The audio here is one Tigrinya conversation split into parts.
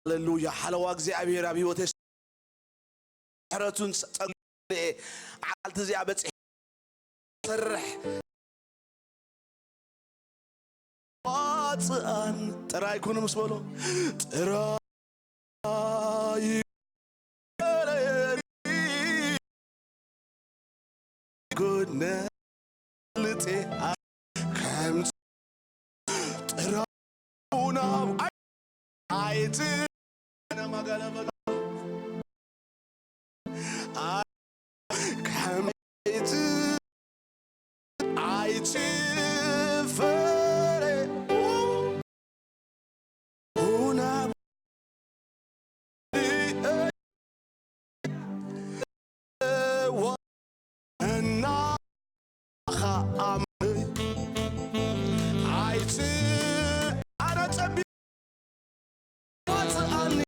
ሃሌሉያ። ሓለዋ እግዚኣብሔር ኣብ ህይወተይ ምሕረቱን ጸጉ ዓልቲ እዚኣ በጽሕ ሰርሕ ዋጽኣን ጥራይ ኩኑ ምስ በሎ ጥራይ ጎድነ ልጤ ከም ጥራው ናብ ኣይት ኣነ ማጋለበ ከም ኣይት ኣይት ፈረ ኡና እና ኸኣም ኣይት ኣነ ጸቢ ዋጽኣኒ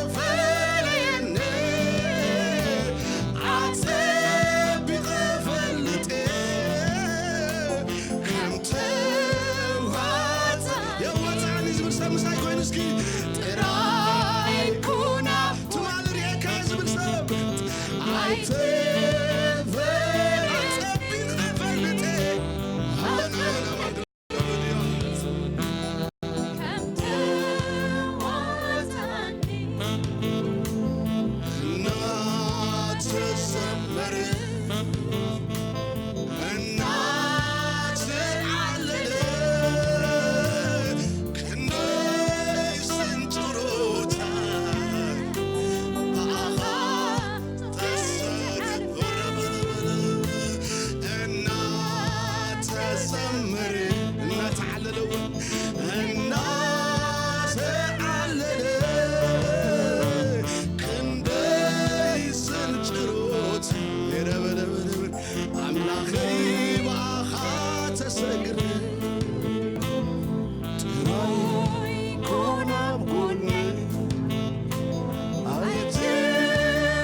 ኣይትፈለየኒ ኣጸቢቐ ፈልጠ ከም ተዋጽ የዋጽኣኒ ዝብል ሰብ ምሳይ ኮይኑ እስኪ ጥራይ ኩና ትማሊ ርኤካ ዝብል ሰብ ኣይትፈለየኒ ኣጸቢቐ ፈልጠ እናተዘመረ እናተዓለለ ክንደይ ስንጭሮታት ብኣኻ ተሰሪቑ እናተዘመረ እናተዓለለ እውን እናተዓለለ ክንደይ ስንጭሮት የረበረበረበ ኣምላኸይ ብኣኻ ተሰግረ ጥራይ ኮን ኣብ ጎነይ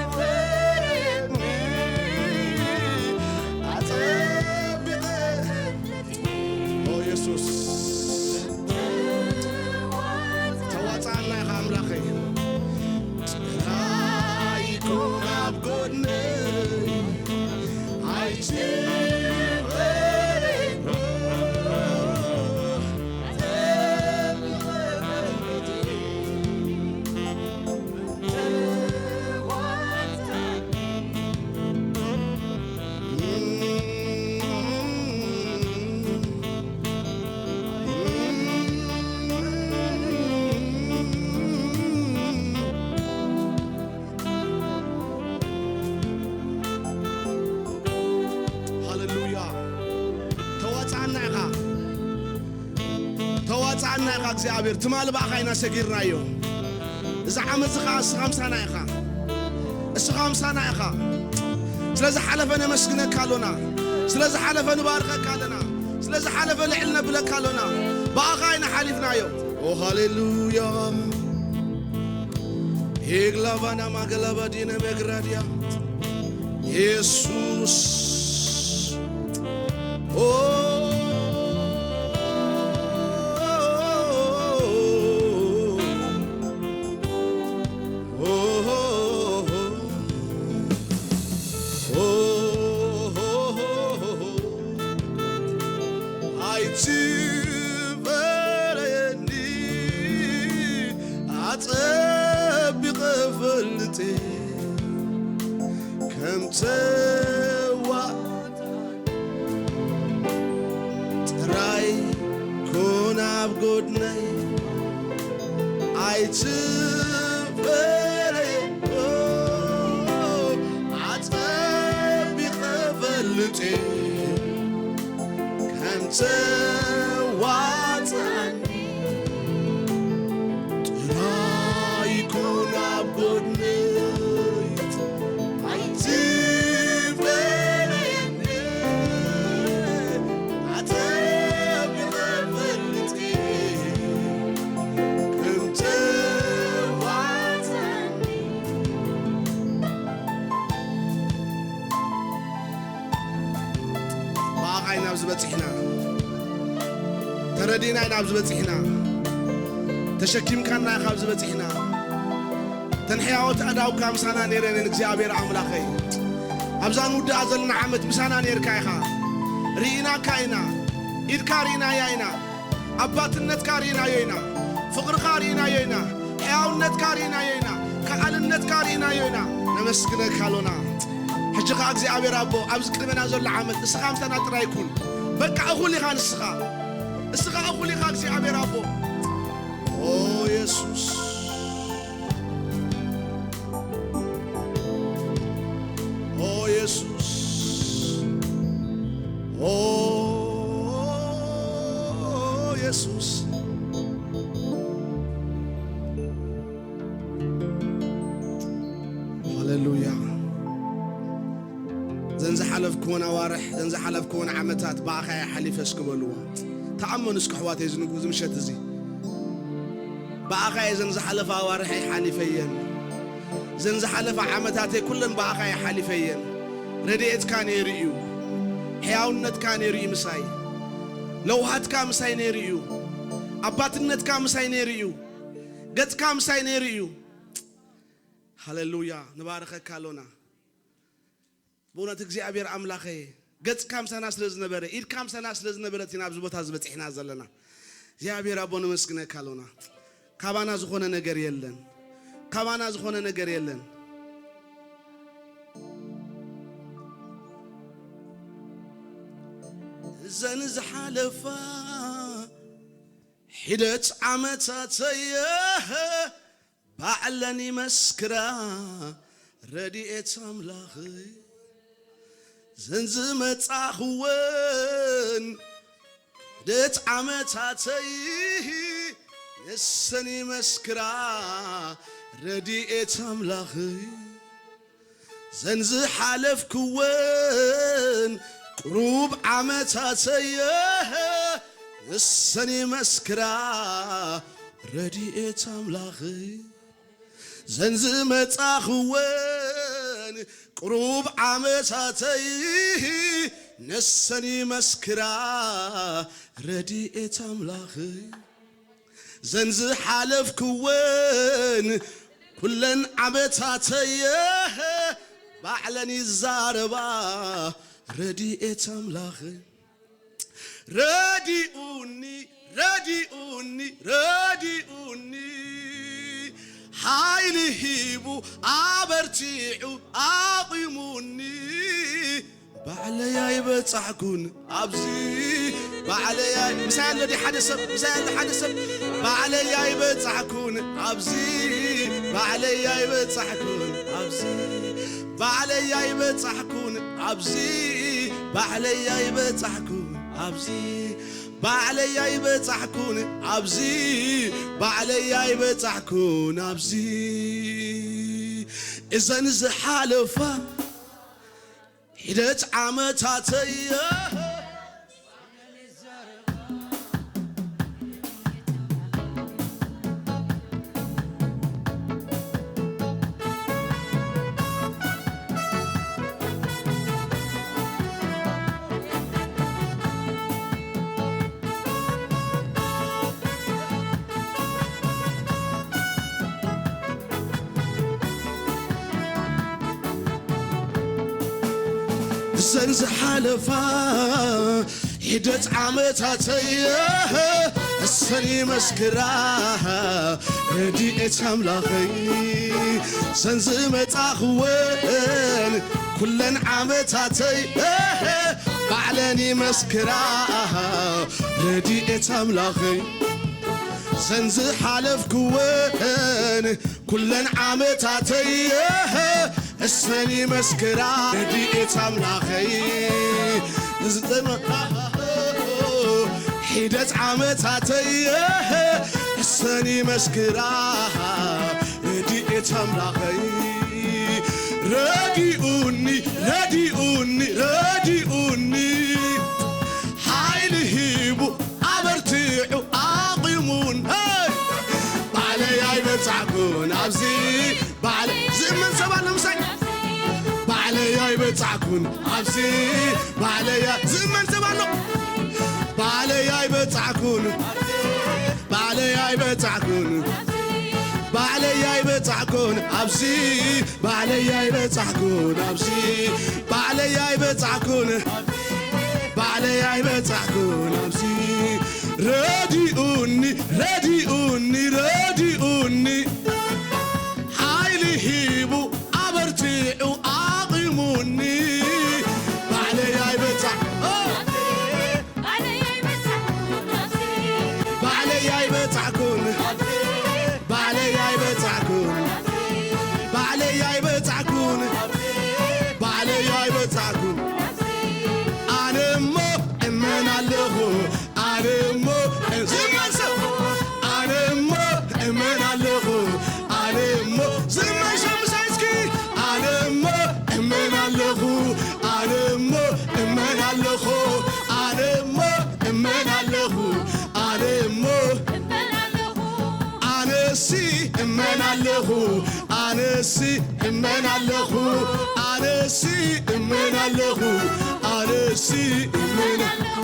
ኣይትፈለየኒ ኣጸቢቐ ኦ የሱስ ተዋጽኣና ኢኻ ኣምላኸይ ጥራይ ኮን ኣብ ጎነይ ኣይትፈለየኒ ሃሌሉያ። ተዋጽኣና ኢኻ። ተዋጽኣና ኢኻ እግዚኣብሔር። ትማሊ ብኣኻ ኢና ሰጊርናዮ። እዚ ዓመት እዚ ኸዓ እስኻ ምሳና ኢኻ። እስኻ ምሳና ኢኻ። ስለ ዝሓለፈ ነመስግነካ ኣሎና። ስለ ዝሓለፈ ንባርከካ ኣለና። ስለ ዝሓለፈ ልዕል ነብለካ ኣሎና። ብኣኻ ኢና ሓሊፍናዮ። ኦ ሃሌሉያ። ሄግላባና ማገላባ ዲነ መግራድያ የሱስ ኦ ኣይትበለየኒ ኣጸቢቐ ፈልጠ ከም ተዋ ጥራይ ኩን ኣብ ጎድነይ ኣይትፈለየ ኣጸቢቐ ፈልጠ ከም ተዋጽኣኒ ጥራይ ኩን ኣብ ጎድነይ ኣይትፈለየኒ ኣጸቢቐ ፈልጠ ከም ተዋጽኣኒ ብኣኻ ኢና ኣብዚ በጺሕና። ተረዲእና ኢና ኣብዚ በጺሕና። ተሸኪምካና ኢኻ ኣብዚ በጺሕና። ተን ሕያዎት ኣእዳውካ ምሳና ነይረን እየን እግዚኣብሔር ኣምላኸይ። ኣብዛ ንውድኣ ዘለና ዓመት ምሳና ነይርካ ኢኻ። ርኢናካ ኢና። ኢድካ ርኢናያ ኢና። ኣባትነትካ ርኢናዮ ኢና። ፍቕርኻ ርኢናዮ ኢና። ሕያውነትካ ርኢናዮ ኢና። ከኣልነትካ ርኢናዮ ኢና። ነመስግነካ ኣሎና። ሕጂ ኸኣ እግዚኣብሔር ኣቦ፣ ኣብዚ ቅድመና ዘሎ ዓመት ንስኻ ምሳና ጥራይ ኩን። በቃ እኹል ኢኻ ንስኻ። እስኻ እኹል ኢኻ እግዚኣብሔር ኣቦ። ኦ የሱስ፣ ኦ የሱስ፣ ኦ የሱስ። ሃሌሉያ። ዘን ዝሓለፍክወን ኣዋርሕ፣ ዘን ዝሓለፍክወን ዓመታት ብኣኻ እየ ሓሊፈ እስኪ በልዎ። ተኣመኑ እስኪ ኣሕዋተይ፣ እዚ ንጉ-፣ እዚ ምሸት እዚ ብኣኻ እየ ዘን ዝሓለፋ ኣዋርሐይ ሓሊፈየን። ዘን ዝሓለፋ ዓመታተይ ኩለን ብኣኻ እየ ሓሊፈየን። ረድኤትካ ነይሩ እዩ። ሕያውነትካ ነይሩ እዩ ምሳይ። ለውሃትካ ምሳይ ነይሩ እዩ። ኣባትነትካ ምሳይ ነይሩ እዩ። ገጽካ ምሳይ ነይሩ እዩ። ሃሌሉያ። ንባርኸካ ኣሎና። ብእውነት እግዚኣብሔር ኣምላኸ፣ ገጽካ ምሳና ስለ ዝነበረ፣ ኢድካ ምሳና ስለ ዝነበረት ኢና ኣብዚ ቦታ ዝበጺሕና ዘለና። እግዚኣብሔር ኣቦ፣ ነመስግነካ ኣሎና። ካባና ዝኾነ ነገር የለን። ካባና ዝኾነ ነገር የለን። እዘን ዝሓለፋ ሒደት ዓመታተየ ባዕለን ይመስክራ፣ ረድኤት ኣምላኽ። ዘን ዝመጻኽወን ሒደት ዓመታተይ ንሰን ይመስክራ፣ ረድኤት ኣምላኽ። ዘን ዝሓለፍክወን ቁሩብ ዓመታተየ ንሰን ይመስክራ፣ ረድኤት ኣምላኽ። ዘን ዝመጻኽወን ቁሩብ ዓመታተይ ንሰን ይመስክራ፣ ረድኤት ኣምላኽ። ዘን ዝሓለፍክወን ኩለን ዓመታተየ ባዕለን ይዛረባ፣ ረድኤት ኣምላኽ። ረዲኡኒ፣ ረዲኡኒ፣ ረዲኡኒ፣ ሓይሊ ሂቡ ኣበርቲዑ ኣቑሙኒ። ባዕለይ ኣይበጻሕኩን ኣብዚ፣ ባዕለይ ኣይ-፣ ምሳይ ኣሎ ድዩ ሓደ ሰብ? ምሳይ ኣሎ ሓደ ሰብ? ባዕለይ ኣይበጻሕኩን ኣብዚ፣ ባዕለይ ኣይበጻሕኩን ኣብዚ፣ ባዕለይ ኣይበጻሕኩን ኣብዚ፣ ባዕለይ ኣይበጻሕኩን ኣብዚ፣ ባዕለይ ኣይበጻሕኩን ኣብዚ፣ ባዕለይ ኣይበጻሕኩን ኣብዚ። እዘን ዝሓለፋ ሒደት ዓመታተይ እዘን ዝሓለፋ ሒደት ዓመታተይ እሰን ይመስክራ ረድኤት ኣምላኸይ። እሰን ዝመጻኽወን ኩለን ዓመታተይ ባዕለን ይመስክራ ረድኤት ኣምላኸይ። እሰን ዝሓለፍክወን ኩለን ዓመታተይ እሰን ይመስክራ ረድኤት ኣምላኸይ። ዝጥም-፣ ሒደት ዓመታተይ እሰን ይመስክራ ረድኤት ኣምላኸይ። ረዲኡኒ፣ ረዲኡኒ፣ ረዲኡኒ፣ ሓይሊ ሂቡ ኣበርቲዑ ኣቑሙን። ሄይ! ባዕለይ ኣይበጻሕኩን ኣብዚ፣ ባዕለይ ዝእመን ሰብ ኣሎ ምሳይ? ባዕለይ ኣይበጻሕኩን ኣብዚ፣ ባዕለይ ኣይ-፣ ዝእመን ሰብ ኣሎ? ባዕለይ ኣይበጻሕኩን፣ ባዕለይ ኣይበጻሕኩን፣ ባዕለይ ኣይበጻሕኩን ኣብዚ፣ ባዕለይ ኣይበጻሕኩን ኣብዚ፣ ባዕለይ ኣይበጻሕኩን፣ ባዕለይ ኣይበጻሕኩን ኣብዚ። ረዲኡኒ፣ ረዲኡኒ፣ ረዲኡኒ፣ ሓይሊ ሂቡ ኣበርቲዑ ኣቑሙኒ። ባዕለይ ኣይበጻሕ-፣ ኦ! ባዕለይ ኣይበጻሕኩን፣ ባዕለይ ኣይበጻሕኩን፣ ባዕለይ ኣይበጻሕኩን፣ ባዕለይ ኣይበጻሕኩን። ኣነ እሞ እመን ኣለኹ፣ ኣነ እሞ ዝመን ሰብ፣ ኣነ እሞ ኣነሲ እመን ኣለኹ ኣነሲ እመን ኣለኹ ኣነሲ እመን ኣለኹ ኣነሲ እመን ኣለኹ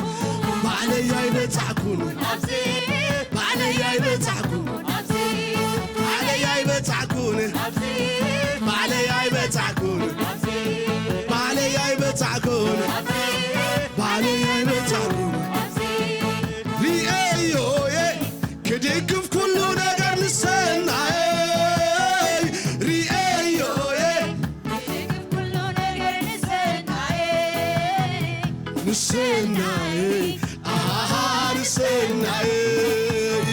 ባዕለይ ኣይበጻሕኩን ባዕለይ ኣይበጻሕኩን ባዕለይ ኣይበጻሕኩን ባዕለይ ኣይበጻሕኩን ባዕለይ ኣይበጻሕኩን ባዕለይ ኣይበጻሕኩን ሪኤዮየ ክድግፍ ኩሉ ነገር ንሰናየይ ሪኤዮየ ንሰናየይ ኣሃ ንሰናየይ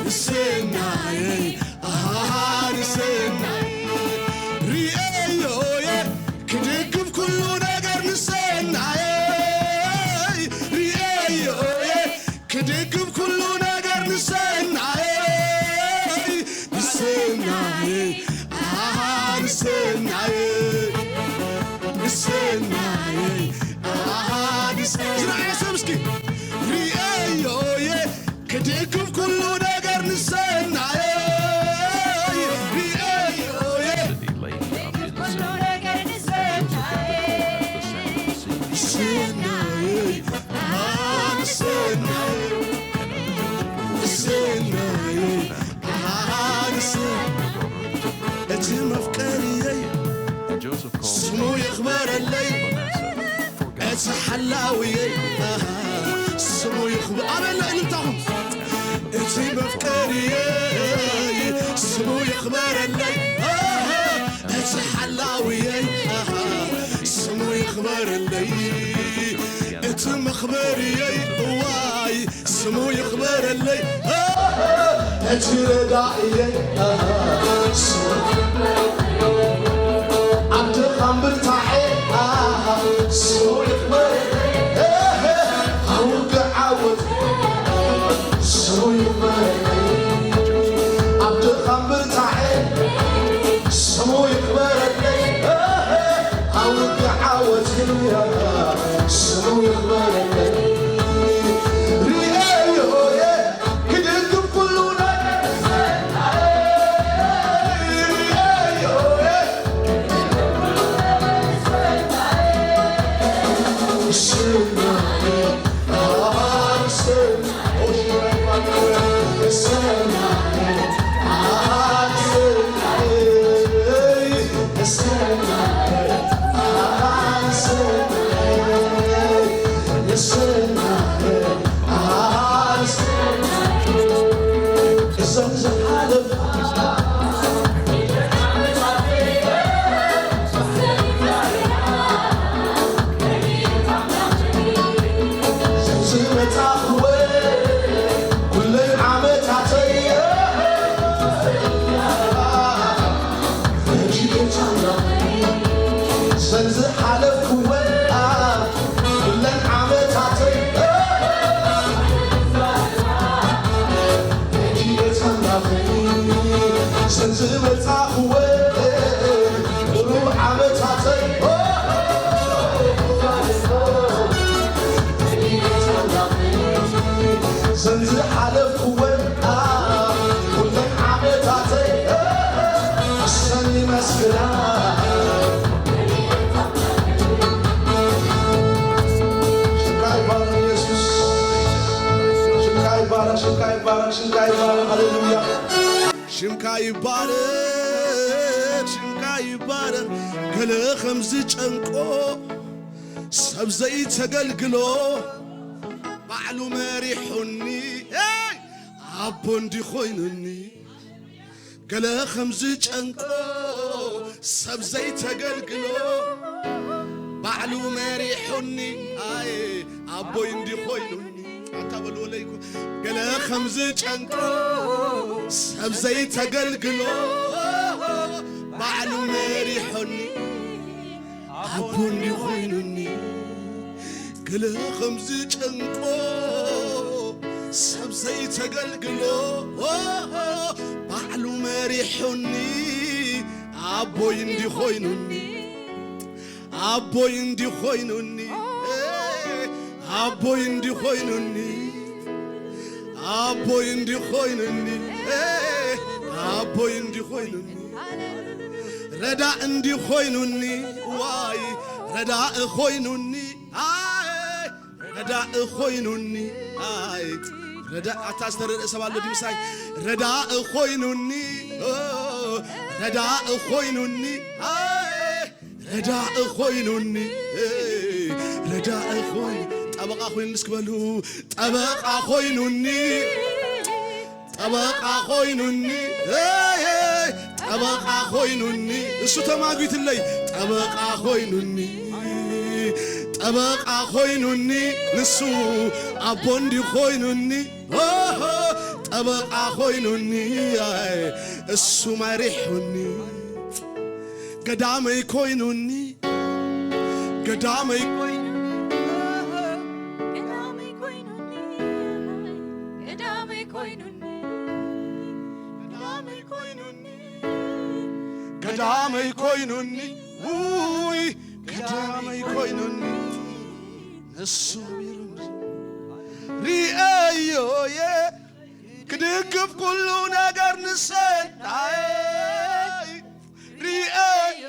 ንሰናየይ ኣሃ ንሰናየይ ሪኤዮየ ክድግፍ ኩሉ ነገር ንሰናየይ ሪኤዮየ ክድግፍ ኩሉ ነገር ንሰናየይ ንሰናየይ ኣሃ ንሰናየይ ንሰናየይ ኣሃ ንሰናየይ ዝረኣየ ሰብ እስኪ ሪኤዮየ ክድግፍ ኩሉ ነገር ንሰናየይ ሪኤዮየ እቲ መፍቀርየይ ስሙ ይኽበረለይ እቲ ሓላውየይ ስሙ ይኽበ ኣበሎ እልልታኹም እቲ መፍቀርየይ ስሙ ይኽበረለይ እቲ ሓላውየይ ስሙ ይኽበረለይ እቲ መኽበርየይ እዋይ ስሙ ይኽበረለይ እቲ ረዳእየይ ኣብ ድኻም ብርታዐ ስሙ ይኽበረለይ ኣብ ውግእ ዓወት ስሙ ይኽበረለይ ኣብ ድኻም ብርታዐ ስሙ ይኽበረለይ ኣብ ውግእ ዓወት ስሙ ይኽበረለይ ሪኤዮየ ክድግፍ ኩሉ ነገር ሪኤዮየ ዝመጻኽወ ኩለን ዓመታተይ ዘን ዝሓለፍክወን ኩለን ዓመታተይ ዘን ዝመጻኽወን ቁሩብ ዓመታተይ ዘን ዝሓለፍክወን ኩለን ዓመታተይ እሰን ይመስግና ሽምካ ይባረክ ኢየሱስ ሽምካ ይባረክ ሽምካ ይባረክ ሽምካ ይባረክ ሃሌሉያ ሽምካ ይባረክ ሽምካ ይባረክ ገለ ከም ዝጨንቆ ሰብ ዘይተገልግሎ ባዕሉ መሪሑኒ ኣቦ እንዲ ኮይኑኒ ገለ ከም ዝጨንቆ ሰብ ዘይተገልግሎ ባዕሉ መሪሑኒ ኣየ ኣቦይ እንዲ ኮይኑኒ ኣታ በልዎ ለይኩ ገለ ከም ዝጨንቆ ሰብ ዘይተገልግሎ ባዕሉ መሪሑኒ ኣቦ እንዲ ኮይኑኒ ገለ ከም ዝጨንቆ ሰብ ዘይተገልግሎ ባዕሉ መሪሑኒ ኣቦይ እንዲ ኮይኑኒ ኣቦይ እንዲ ኮይኑኒ ኣቦይ እንዲ ኮይኑኒ ኣቦይ እንዲ ኮይኑኒ ኣቦይ እንዲ ኮይኑኒ፣ ረዳእ እንዲ ኮይኑኒ፣ ዋይ ረዳእ ኮይኑኒ፣ ኣይ ረዳእ ኮይኑኒ፣ ኣይ ረዳእ። ኣታ ዝተረድእ ሰብ ኣሎ ድዩ ምሳይ? ረዳእ ኮይኑኒ፣ ኦ፣ ረዳእ ኮይኑኒ፣ ኣይ ረዳእ ኮይኑኒ፣ ረዳእ ኮይኑ፣ ጠበቃ ኮይኑኒ እስኪ በሉ። ጠበቃ ኮይኑኒ፣ ጠበቃ ኮይኑኒ፣ ጠበቃ ኮይኑኒ፣ ንሱ ተማጒትለይ። ጠበቃ ኮይኑኒ፣ ጠበቃ ኮይኑኒ፣ ንሱ ኣቦ እንዲ ኮይኑኒ፣ ኦሆ፣ ጠበቃ ኮይኑኒ፣ ኣይ፣ እሱ መሪሑኒ፣ ገዳመይ ኮይኑኒ፣ ገዳመይ፣ ገዳመይ ኮይኑኒ፣ ገዳመይ ኮይኑኒ፣ ገዳመይ ኮይኑኒ፣ ገዳመይ ኮይኑኒ፣ ውይ፣ ገዳመይ ኮይኑኒ፣ ንሱ ሪአዮየ ክድግፍ ኩሉ ነገር ንሰናይ ሪአዮ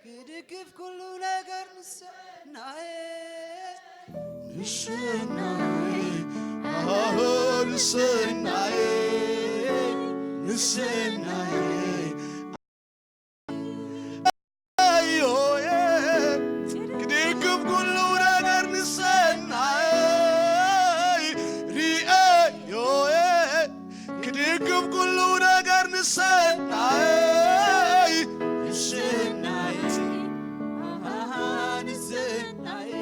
ክድግፍ ኩሉ ነገር ንሰናይ ንሰናይ ኣሆ ንሰናይ ንሰናይ ኣዮየ ክድግፍ ኩሉ ነገር ንሰናይ ሪአዮየ ክድግፍ ኩሉ ነገር ንሰናይ ንሰናይ ንሰናይ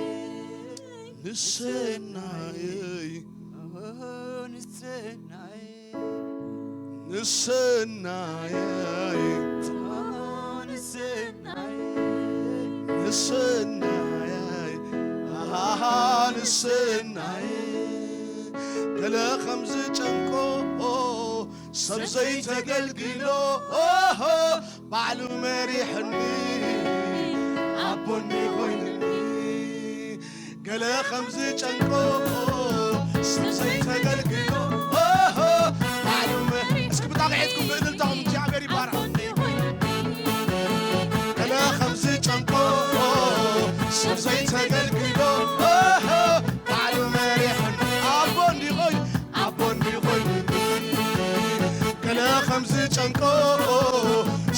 ንሰናይ ንሰናይ ንሰናይ ንሰናይ ንሰናይ ኣሃ ንሰናይ ገለ ከም ዝጨንቆ ሰብ ዘይተገልግሎ ባዕሉ መሪሕኒ ኣቦኒ ኮይንኒ ገለ ከም ዝጨንቆ ሰብ ዘይተገልግሎ ኦሆ ባዕሉ መ- እስኪ ብጣቕዒትኩም ብእልልታኹም እግዚኣብሔር ይባረኽ። ገለ ከም ዝጨንቆ ሰብ ዘይተገልግሎ ኦሆ ባዕሉ መሪሕኒ ኣቦ እንዲኾይኑ ኣቦ እንዲኾይኑ ገለ ከም ዝጨንቆ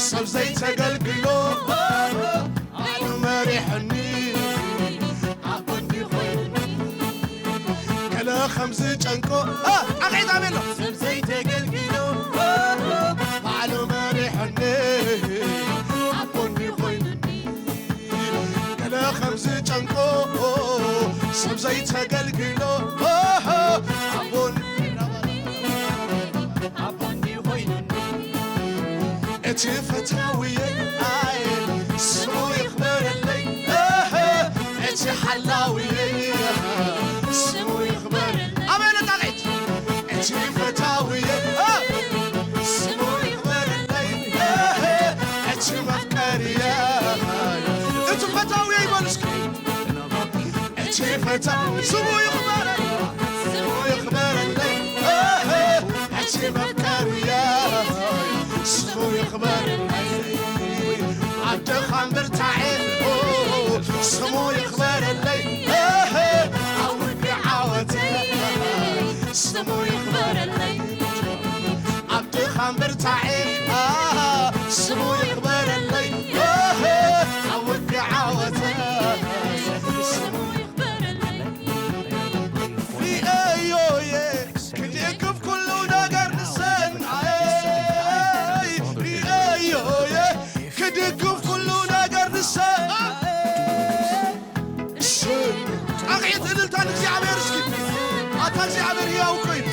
ሰብ ዘይተገልግሎ ባዕሉ መሪሕኒ ኣቦ እንዲኾይኑ ገለ ከም ዝጨንቆ ጣቕዒት ኣሜን ኣሎ ሰብ ዘይተገልግሎ ባዕሉ መሪሕኒ ኣቦ እንዲኾይኑ ገለ ከም ዝጨንቆ ሰብ ዘይተገልግሎ ኣቦን ኣቦን ኮይኑኒ እቲ ፈታውየ ኣየ ስሙ ይኽበረለይ እቲ ሓላውየ ስሙ ይኽበረለይ ኣበለ ጣቕዒት እቲ ፈታውየ ስሙ ይኽበረለይ እቲ መፍቀርየ እቲ ፈታውየ ይበሉ እስኪ እቲ ፈታ ስሙ ይኽበረለይ ስሙ ይኽበረለይ እቲ መፍቀርየ ስሙ ይኽበረለይ ኣብ ድኻም ብርታዐ ስሙ ይኽበረለይ ኣብ ውግእ ዓወተ ስሙ ይኽበረለይ ኣብ ድኻም ብርታዐ ስሙ ይኽበረለይ ኣብ ውግእ ዓወተ ስሙ ይኽበረለይ ሪአዮየ ክድግፍ ኩሉ ነገር ንሰናይ ሪአዮየ ክድግፍ ኩሉ ነገር ንሰናይ ኣቕዒት እልልታ ንእግዚኣብሔር እስኪ ኣታ እግዚኣብሔር ህያው ኮይኑ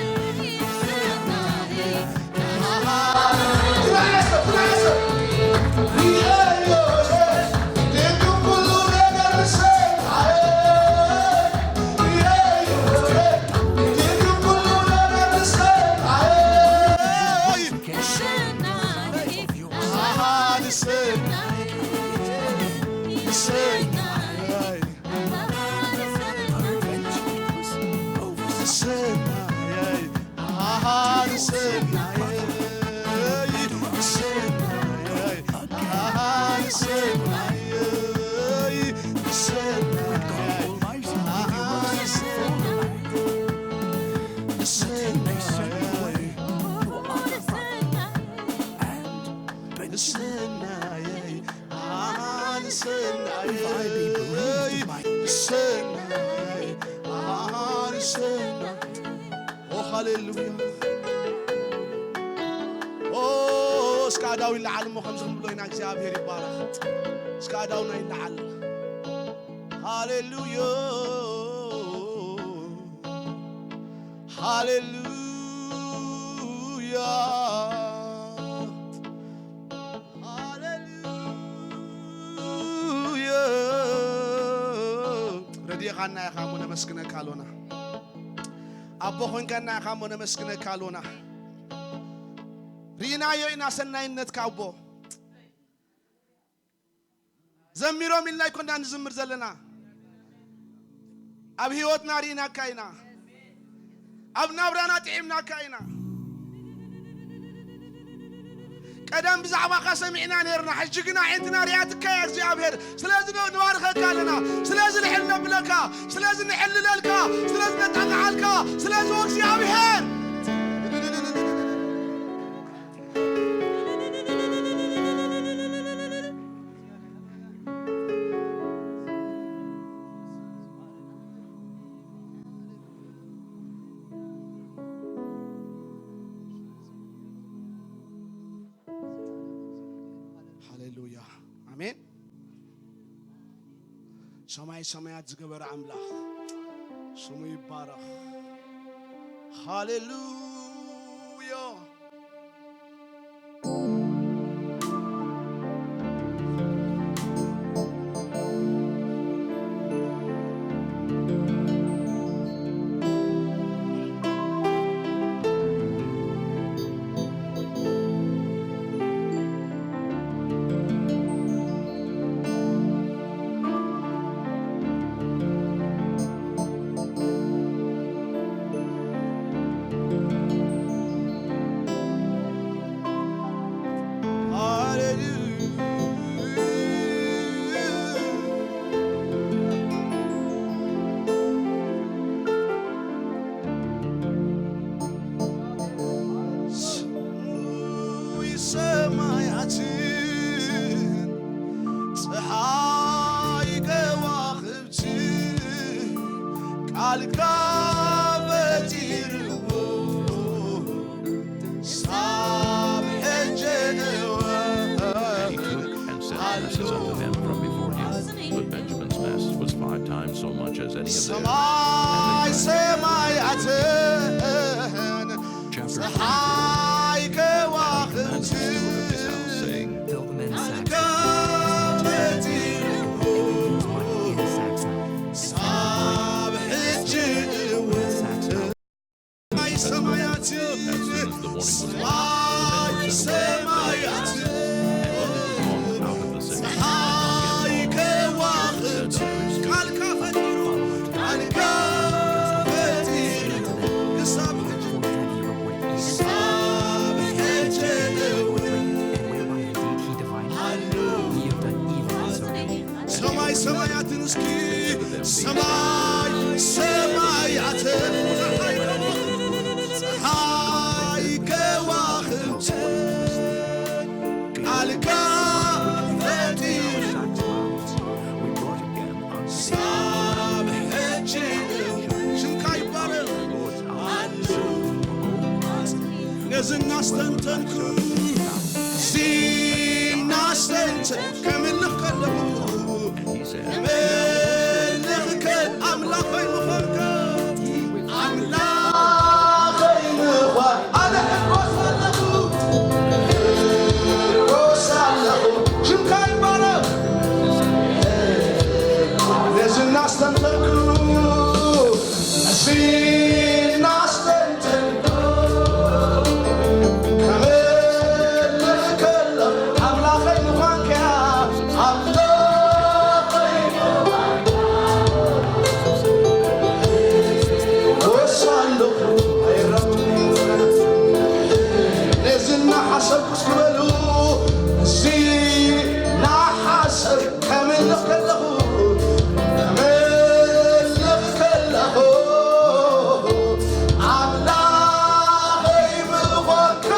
ሰናየይ ኣን ሰናየይ ሰናየይ ኣን ሰናየይ። ኦ ሃሌሉያ። ኦ እስከ ኣዳው ይለዓል እሞ ከምዚ ክንብሎ ኢና። እግዚኣብሔር ይባረኽ። እስከ ኣዳውና ይለዓል። ሃሌሉያ ሃሌሉያ ሃሌሉያ። ረዲኻና ኢኻ እሞ ነመስግነካ ኣሎና። ኣቦ ኮይንካና ኢኻ እሞ ነመስግነካ ኣሎና። ርኢናዮ ኢና ሰናይነትካ ኣቦ። ዘሚሮም ኢልና ኣይኮና ንዝምር ዘለና። ኣብ ህይወትና ርኢናካ ኢና። ኣብ ናብራና ጥዒምናካ ኢና። ቀደም ብዛዕባኻ ሰሚዕና ነርና፣ ሕጂ ግና ኣዒንትና ርኣያትካ እያ እግዚኣብሔር። ስለዚ ንባርኸካ ኣለና። ስለዚ ልዕል ነብለካ፣ ስለዚ ንዕልለልካ፣ ስለዚ ነጣቕዓልካ፣ ስለዚ እግዚኣብሔር ሃሌሉያ ኣሜን። ሰማይ ሰማያት ዝገበረ ኣምላኽ ስሙ ይባረኽ። ሃሌሉያ። ሰማያትን ፀሓይ ከዋኽብቲ ቃልካ ፈጢርዎ ሳብ ሕጂ እወ He took and set the messes of the men from before him, but Benjamin's mess was five times so much as any of theirs. ሰማይ ሰማያትን Chapter ፀሓይ ከዋኽብቲ Saying, Fill the men's sacks. Everything's money in the sacks now. ሰማይ ሰማያት ሰማይ ሰማያት ፀሓይ ከዋኽብት ቃልካ ፈጢሩ ቃልካ ፈጢሩ ክሳብ ሕጂ ክሳብ ሕጂ ሰማይ ሰማያትን እስኪ ሰማይ ሰማያትን ፀሓይ ከዋኽብትን ቃልካ ፈጢሩ ሳብ ሕጂ ሽምካ ይባረክ። ነዚ እናስተንተንኩ፣ እዚ እናስተንተን ከምልኽ ከለኹ፣ ምልኽ ከ-፣ ኣምላኸይ ምዃንካ፣ ኣምላኸይ ምዃን፣ ኣነ ሕጎስ ኣለኹ፣ ሕጎስ ኣለኹ፣ ሽምካ ይባረኽ። ነዚ እናስተንተንኩ፣ ነዚ እናስተንተንኩ፣ ከምልኽ ከለኹ ኣምላኸይ ምዃንካ፣ ኣምላኸይ ምዃንካ። ወሳንዶኹ ኣይረኽብን። ነዚ እናሓሰብኩ እስኪ በሉ፣ እዚ እናሓሰብ ከምልኽ ከለኹ፣ ከምልኽ ከለኹ፣ ኣምላኸይ ምዃንካ።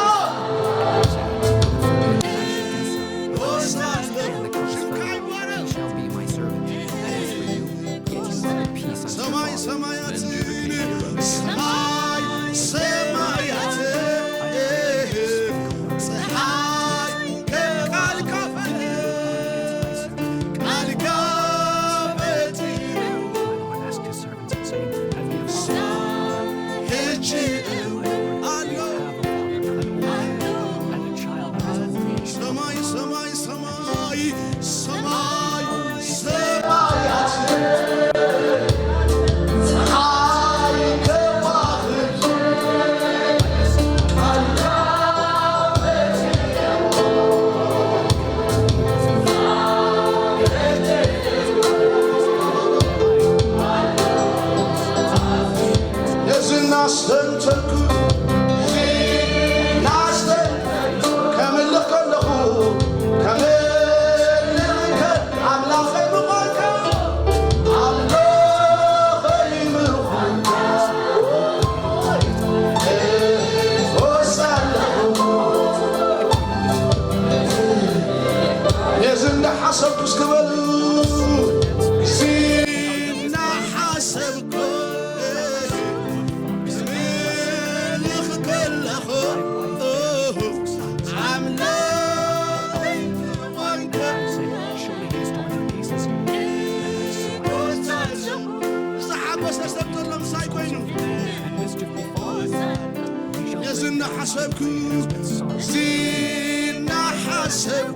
ዝናሓሰብ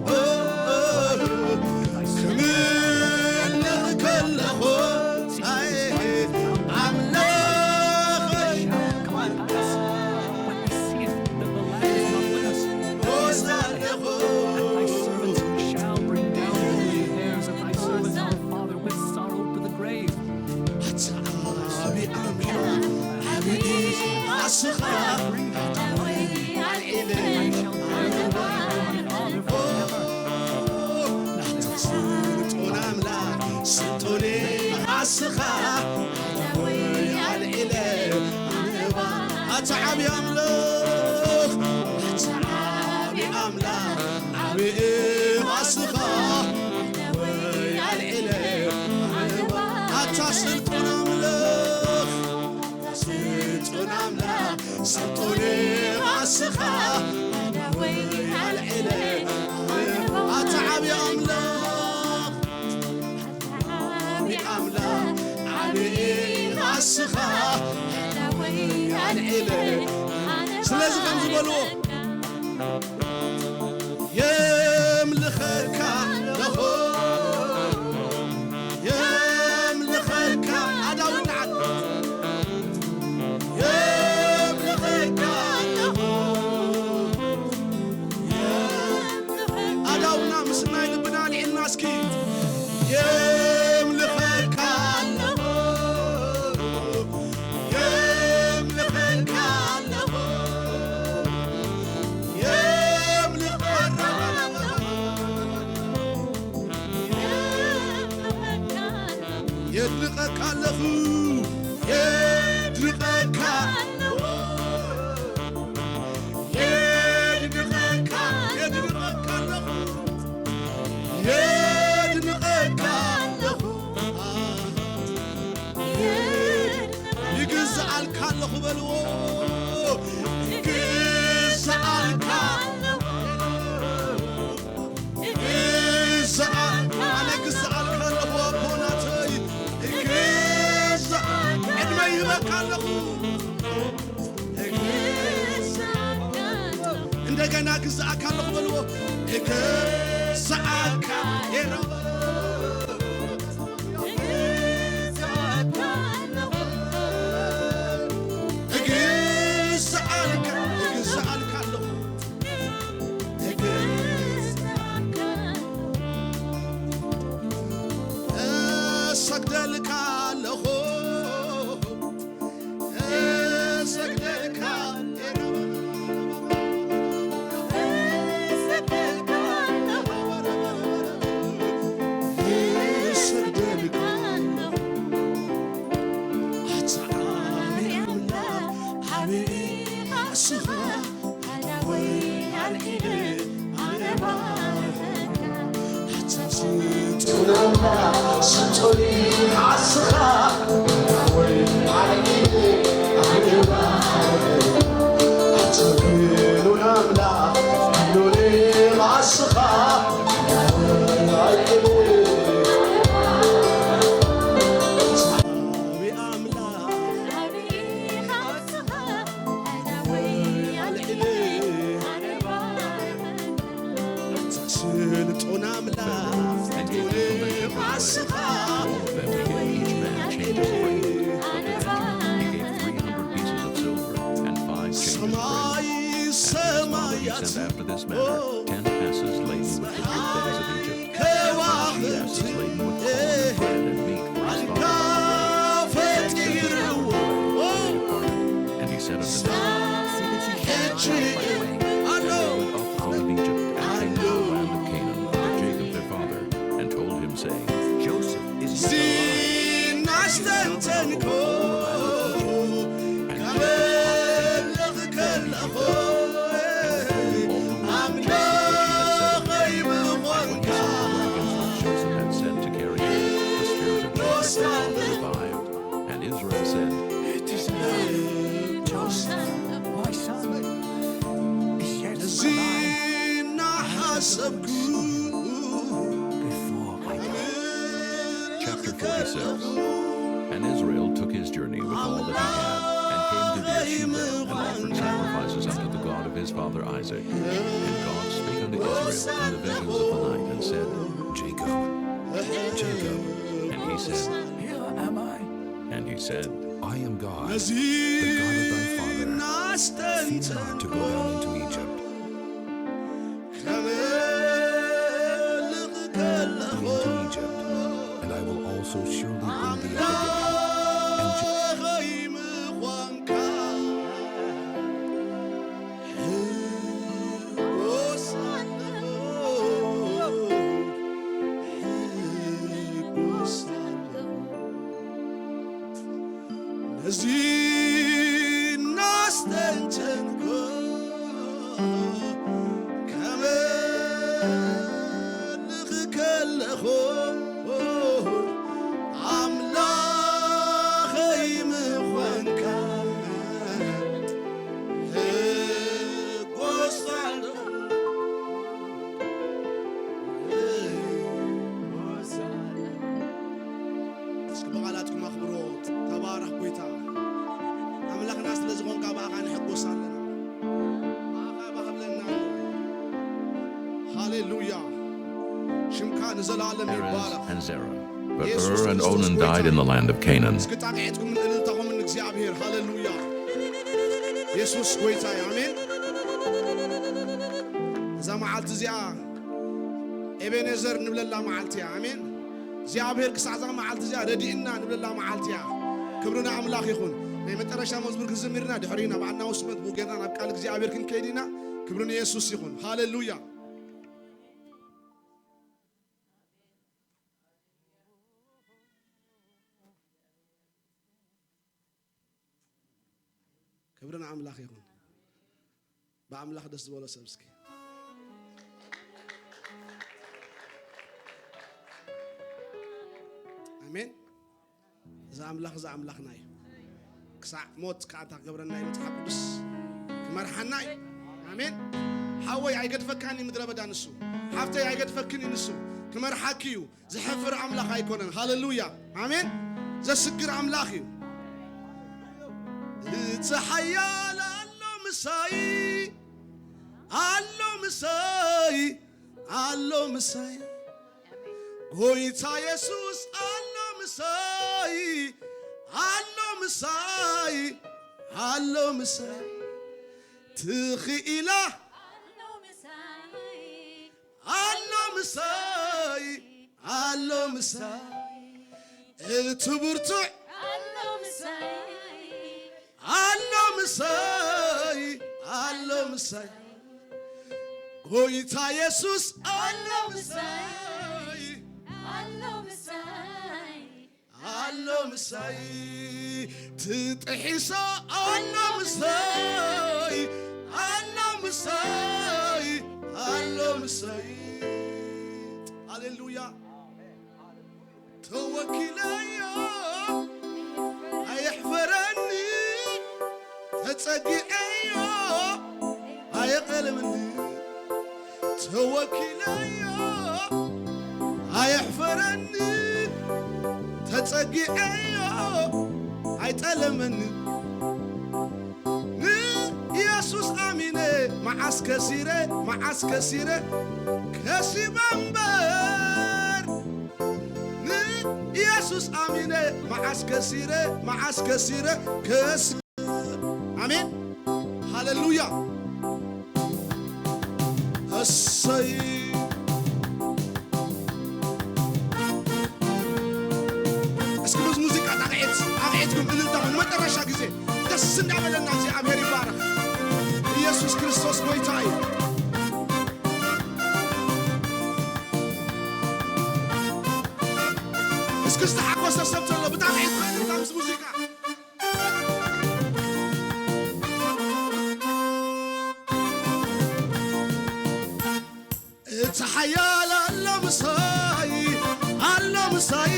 ክምልኽ ከለኹ፣ ኣይ ኣምላኸይ፣ ሮዛ ኣለኹ። ዓቢ ኣምላኽ፣ ዓቢ ኣስኻ፣ ኣልዒለ። ናታ ስልጡን ኣምላኽ፣ ስልጡን ኣስኻ፣ ኣልዒለ። ኣታ ዓቢ ኣምላኽ፣ ኣታ ዓቢ ኣምላኽ፣ ዓቢ ኣስኻ፣ ኣልዒለ። ኣታ ስልጡን ኣምላኽ፣ ስልጡን ኣምላኽ፣ ስልጡን ኣስኻ፣ ኣልዒለ። ኣታ ዓቢ ኣምላኽ፣ ዓቢ ኣምላኽ፣ ዓቢ ኣስኻ፣ ኣልዒለ። ስለዚ ከምዚ በልዎ፣ የምልኸካ ኣለኹ፣ የምልኸካ ኣዳውና፣ የምልኸካ ኣለኹ፣ ኣዳውና ምስ ናይ ልብና ኣልዒልና እስኪ፣ የምልኸካ ኣለኹ፣ የምልኸካ ኣለኹ፣ የምልኸካ ኣለኹ፣ የድንቐካ ኣለኹ፣ የድንቐካ ኣለኹ፣ የድንቐካ፣ የድንቐካ ኣለኹ፣ የድንቐካ ኣለኹ። ይግዝኣልካ ኣለኹ በልዎ። ይግዝኣልካ ኣለኹ። ይግዝኣልካ፣ ኣነ ግዝኣልካ ኣለኹ ኣቦ ናተይ። ይግዝኣ-፣ ዕድመ ይህበካ ኣለኹ። እንደገና ግዝኣካ ኣለኹ በልዎ። እግዝኣካ የረብ። እግዝኣልካ፣ እግዝኣልካ ኣለኹ። እግዝኣካ። እሰግደልካ ኣለኹ። እሰግደልካ፣ እሰግደልካ ኣለኹ። እሰግደልካ ኣለኹ። ኣታ ዓቢ ኣምላኽ፣ ዓቢ ኢኻ እስኻ። ስልጡን ኣምላኽ፣ ስልጡን ኣስኻ፣ Each man changed his ring. But the men, he gave three hundred pieces of silver and five changes of bread. ሰማይ ሰማያት፣ He sent after this manner ten asses laden with the good things of Egypt, ከዋኽብቲ፣ asses laden with corn and bread and meat for his father. ፈጢርዎ። And he said unto them, ሕጂ ኣሎ። Went up out of Egypt and came to the land of Canaan unto Jacob their father, and told him, saying, Joseph is yet alive. ዝናሽ ተንተንኮ፣ ክበልኽ ከለኹ፣ ኣምላኸይ ምዃንካ። Joseph had sent to carry him, the spirit of Jacob revived. And Israel said, It is now. Joseph, my son, is yet alive. ዝናሓሰብኩ Before I die. Chapter forty-six. And Israel took his journey with all that he had, and came to Beersheba, and offered sacrifices unto the God of his father Isaac. And God spake unto Israel in the visions of the night, and said, Jacob, Jacob. And he said, Here am I. And he said, I am God, the God of thy father. Cease not to go down into Egypt. Into Egypt, and I will also surely bring thee up again. And Ju- ነዚ እናስተንተንኩ ከመልኽ ከለኹ ኣምላኸይ ምዃንካ እጎሳለኹ። እስኪ ብቓላትኩም ኣኽብርዎ። ተባረኽ ጎይታ። ኣምላኽና ስለ ዝኾንካ ብኣኻ ንሕጎስ ኣለና። ብኣኻ ባህብለና። ሃሌሉያ። ሽምካ ንዘለኣለም Perez ይባረኽ። And Zerah. But ኢየሱስ Ur and ክርስቶስ Onan ጎይታ died in እዩ። The land of Canaan. እስኪ ጣቕዒትኩም ንእልልታኹም ንእግዚኣብሔር። ሃሌሉያ። ኢየሱስ ጎይታ እዩ። ኣሜን። እዛ መዓልቲ እዚኣ ኤቤኔዘር ንብለላ መዓልቲ እያ። ኣሜን። እግዚኣብሔር ክሳዕ እዛ መዓልቲ እዚኣ ረዲእና ንብለላ መዓልቲ እያ። ክብሪ ንኣምላኽ ይኹን። ናይ መጠረሻ መዝሙር ክንዝምር ኢና። ድሕሪኡ ናብ ኣናውንስመንት ብኡ ጌርና ናብ ቃል እግዚኣብሔር ክንከይድ ኢና። ክብሪ ንየሱስ ይኹን። ሃሌሉያ። ክብሪ ንኣምላኽ ይኹን። ብኣምላኽ ደስ ዝበሎ ሰብ እስኪ። ኣሜን። እዚ ኣምላኽ እዚ ኣምላኽና እዩ። ክሳዕ ሞት ከዓ እንታይ ክገብረና እዩ? መጽሓፍ ቅዱስ ክመርሓና እዩ። ኣሜን። ሓወይ ኣይገድፈካን እዩ ምድረ በዳ ንሱ። ሓፍተይ ኣይገድፈክን እዩ ንሱ። ክመርሓኪ እዩ። ዘሕፍር ኣምላኽ ኣይኮነን። ሃሌሉያ። ኣሜን። ዘስግር ኣምላኽ እዩ። እቲ ሓያል ኣሎ ምሳይ፣ ኣሎ ምሳይ፣ ኣሎ ምሳይ። ጎይታ የሱስ ኣሎ ምሳይ፣ ኣሎ ምሳይ፣ ኣሎ ምሳይ። ትኽኢላ ኣሎ ምሳይ፣ ኣሎ ምሳይ፣ ኣሎ ምሳይ። እቲ ብርቱዕ ኣሎ ምሳይ፣ ኣሎ ምሳይ፣ ኣሎ ምሳይ። ጎይታ የሱስ ኣሎ ኣሎ ምሳይ፣ ምሳይ፣ ኣሎ ምሳይ። ኣሎ ምሳይ፣ ትጥሒሶ ኣሎ ምሳይ፣ ኣሎ ምሳይ፣ ኣሎ ምሳይ። ሃሌሉያ። ተወኪለዮ ኣየሕፈረኒ፣ ተጸጊዐዮ ኣየቐለምኒ። ተወኪለዮ ኣየሕፈረኒ፣ ተጸጊዐዮ ኣይጠለመኒ። ንኢየሱስ ኣሚነ መዓስ ከሲረ፣ መዓስ ከሲረ፣ ከሲበ እምበር። ንኢየሱስ ኣሚነ መዓስ ከሲረ፣ መዓስ ከሲረ፣ ከስ-፣ ኣሜን። ሃሌሉያ። እሰይ። እስኪ በዚ ሙዚቃ ጣቕዒት፣ ጣቕዒትኩም እልልታኹም ንመጨረሻ ግዜ ደስ እንዳበለና እግዚኣብሔር ይባረኽ። ኢየሱስ ክርስቶስ ጎይታ እዩ። እስኪ ዝተሓጎሰ ሰብ ዘሎ ብጣቕዒት በእልልታ ምስ ሙዚቃ። እቲ ሓያል ኣሎ ምሳይ፣ ኣሎ ምሳይ፣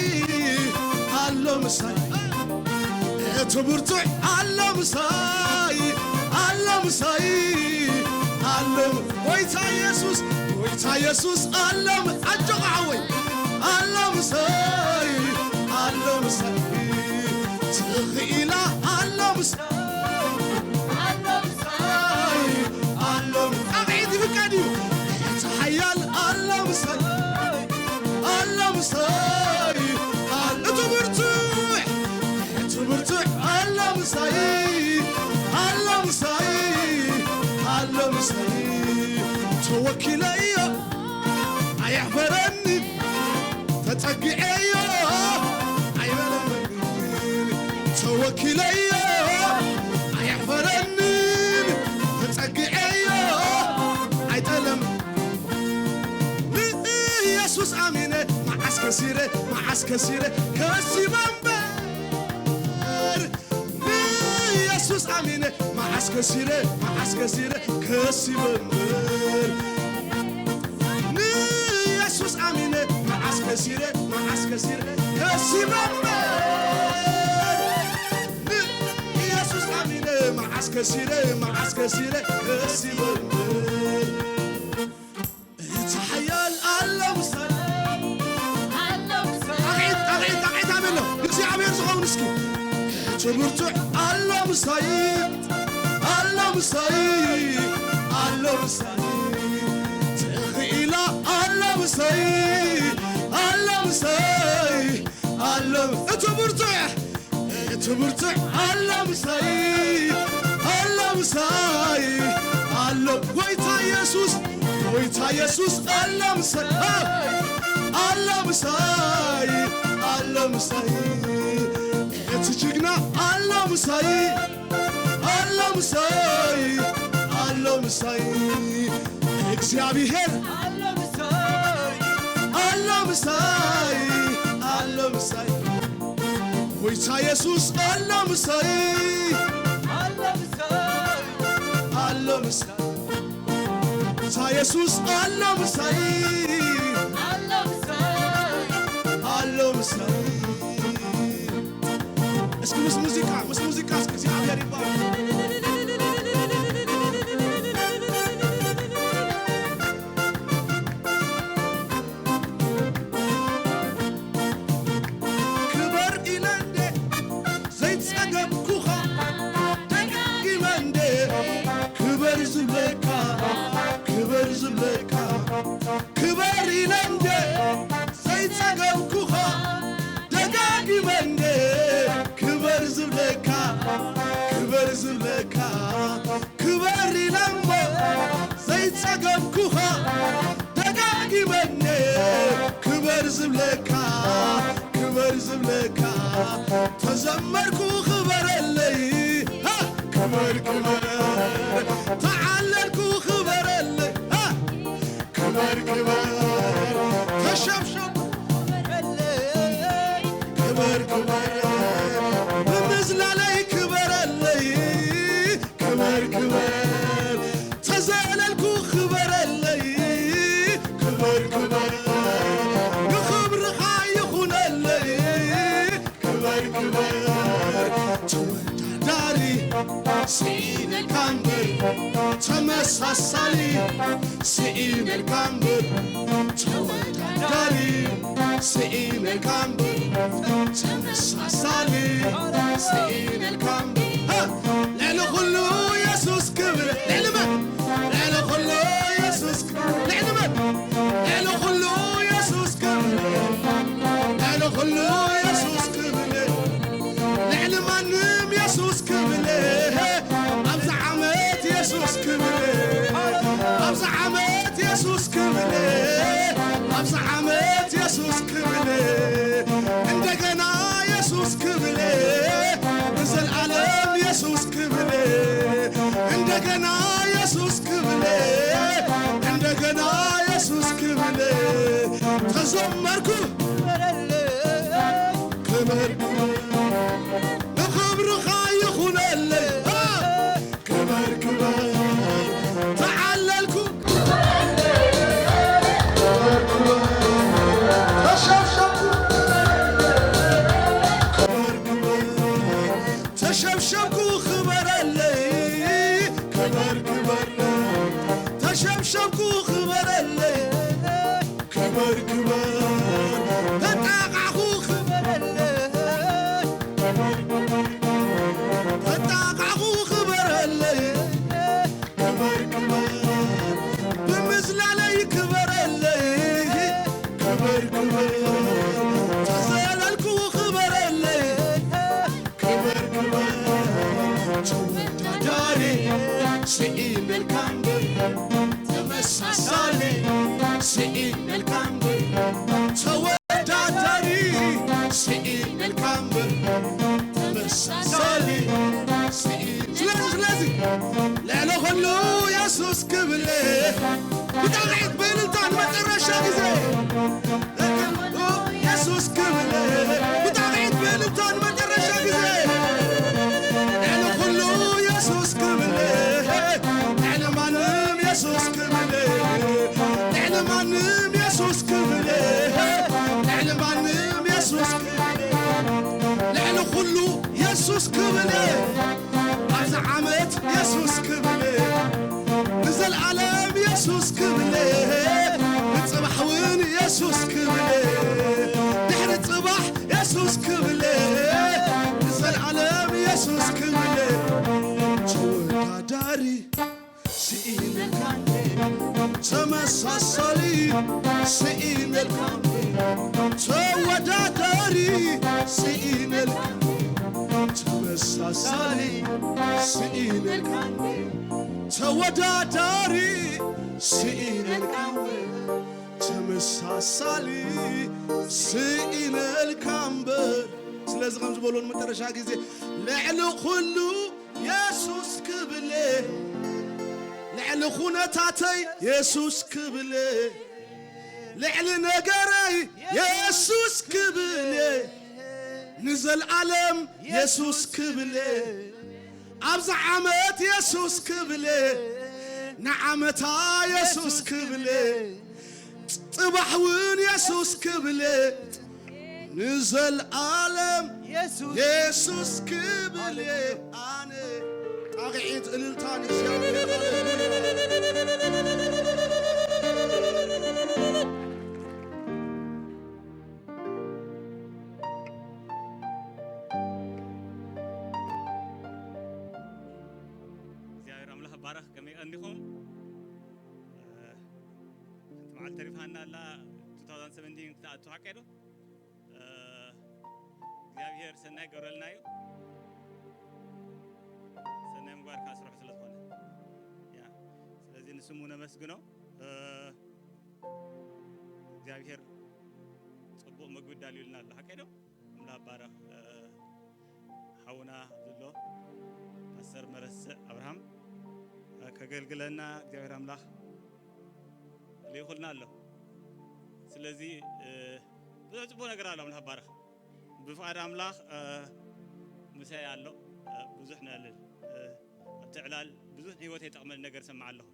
ኣሎ ምሳይ። እቲ ብርቱዕ ኣሎ ምሳይ፣ ኣሎ ምሳይ፣ ኣሎ ም-፣ ጎይታ የሱስ፣ ጎይታ የሱስ ኣሎ ም-፣ ኣጆኻ ሓወይ፣ ኣሎ ምሳይ፣ ኣሎ ምሳይ። ትኽኢላ ኣሎ ምሳይ፣ ኣሎ ምሳይ፣ ምሳይ ኣሎ ምሳይ ኣሎ ምሳይ ተወኪለዮ ኣየሕፈረኒ ተጸጊዐዮ ኣይበለምን ተወኪለዮ ኣየሕፈረንን ተጸጊዐዮ ኣይጠለም ንኢየሱስ ኣሚነ መዓስ ከሲረ መዓስ ከሲረ ከሲበ እምበር ንኢየሱስ ኣሚነ መዓስ ከሲረ መዓስ ከሲረ ከሲበ እምበር ንኢየሱስ ኣሚነ መዓስ ከሲረ መዓስ ከሲረ ከሲበ እምበር ንኢየሱስ ኣሚነ መዓስ ከሲረ መዓስ ከሲረ ከሲበ እምበር እቲ ሓያል ኣሎ ምሳይ ኣቕዒት ኣቕዒት ኣቕዒት ኣበሎ እግዚኣብሔር ዝኸውን እስኪ እቲ ብርቱዕ ኣሎ ምሳይ ኣሎ ምሳይ ኣሎ ምሳይ ትኽኢላ ኣሎ ምሳይ ኣሎ ምሳይ ኣሎ እቲ ብርቱዕ እቲ ብርቱዕ ኣሎ ምሳይ ኣሎ ምሳይ ኣሎ ጎይታ ኢየሱስ ጎይታ ኢየሱስ ኣሎ ምሳይ ኣሎ ምሳይ ኣሎ ምሳይ እቲ ጅግና ኣሎ ምሳይ ኣሎ ምሳይ ኣሎ ምሳይ እግዚኣብሔር ኣሎ ምሳይ ኣሎ ምሳይ ኣሎ ምሳይ ጎይታ ኢየሱስ ኣሎ ምሳይ ኣሎ ምሳይ ኣሎ ምሳይ ጎይታ ኢየሱስ ኣሎ ምሳይ ኣሎ ምሳይ ኣሎ ምሳይ እስኪ ምስ ሙዚቃ ምስ ሙዚቃ እስኪ እግዚኣብሔር ይባረክ። ክበር ኢለ እንደ ዘይጸገብኩኻ ደጋጊመ እንደ ክበር ዝብለካ ክበር ዝብለካ ክበር ኢለ እንደ ዘይጸገብኩኻ ደጋጊመ እንደ ክበር ዝብለካ ክበር ዝብለካ ክበር ኢለ እሞ ዘይጸገብኩኻ ደጋጊመ እንደ ክበር ዝብለካ ክበር ዝብለካ ተዘመርኩ ክበረለይ ሃ! ክበር ክበር ተዓለልኩ ክበረለይ ሃ! ክበር ክበር ተሸብሸብ ክበር ክበር ብምዝላለይ ክበረለይ ክበር ክበር ተዘለልኩ ክበረለይ ክበር ክበር ንኽብርኻ ይኹነለይ ክበር ክበር ተወዳዳሪ ስኢነልካ እምበር ተመሳሳሊ ስኢነልካ እምበር ተወዳዳሪ ስኢነልካ እምበር ተመሳሳሊ ስኢነልካ እምበር ልዕሊ ኩሉ የሱስ ክብር ልዕሊ መን ልዕሊ ኩሉ የሱስ ክብር ልዕሊ መን ልዕሊ ኩሉ የሱስ ክብር ልዕሊ ኩሉ የሱስ ክብር ልዕሊ ማንም የሱስ ክብል ኣብዚ ዓመት የሱስ ክብል ኣብዚ ዓመት የሱስ ክብል ኣብዚ ዓመት የሱስ ክብል እንደገና የሱስ ክብል ንዘልኣለም የሱስ ክብል እንደገና የሱስ ክብል እንደገና የሱስ ክብል ተዘመርኩ ክበር ክበር ንኽብርኻ ይኹነለይ ክበር ክበር ተዓለልኩ ተሸብሸብኩ ክበር ክበር ተሸብሸብኩ ክበረለይ ክበር ክበር ተሸብሸብኩ ክበረለይ ክበር ክበር ተጣቃዕኹ ክበረለይ ተጣቃዕኹ ክበረለይ ክበር ክበር ብምዝላለይ ክበረለይ ክበር ክበር ተዘለልኩ ክበረለይ ክበር ክበር ስኢነልካ እምበር ተወዳዳሪ፣ ስኢነልካ እምበር ተመሳሳሊ። ስኢ-፣ ስለዚ፣ ስለዚ ልዕሊ ኩሉ የሱስ ክብል፣ ብጣቕዒት ብእልልታ ንመጨረሻ ግዜ። የሱስ ክብል፣ ብጣቕዒት ብእልልታ ንመጨረሻ ግዜ። ልዕሊ ኩሉ የሱስ ክብል፣ ልዕሊ ማንም የሱስ ክብል፣ ልዕሊ ማንም የሱስ ክብል፣ ልዕሊ ማንም የሱስ ክብል፣ ልዕሊ ኩሉ የሱስ ክብል፣ ኣብዚ ዓመት የሱስ ክብል፣ ንዘለኣለም የሱስ ክብል፣ ንጽባሕ እውን የሱስ ክብል፣ ድሕሪ ጽባሕ የሱስ ክብል፣ ንዘለኣለም የሱስ ክብል፣ ተወዳዳሪ ስኢነልካ፣ ተመሳሳሊ ስኢነልካ፣ ተወዳዳሪ ስኢነልካ፣ ተመሳሳሊ ስኢነልካ፣ ተወዳዳሪ ስኢነልካ፣ ተመሳሳሊ ስኢነልካ እምበር። ስለዚ ከም ዝበሎ ንመጨረሻ ግዜ፣ ልዕሊ ኩሉ የሱስ ክብል፣ ልዕሊ ኩነታተይ የሱስ ክብል፣ ልዕሊ ነገረይ የሱስ ክብል፣ ንዘለኣለም የሱስ ክብል፣ ኣብዚ ዓመት የሱስ ክብል፣ ንዓመታ የሱስ ክብል፣ ጽባሕ እውን የሱስ ክብል፣ ንዘለኣለም የሱስ። የሱስ ክብል። ኣነ ጣቕዒት እልልታ ንእግዚኣብሔር። እግዚኣብሔር ኣምላኽ ባረኽ። ከመይ ቀኒኹም? ሓንቲ መዓልቲ ተሪፋና ኣላ፣ two thousand seventeen ክትኣቱ ሓቀ ዶ? እግዚኣብሔር ሰናይ ገብረልና እዩ። ሰናይ ምግባር ከዓ ስርሑ ስለ ዝኾነ። ያ፣ ስለዚ ንስሙ ነመስግኖ። እግዚኣብሔር ጽቡቕ ምግቢ ዳልዩልና ኣሎ። ሓቀይ ዶ? ኣምላኽ ባረኽ። ሓውና ዘሎ ፓስተር መረስዕ ኣብርሃም ከገልግለና እግዚኣብሔር ኣምላኽ ልኢኹልና ኣሎ። ስለዚ ብዙሕ ጽቡቕ ነገር ኣሎ። ኣምላኽ ባረኽ። ብፍቓድ ኣምላኽ ምሳይ ኣሎ። ብዙሕ ነዕልል ኣብቲ ዕላል ብዙሕ ህይወት የጠቕመኒ ነገር ሰማዕ ኣለኹ።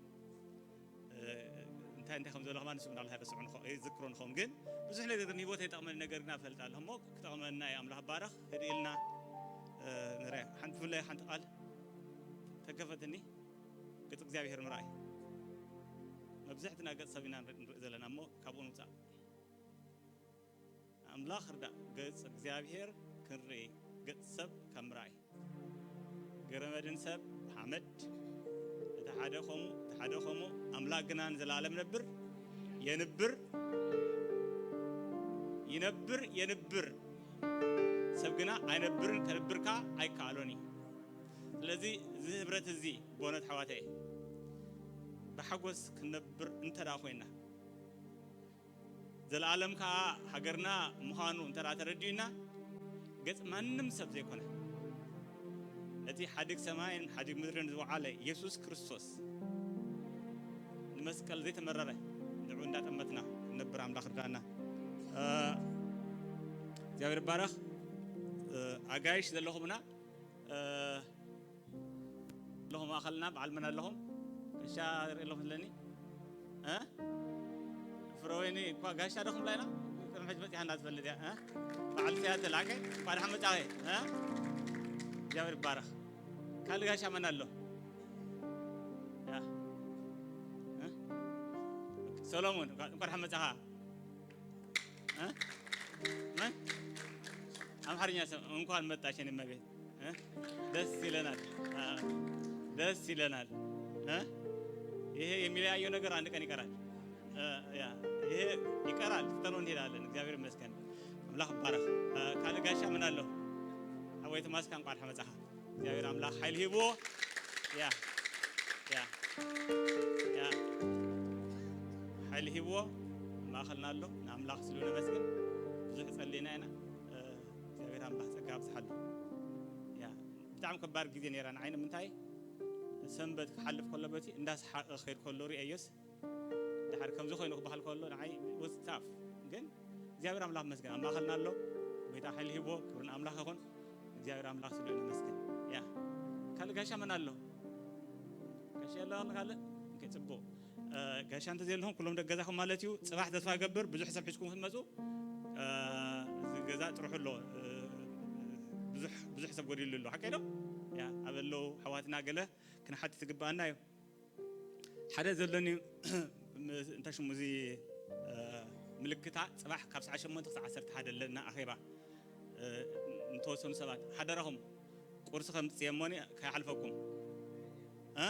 እንታይ እንታይ ከም ዘሎ ከማን ንሱ ምናልባት ኣይረስዑ ንኸ-፣ ኣይዝክሮ ንኸውን፣ ግን ብዙሕ ነገር ግን ህይወት የጠቕመኒ ነገር ግና እፈልጥ ኣለኹ። እሞ ክጠቕመና እዩ። ኣምላኽ ባረኽ። ህድእ ኢልና ንርኣይ። ሓንቲ ብፍላይ ሓንቲ ቃል ተከፈትኒ። ገጽ እግዚኣብሔር ምርኣይ። መብዛሕትና ገጽ ሰብ ኢና ንርኢ ዘለና እሞ ካብኡ ንውጻእ። ኣምላኽ ርዳእ። ገጽ እግዚኣብሔር ክንርኢ፣ ገጽ ሰብ ካብ ምርኣይ። ገረመድን ሰብ ሓመድ፣ እቲ ሓደ ከምኡ፣ እቲ ሓደ ከምኡ፣ ኣምላኽ ግና ንዘለኣለም ነብር፣ የንብር፣ ይነብር፣ የንብር። ሰብ ግና ኣይነብርን፣ ከንብር ከኣ ኣይከኣሎን እዩ። ስለዚ እዚ ህብረት እዚ፣ በእውነት ኣሕዋተየ፣ ብሓጎስ ክንነብር እንተ ደኣ ኮይና፣ ዘለኣለም ከኣ ሃገርና ምዃኑ እንተ ደኣ ተረዲኡና፣ ገጽ ማንም ሰብ ዘይኮነ፣ ነቲ ሓድግ ሰማይን ሓድግ ምድርን ዝወዓለ የሱስ ክርስቶስ ንመስቀል ዘይተመረረ ንዕኡ እንዳጠመትና ክንነብር ኣምላኽ ርዳእና። እ፣ እግዚኣብሔር ይባረኽ። እ፣ ኣጋይሽ ዘለኹምና፣ እ፣ ኣለኹም ማእኸልና በዓል መን ኣለኹም? ጋሻ ርኢ ኣለኹም ስለኒ? እ? ፍረወይኒ እኳ ጋሻ ዶ ክብላ ኢና? ቅድሚ ሕጂ መጺኣ እንዳትፈልጥ እያ፣ እ? በዓል ፊያተ ላቀ፣ እንኳዕ ደሓን መጻኸ፣ እ? እግዚኣብሔር ይባረኽ። ካልእ ጋሻ መን ኣሎ? ያ። እ? ሰሎሞን፣ እንኳዕ፣ እንኳዕ ደሓን መጻኻ። እ? መን? ኣምሓርኛ ሰም-፣ እንኳን መጣሽ የኔ እመቤት። እ? ደስ ይለናል። አ፣ ደስ ይለናል። እ? ይሄ የሚለያየው ነገር አንድ ቀን ይቀራል። እ፣ ያ፣ ይሄ ይቀራል። ትተነው እንሄዳለን። እግዚአብሔር ይመስገን። አምላክ ይባረክ። እ፣ ካልእ ጋሻ ምን አለው? አወይ ተማስካ እንኳን ሐመጻኻ። እግዚኣብሔር ኣምላኽ ሓይሊ ሂብዎ። ያ፣ ያ፣ ያ። ሓይሊ ሂብዎ። ማእኸልና ኣሎ። ንኣምላኽ ስሉ ነመስግን። ብዙሕ ጸሊና ኢና። እ፣ እግዚኣብሔር ኣምላኽ ጸጋ ኣብዝሓሉ። ያ፣ ብጣዕሚ ከባድ ግዜ ነይራ ንዓይ። ንምንታይ? ሰንበት ክሓልፍ ከሎ በቲ እንዳሰሓቐ ክኸይድ ከሎ ርእየዮስ፣ ድሓር ከምዚ ኮይኑ ክበሃል ከሎ ንዓይ was tough። ግን እግዚኣብሔር ኣምላኽ መስገን ኣብ ማእኸልና ኣሎ። ጎይታ ሓይሊ ሂቦ፣ ክብሪ ንኣምላኽ ይኹን። እግዚኣብሔር ኣምላኽ ስሉ ነመስግን። ያ፣ ካልእ ጋሻ መን ኣሎ? ጋሻ የለ ኣሎ ካልእ? ኦኬ፣ ጽቡቕ። እ፣ ጋሻ እንተዘየለኹም ኩሎም ደገዛኹም ማለት እዩ። ጽባሕ ተስፋ ገብር ብዙሕ ሰብ ሒዝኩም ክትመጹ፣ እ፣ እዚ ገዛ ጥርሑ ኣሎ። እ፣ ብዙሕ፣ ብዙሕ ሰብ ጎዲሉ ኣሎ። ሓቀይ ዶ? ያ፣ ኣበለው ኣሕዋትና ገለ ክንሓትት ዝግብኣና እዩ። ሓደ ዘለኒ እንታይ ሽሙ እዚ፣ እ፣ ምልክታ ጽባሕ ካብ ሰዓት ሸሞንተ ክሳዕ ዓሰርተ ሓደ ኣለና ኣኼባ። እ፣ ንተወሰኑ ሰባት ሓደራኹም ቁርሲ ከምጽእ እሞኒ ከይሓልፈኩም። እ?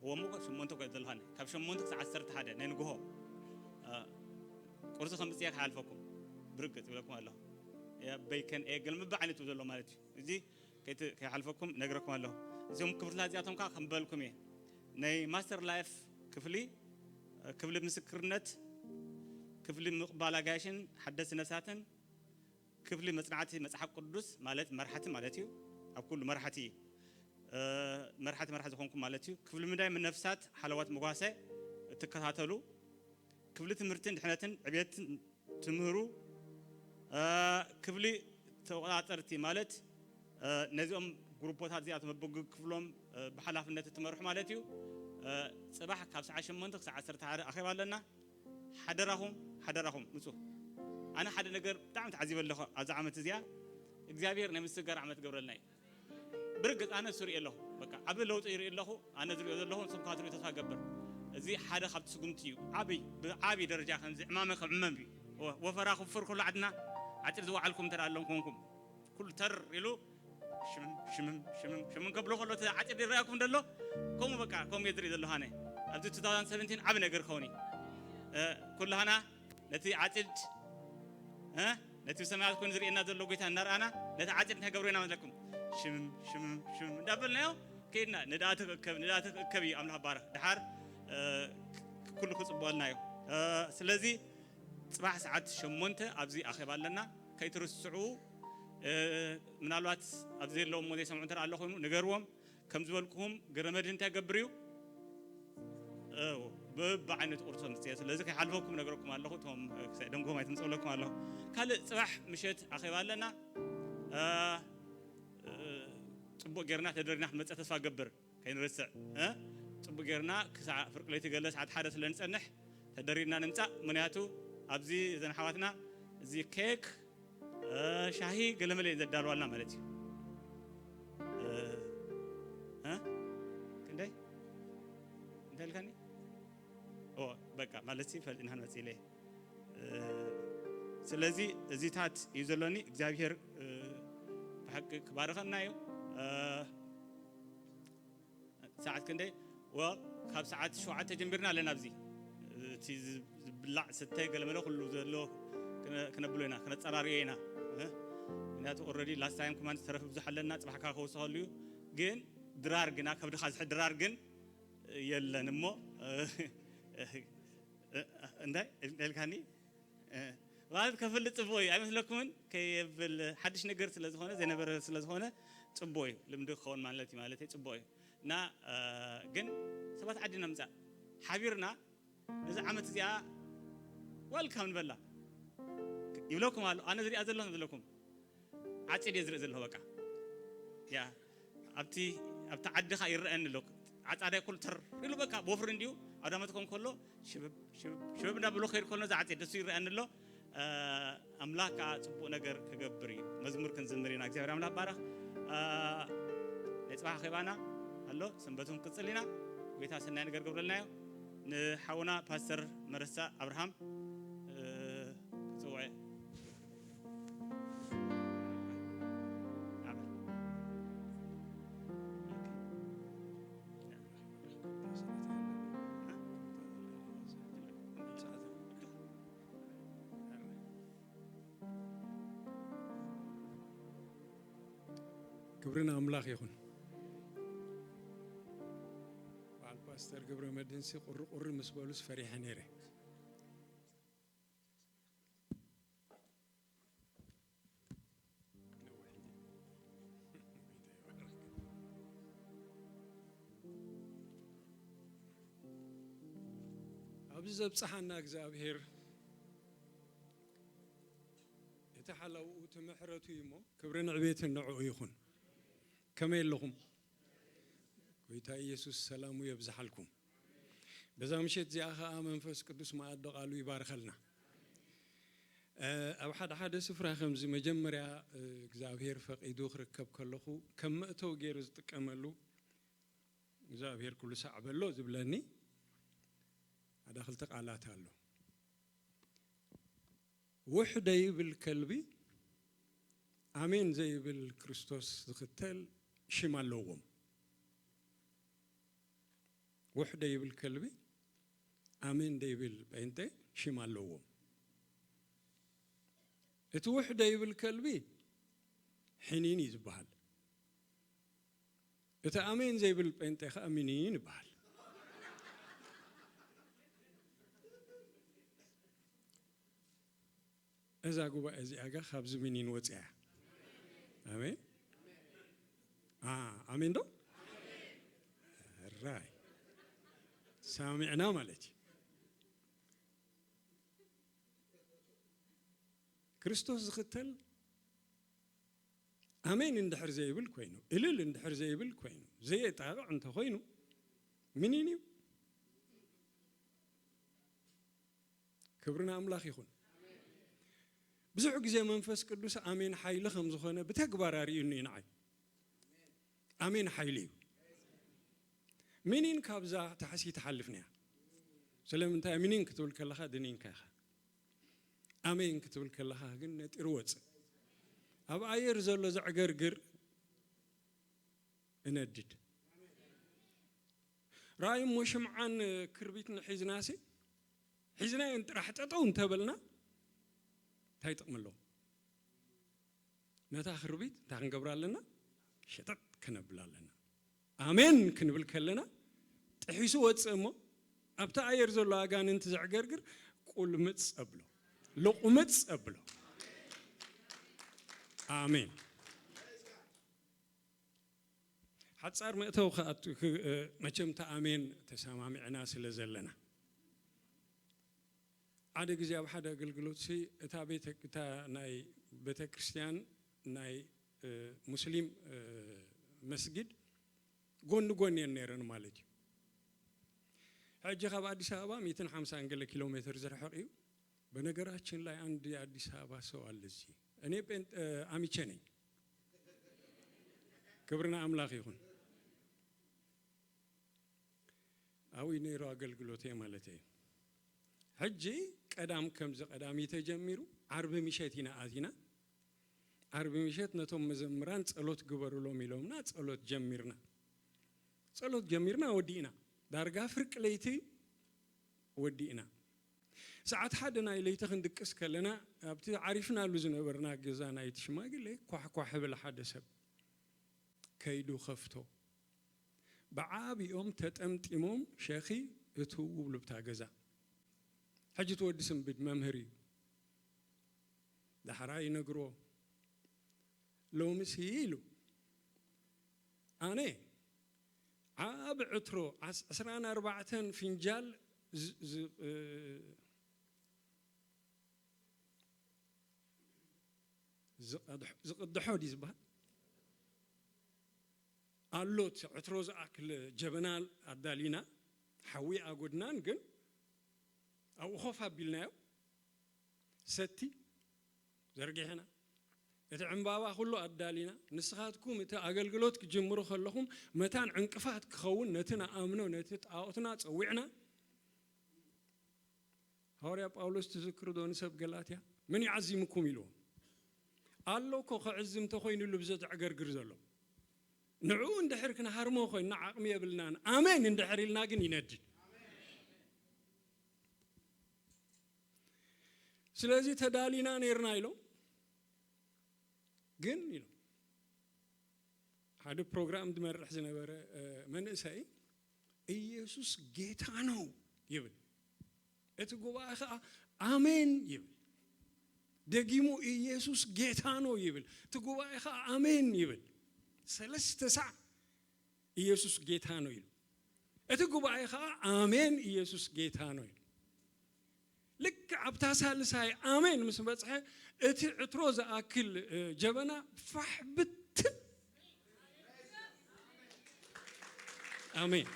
እዎ እሞ ሸሞንተ እኮ ዘለኻኒ። ካብ ሸሞንተ ክሳዕ ዓሰርተ ሓደ ናይ ንግሆ፣ እ፣ ቁርሲ ከምጽእ ከይሓልፈኩም። ብርግጽ ይብለኩም ኣለኹ። ያ፣ በይከን ኤግል ምበ ዓይነት ዘሎ ማለት እዩ። እዚ ከይት-፣ ከይሓልፈኩም ነግረኩም ኣለኹ። እዚኦም ክፍልታት እዚኣቶም ከኣ ከም በልኩም እየ። ናይ ማስተር ላይፍ ክፍሊ፣ ክፍሊ ምስክርነት፣ ክፍሊ ምቕባል ኣጋይሽን ሓደስቲ ነፍሳትን፣ ክፍሊ መጽናዕቲ መጽሓፍ ቅዱስ ማለት መርሓቲ ማለት እዩ። ኣብ ኩሉ መርሓቲ፣ እ፣ መርሓቲ መርሓቲ ዝኾንኩም ማለት እዩ። ክፍሊ ምዳይ ነፍሳት ሓለዋት መጓሰ እትከታተሉ፣ ክፍሊ ትምህርትን ድሕነትን ዕብየትን ትምህሩ፣ እ፣ ክፍሊ ተቆጻጸርቲ ማለት፣ እ፣ ነዚኦም ግሩፖታት እዚኣቶም በብክፍሎም፣ እ፣ ብሓላፍነት እትመርሑ ማለት እዩ። እ፣ ጽባሕ ካብ ሰዓት ሸሞንተ ክሳዕ ዓሰርተ ሓደ ኣኼባ ኣለና። ሓደራኹም፣ ሓደራኹም ምጹ። ኣነ ሓደ ነገር ብጣዕሚ ተዓዚበ ኣለኹ ኣብዚ ዓመት እዚኣ። እግዚኣብሔር ናይ ምስግጋር ዓመት ገብረልና እዩ። ብርግጽ ኣነ እሱ ርእየ ኣለኹ። በቃ ዓቢ ለውጢ ይርኢ ኣለኹ። ኣነ ዝርእዮ ዘለኹ ንስኹም ከኣ ትርእዩ ተስፋ እገብር። እዚ ሓደ ካብቲ ስጉምቲ እዩ። ዓቢ፣ ብዓቢ ደረጃ ከምዚ ዕማመ ክዕመም እዩ። ወ-፣ ወፈራ ክውፍር ከሎ ዓድና ዓጺድ ዝወዓልኩም እንተ ደኣ ኣሎም ኮንኩም። ኩሉ ተር ኢሉ ሽምም፣ ሽምም፣ ሽምም፣ ሽምም ከብሎ ከሎ እቲ ዓጺድ ይረኣየኩም ደሎ? ከምኡ በቃ፣ ከምኡ እየ ዝርኢ ዘለኹ ኣነ። ኣብዚ ቱ ታውዘንድ ሰቨንቲን ዓቢ ነገር ክኸውን እዩ። እ፣ ኩላህና ነቲ ዓጺድ፣ እ፣ ነቲ ብሰማያት ኮይኑ ዝርእየና ዘሎ ጎይታ እናረኣና፣ ነቲ ዓጺድ እንታይ ገብሮ ኢና መስለኩም? ሽምም፣ ሽምም፣ ሽምም እንዳበልናዮ ከይድና፣ ንድኣትክ እከብ፣ ንድኣትክ እከብ እዩ ኣምላኽ ባረኽ። ድሓር፣ እ፣ ክ-፣ ኩሉ ክጽብቐልና እዩ። እ፣ ስለዚ ጽባሕ ሰዓት ሸሞንተ ኣብዚ ኣኼባ ኣለና። ከይትርስዑ፣ እ፣ ምናልባት ኣብዚ ዘለዎም እሞ ዘይሰምዑ እንተ ደኣ ኣሎ ኮይኑ ንገርዎም። ከም ዝበልኩኹም ገረመድህን እንታይ ይገብር እዩ? እው፣ በብዓይነቱ ቁርሲ ምጽእ። ስለዚ ከይሓልፈኩም ነግረኩም ኣለኹ። እቶም፣ እ፣ ክሳይ ደንጎም ኣይትምጽእ ብለኩም ኣለኹ። ካልእ ጽባሕ ምሸት ኣኼባ ኣለና። እ፣ እ፣ ጽቡቕ ጌርና ተደሪና ክንመጽእ ተስፋ እገብር። ከይንርስዕ፣ እ? ጽቡቕ ጌርና ክሳዕ ፍርቂ ለይቲ ገለ ሰዓት ሓደ ስለ ንጸንሕ ተደሪና ንምጻእ። ምኽንያቱ ኣብዚ እዘን ኣሕዋትና እዚ ኬክ፣ እ፣ ሻሂ ገለመለ እየን ዘዳልዋልና ማለት እዩ። እ፣ እ? ክንደይ? እንታይ ኢልካኒ? ኦ፣ በቃ፣ ማለትሲ ፈሊጥና ክንመጽእ ኢለ እየ። እ፣ ስለዚ እዚታት እዩ ዘሎኒ። እግዚኣብሄር፣ እ፣ ብሓቂ ክባርኸና እዩ። እ፣ ሰዓት ክንደይ? ወ-፣ ካብ ሰዓት ሸውዓተ ጀሚርና ኣለና ኣብዚ። እቲ ዝ-፣ ዝብላዕ ዝስተ ገለመለ ኩሉ ዘሎ ክነ-፣ ክነብሎ ኢና፣ ክነጸራርዮ ኢና። እ? ምክንያቱ ኦልረዲ ላስት ታይም ከማን ዝተረፈ ብዙሕ ኣለና፣ ጽባሕ ከኣ ክውስኸሉ እዩ። ግን ድራር ግና፣ ከብድኻ ዝሕል ድራር ግን የለን እሞ፣ እ፣ እንታይ ኢልካኒ? እ፣ ማለት ከፍልጥ ጽቡቕ እዩ ኣይመስለኩምን? ከየብል ሓድሽ ነገር ስለ ዝኾነ፣ ዘይነበረ ስለ ዝኾነ ጽቡቕ እዩ። ልምዲ ክኸውን ማለት እዩ፣ ማለት እዩ፣ ጽቡቕ እዩ። እና፣ እ፣ ግን ሰባት ዓዲ ነምጻእ ሓቢርና ነዚ ዓመት እዚኣ ወልካም ንበላ ይብለኩም ኣሎ። ኣነ ዝሪኣ ዘለኹ ንብለኩም ዓጺድ እየ ዝርኢ ዘለኹ። በቃ ያ ኣብቲ፣ ኣብቲ ዓድኻ ይረኣየኒ ኣሎ። ዓጻዳይ ኩሉ ተር ኢሉ በቃ ቦፍሪ እንዲዩ ኣውዳመት ኮን ከሎ ሽብብ፣ ሽብብ፣ ሽብብ እንዳብሎ ከይድ ከሎ ነዚ ዓጺድ እሱ ይረኣየኒ ኣሎ። እ፣ ኣምላኽ ከኣ ጽቡቕ ነገር ክገብር እዩ። መዝሙር ክንዝምር ኢና። እግዚኣብሔር ኣምላኽ ባረኽ። እ፣ ናይ ጽባሕ ኣኼባና ኣሎ፣ ሰንበቱን ክጽል ኢና። ጎይታ ሰናይ ነገር ገብረልና እዩ። ንሓውና ፓስተር መረሳ ኣብርሃም፣ እ፣ ክጽውዖ እየ። ኣሜን። ክብሪ ንኣምላኽ ይኹን። በዓል ፓስተር ገብረ መድህንሲ ቁሪ ቁሪ ምስ በሉስ ፈሪሐ ነይረ። ኣብዚ ዘብጽሓና እግዚኣብሔር እቲ ሓላውኡ እቲ ምሕረቱ እዩ እሞ፣ ክብርን ዕቤትን ንዕኡ ይኹን። ከመይ ኣለኹም? ጎይታ ኢየሱስ ሰላሙ የብዝሓልኩም። በዛ ምሸት እዚኣ ኸኣ መንፈስ ቅዱስ መኣዲ ቃሉ ይባርኸልና። እ፣ ኣብ ሓደ ሓደ ስፍራ ከምዚ መጀመርያ፣ እ፣ እግዚኣብሔር ፈቒዱ ክርከብ ከለኹ ከም መእተዊ ገይሩ ዝጥቀመሉ እግዚኣብሔር ኩሉ ሳዕ በሎ ዝብለኒ ሓደ ክልተ ቃላት ኣሎ። ውሕ ደይብል ከልቢ ኣሜን ዘይብል ክርስቶስ ዝኽተል ሽም ኣለዎም። ውሕ ደይብል ከልቢ ኣሜን ደይብል ጴንጤ ሽም ኣለዎም። እቲ ውሕ ደይብል ከልቢ ሕኒን እዩ ዝበሃል። እቲ ኣሜን ዘይብል ጴንጤ ኸኣ ሚኒን ይበሃል። እዛ ጉባኤ እዚኣ ጋ ካብዚ ሚኒን ወፂኣ እያ። ኣሜን። አ፣ ኣሜን ዶ? ራይ ሳሚዕና ማለት እዩ። ክርስቶስ ዝኽተል ኣሜን እንድሕር ዘይብል ኮይኑ፣ እልል እንድሕር ዘይብል ኮይኑ፣ ዘየጣቕዕ እንተኾይኑ፣ ምኒን እዩ? ክብሪ ንኣምላኽ ይኹን። ብዙሕ ግዜ መንፈስ ቅዱስ ኣሜን ሓይሊ ከም ዝኾነ ብተግባር ኣርእዩኒ እዩ ንዓይ። ኣሜን ሓይሊ እዩ። ምኒን ካብዛ ታሕሲ ትሓልፍን እያ። ስለምንታይ? ምኒን ክትብል ከለኻ ድኒንካ ኢኻ። ኣሜን ክትብል ከለኻ ግን ነጢሩ ወፅእ። ኣብ ኣየር ዘሎ ዘዕገርግር እነድድ። ረኣይ እሞ ሽምዓን ክርቢትን ሒዝናሲ፣ ሒዝናየን ጥራሕ ጠጠው እንተበልና እንታይ ጥቕሚ ኣለዎ? ነታ ክርቢት እንታይ ክንገብራ ኣለና? ሸጠጥ ከነብላ ኣለና። ኣሜን ክንብል ከለና ጥሒሱ ወፅእ እሞ ኣብቲ ኣየር ዘሎ ኣጋንንቲ ዘዕገርግር ቁልምፅ ኣብሎ፣ ልቑምፅ ኣብሎ። ኣሜን። ሓጻር መእተው ክኣቱ፣ ክ-፣ እ፣ መቸም እታ ኣሜን ተሰማሚዕና ስለ ዘለና። ሓደ ግዜ ኣብ ሓደ ኣገልግሎት ሲ እታ ቤተ-፣ እታ ናይ ቤተ ክርስቲያን ናይ፣ እ፣ ሙስሊም፣ እ፣ መስጊድ ጎኒ ጎኒ እየን ነይረን ማለት እዩ። ሕጂ ካብ ኣዲስ ኣበባ ሚእትን ሓምሳን ገለ ኪሎ ሜትር ዝርሕቕ እዩ። በነገራችን ላይ አንድ የአዲስ አበባ ሰው አለ እዚህ። እኔ ጴንጤ፣ እ፣ አሚቼ ነኝ። ክብርና አምላክ ይሁን። ኣብኡ ነይሩ ኣገልግሎተይ ማለት እዩ። ሕጂ ቀዳም ከምዚ ቀዳም እዩ ተጀሚሩ፣ ዓርቢ ምሸት ኢና ኣቲና። ዓርቢ ምሸት ነቶም መዘምራን ጸሎት ግበሩሎም ኢሎምና ጸሎት ጀሚርና። ጸሎት ጀሚርና ወዲእና። ዳርጋ ፍርቂ ለይቲ ወዲእና። ሰዓት ሓደ ናይ ለይቲ ክንድቅስ ከለና ኣብቲ ዓሪፍናሉ ዝነበርና ገዛ ናይቲ ሽማግሌ ኳሕኳሕ ይብል ሓደ ሰብ። ከይዱ ከፍቶ። ብዓቢኦም ተጠምጢሞም ሸኺ እትው ብሉብታ ገዛ። ሕጂ እቲ ወዲ ስንብድ መምህር እዩ። ዳሕራይ ይነግርዎ። ሎምሲ ኢሉ ኣነ ዓቢ ዕትሮ ዓስ-፣ ዕስራን ኣርባዕተን ፍንጃል ዝ-፣ ዝ-፣ እ፣ ዝቐድሕ-፣ ዝቕድሖ ድዩ ዝበሃል? ኣሎ፣ እቲ ዕትሮ ዝኣክል ጀበና ኣዳሊና፣ ሓዊ ኣጎድናን፣ ግን ኣብኡ ኮፍ ኣቢልናዮ። ሰቲ ዘርጊሕና፣ እቲ ዕምባባ ኩሉ ኣዳሊና፣ ንስኻትኩም እቲ ኣገልግሎት ክትጅምሩ ከለኹም መታን ዕንቅፋት ክኸውን ነቲ ንኣምኖ ነቲ ጣኦትና ጸዊዕና። ሃዋርያ ጳውሎስ ትዝክሩ ዶ ንሰብ ገላትያ? "መን እዩ ዓዚምኩም?" ኢልዎም። ኣሎ እኮ ክዕዝም እንተኾይኑሉ ብዘተዕገርግር ዘሎ። ንዕኡ እንድሕር ክንሃርሞ ኮይንና ዓቕሚ የብልናን። ኣሜን እንድሕር ኢልና ግን ይነድድ። ስለዚ ተዳሊና ነይርና ኢሎም። ግን ኢሎም ሓደ ፕሮግራም ዝመርሕ ዝነበረ፣ እ፣ መንእሰይ "ኢየሱስ ጌታ ነው" ይብል። እቲ ጉባኤ ኸዓ "ኣሜን" ይብል። ደጊሙ "ኢየሱስ ጌታ ነው" ይብል። እቲ ጉባኤ ኸዓ "ኣሜን" ይብል። ሰለስተ ሳዕ "ኢየሱስ ጌታ ነው" ኢሉ። እቲ ጉባኤ ኸዓ "ኣሜን፣ ኢየሱስ ጌታ ነው" ኢሉ። ልክዕ ኣብታ ሳልሳይ ኣሜን ምስ በጽሐ፣ እቲ ዕትሮ ዝኣክል፣ እ፣ ጀበና ፋሕ ብትን። ኣሜን።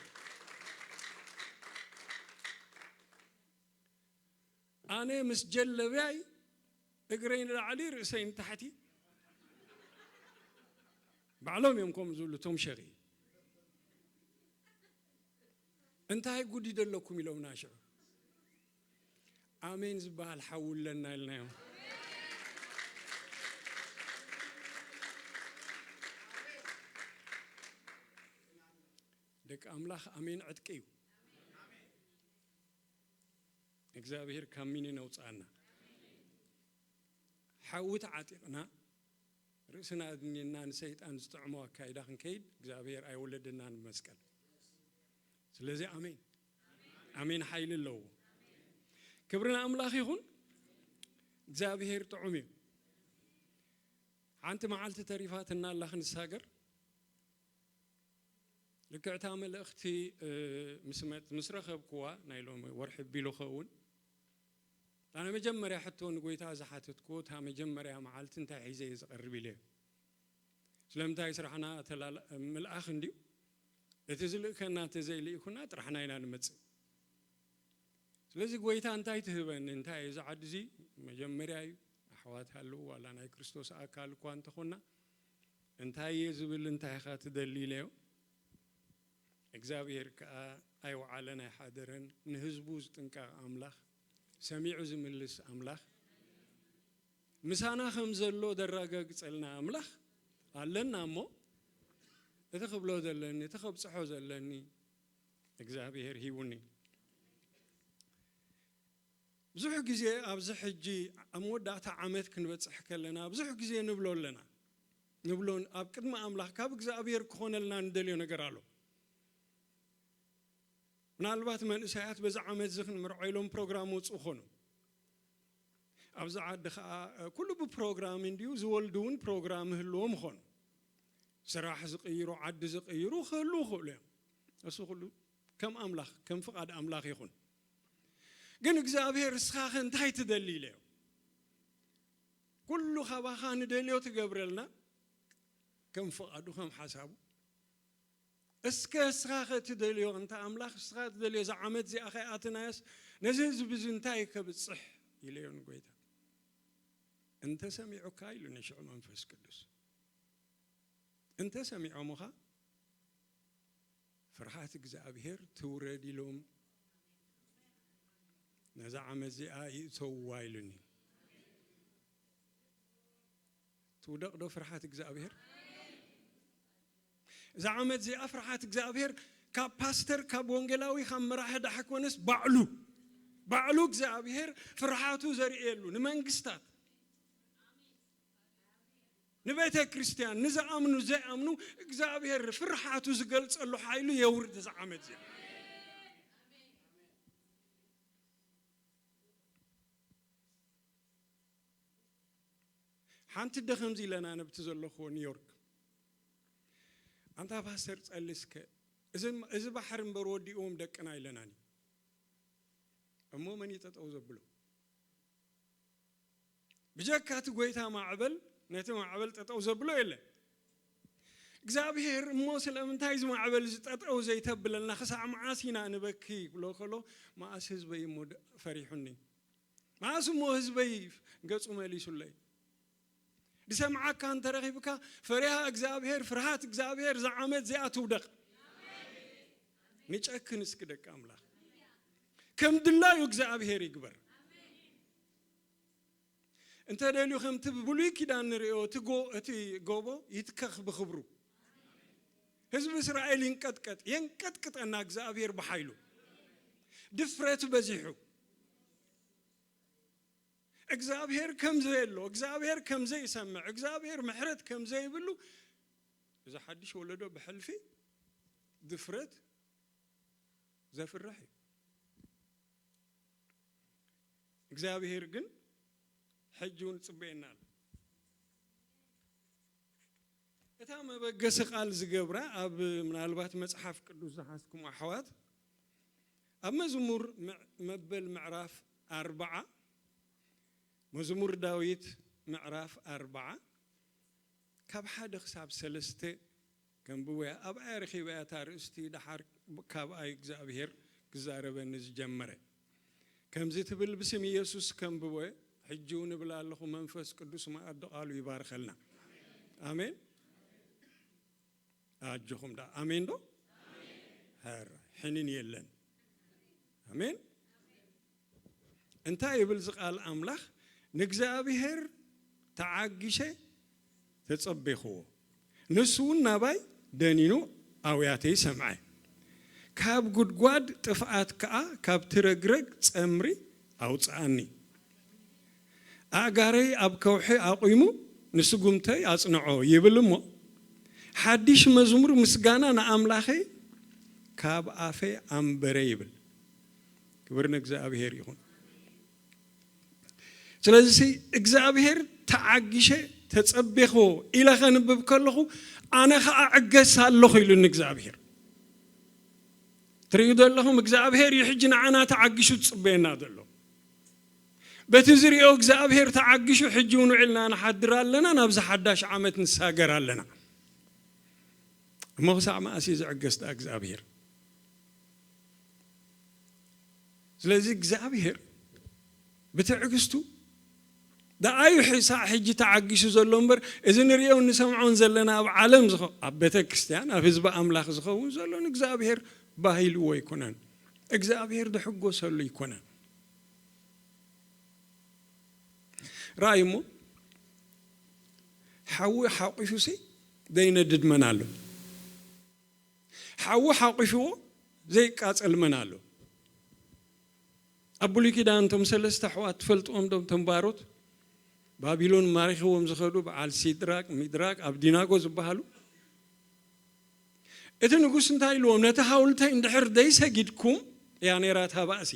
ኣነ ምስ ጀለብያይ እግረይ ንላዕሊ ርእሰይ ንታሕቲ፣ ባዕሎም እዮም ከምኡ ዝብሉ እቶም ሸኺ። እንታይ ጉድ ይደለኩም ኢሎምና ሽዑ። ኣሜን ዝበሃል ሓዊ ኣለና ኢልናዮም። ደቂ ኣምላኽ ኣሜን ዕጥቂ እዩ። እግዚኣብሔር ካብ ሚኒን ኣውፅኣና። ሓዊ ተዓጢቕና ርእስና ኣድኒና ንሰይጣን ዝጥዕሞ ኣካይዳ ክንከይድ እግዚኣብሔር ኣይወለደናን ብመስቀል። ስለዚ ኣሜን ኣሜን ሓይሊ ኣለዎ። ክብሪ ንኣምላኽ ይኹን። እግዚኣብሔር ጥዑም እዩ። ሓንቲ መዓልቲ ተሪፋትና ኣላ ክንሳገር። ልክዕታ መልእኽቲ፣ እ፣ ምስ መ-፣ ምስ ረኸብክዋ ናይ ሎሚ ወርሒ ቢሉ ኸውን እታ ናይ መጀመርያ ሕቶ ንጎይታ ዝሓተትክዎ እታ መጀመርያ መዓልቲ እንታይ ሒዘ እየ ዝቐርብ ኢለ እየ። ስለምንታይ ስራሕና ተላላ-፣ ምልኣኽ እንድዩ። እቲ ዝልእከና እንተዘይልኢኩና ጥራሕና ኢና ንመጽእ። ስለዚ ጎይታ እንታይ ትህበኒ? እንታይ እዩ እዚ ዓዲ እዚ? መጀመርያ እዩ። ኣሕዋት ሃለዉ ዋላ ናይ ክርስቶስ ኣካል እኳ እንተኾና እንታይ እየ ዝብል እንታይ ኢኻ ትደሊ ኢለዮ። እግዚኣብሔር ከኣ ኣይወዓለን ኣይሓደረን። ንህዝቡ ዝጥንቀቕ ኣምላኽ፣ ሰሚዑ ዝምልስ ኣምላኽ፣ ምሳና ከም ዘሎ ዘረጋግጸልና ኣምላኽ ኣለና እሞ፣ እቲ ክብሎ ዘለኒ፣ እቲ ከብጽሖ ዘለኒ እግዚኣብሔር ሂቡኒ። ብዙሕ ግዜ ኣብዚ ሕጂ ኣብ መወዳእታ ዓመት ክንበጽሕ ከለና ብዙሕ ግዜ ንብሎ ኣለና። ንብሎን ኣብ ቅድሚ ኣምላኽ ካብ እግዚኣብሔር ክኾነልና ንደልዮ ነገር ኣሎ። ምናልባት መንእሰያት በዚ ዓመት እዚ ክንምርዖ ኢሎም ፕሮግራም ወጽኡ ኾኑ። ኣብዚ ዓዲ ኸኣ፣ እ፣ ኩሉ ብፕሮግራም እንድዩ፣ ዝወልዱ እውን ፕሮግራም ይህልዎም ኾኑ። ስራሕ ዝቕይሩ፣ ዓዲ ዝቕይሩ ክህልዉ ይኽእሉ እዮም። እሱ ኩሉ ከም ኣምላኽ፣ ከም ፍቓድ ኣምላኽ ይኹን። ግን እግዚኣብሔር እስኻኸ እንታይ ትደሊ ኢለዮ። ኩሉ ካባኻ ንደልዮ ትገብረልና ከም ፍቓዱ፣ ከም ሓሳቡ። እስከ እስኻ ከ ትደልዮ፣ እንተ ኣምላኽ እስኻ ትደልዮ፣ እዛ ዓመት እዚኣ ከይኣትናያስ ነዚ ህዝቢ እዚ እንታይ ከብጽሕ ኢለዮ ንጎይታ። እንተ ሰሚዑካ ኢሉኒ ሽዑ መንፈስ ቅዱስ። እንተ ሰሚዖምኻ ፍርሃት እግዚኣብሔር ትውረድ ኢሎም ነዛ ዓመት እዚኣ ይእተውዋ ኢሉኒ። ትውደቕ ዶ ፍርሃት እግዚኣብሔር? እዛ ዓመት እዚኣ ፍርሃት እግዚኣብሔር ካብ ፓስተር፣ ካብ ወንጌላዊ፣ ካብ መራሒ ዳሕኮነስ ባዕሉ፣ ባዕሉ እግዚኣብሔር ፍርሃቱ ዘርእየሉ ንመንግስታት፣ ንቤተ ክርስቲያን፣ ንዝኣምኑ ዘይኣምኑ እግዚኣብሔር ፍርሃቱ ዝገልጸሉ ሓይሉ የውርድ እዛ ዓመት እዚኣ። ሓንቲ ደ ከምዚ ኢለና ነብቲ ዘለኽዎ ኒውዮርክ፣ ኣንታ ፓስተር ጸሊ እስከ፣ እዚ፣ እዚ ባሕሪ እምበር ወዲእዎም ደቅና ኢለናኒ። እሞ መን እዩ ጠጠው ዘብሎ? ብጀካ እቲ ጎይታ ማዕበል ነቲ ማዕበል ጠጠው ዘብሎ የለን። እግዚኣብሔር እሞ ስለምንታይ እዚ ማዕበል እዚ ጠጠው ዘይተብለልና ክሳዕ መዓስ ኢና ንበኪ ክብሎ ከሎ፣ መዓስ ህዝበይ እሞ ደ-፣ ፈሪሑኒ፣ መዓስ እሞ ህዝበይ ገጹ መሊሱለይ። ዝሰምዓካ እንተረኺብካ፣ ፈሪሃ እግዚኣብሔር፣ ፍርሃት እግዚኣብሔር እዛ ዓመት እዚኣ ትውደቕ። ንጨክን እስኪ ደቂ ኣምላኽ። ከም ድላዩ እግዚኣብሔር ይግበር። እንተ ደልዩ ከምቲ ብብሉይ ኪዳን ንርእዮ እቲ ጎ-፣ እቲ ጎቦ ይትከኽ ብኽብሩ። ህዝቢ እስራኤል ይንቀጥቀጥ፣ የንቀጥቅጠና እግዚኣብሔር ብሓይሉ። ድፍረት በዚሑ። እግዚኣብሔር ከም ዘየሎ፣ እግዚኣብሔር ከም ዘይሰምዕ፣ እግዚኣብሔር ምሕረት ከም ዘይብሉ፣ እዚ ሓድሽ ወለዶ ብሕልፊ ድፍረት ዘፍርሕ እዩ። እግዚኣብሔር ግን ሕጂ እውን ጽበየና ኣሎ። እታ መበገሲ ቃል ዝገብራ ኣብ ምናልባት መጽሓፍ ቅዱስ ዝሓዝኩም ኣሕዋት፣ ኣብ መዝሙር ምዕ-፣ መበል ምዕራፍ ኣርብዓ፣ መዝሙር ዳዊት ምዕራፍ ኣርብዓ ካብ ሓደ ክሳብ ሰለስተ ከንብቦ እያ። ኣብኣ ረኺበ እያ እታ ኣርእስቲ፣ ደሓር ካብኣ እግዚኣብሄር ክዛረበኒ ዝጀመረ። ከምዚ ትብል፣ ብስም ኢየሱስ ከንብቦ እየ። ሕጂ እውን እብል ኣለኹ፣ መንፈስ ቅዱስ መኣዲ ቃሉ ይባርኸልና። ኣሜን። ኣጆኹም ደኣ ኣሜን ዶ? ሕር ሕንን የለን። ኣሜን። እንታይ ይብል እዚ ቃል ኣምላኽ? ንእግዚኣብሔር ተዓጊሸ ተጸቤኽዎ፣ ንሱ እውን ናባይ ደኒኑ ኣውያተይ ሰምዐ። ካብ ጉድጓድ ጥፍኣት ከኣ ካብቲ ረግረግ ጸምሪ ኣውጽኣኒ። ኣእጋረይ ኣብ ከውሒ ኣቑሙ ንስጉምተይ ኣጽንዖ ይብል እሞ፣ ሓድሽ መዝሙር ምስጋና ንኣምላኸይ ካብ ኣፈይ ኣንበረ ይብል። ክብር ንእግዚኣብሔር ይኹን። ስለዚ እግዚኣብሔር ተዓጊሸ ተጸቤኽዎ ኢለ ከንብብ ከለኹ፣ ኣነ ኸዓ ዕገስ ኣለኹ ኢሉኒ እግዚኣብሔር። ትርእዩ ዘለኹም፣ እግዚኣብሔር እዩ ሕጂ ንዓና ተዓጊሹ ዝጽበየና ዘሎ። በቲ ዝሪኦ እግዚኣብሔር ተዓጊሹ ሕጂ እውን ውዒልና ንሓድር ኣለና፣ ናብዚ ሓዳሽ ዓመት ንሳገር ኣለና። እሞ ክሳዕ መኣስ እዩ ዝዕገስ ደኣ እግዚኣብሔር? ስለዚ እግዚኣብሔር ብትዕግስቱ ደኣ እዩ ክሳዕ ሕጂ ተዓጊሱ ዘሎ እምበር፣ እዚ ንርእዮን ንሰምዖን ዘለና ኣብ ዓለም ዝኸ-፣ ኣብ ቤተ ክርስቲያን፣ ኣብ ህዝቢ ኣምላኽ ዝኸውን ዘሎ ንእግዚኣብሔር ባህ ኢልዎ ኣይኮነን። እግዚኣብሔር ዝሕጎሰሉ ኣይኮነን። ራእይ እሞ ሓዊ ሓቂፉሲ ዘይነድድ መን ኣሎ? ሓዊ ሓቂፍዎ ዘይቃጸል መን ኣሎ? ኣብ ብሉይ ኪዳን እቶም ሰለስተ ኣሕዋት ትፈልጥዎም ዶ? እቶም ባሮት ባቢሎን ማሪኽዎም ዝኸዱ በዓል ሲድራቅ፣ ሚድራቅ፣ ኣብዲናጎ ዝበሃሉ። እቲ ንጉስ እንታይ ኢልዎም? ነቲ ሃውልተይ እንድሕር ዘይሰጊድኩም እያ ነይራ እታ ባእሲ።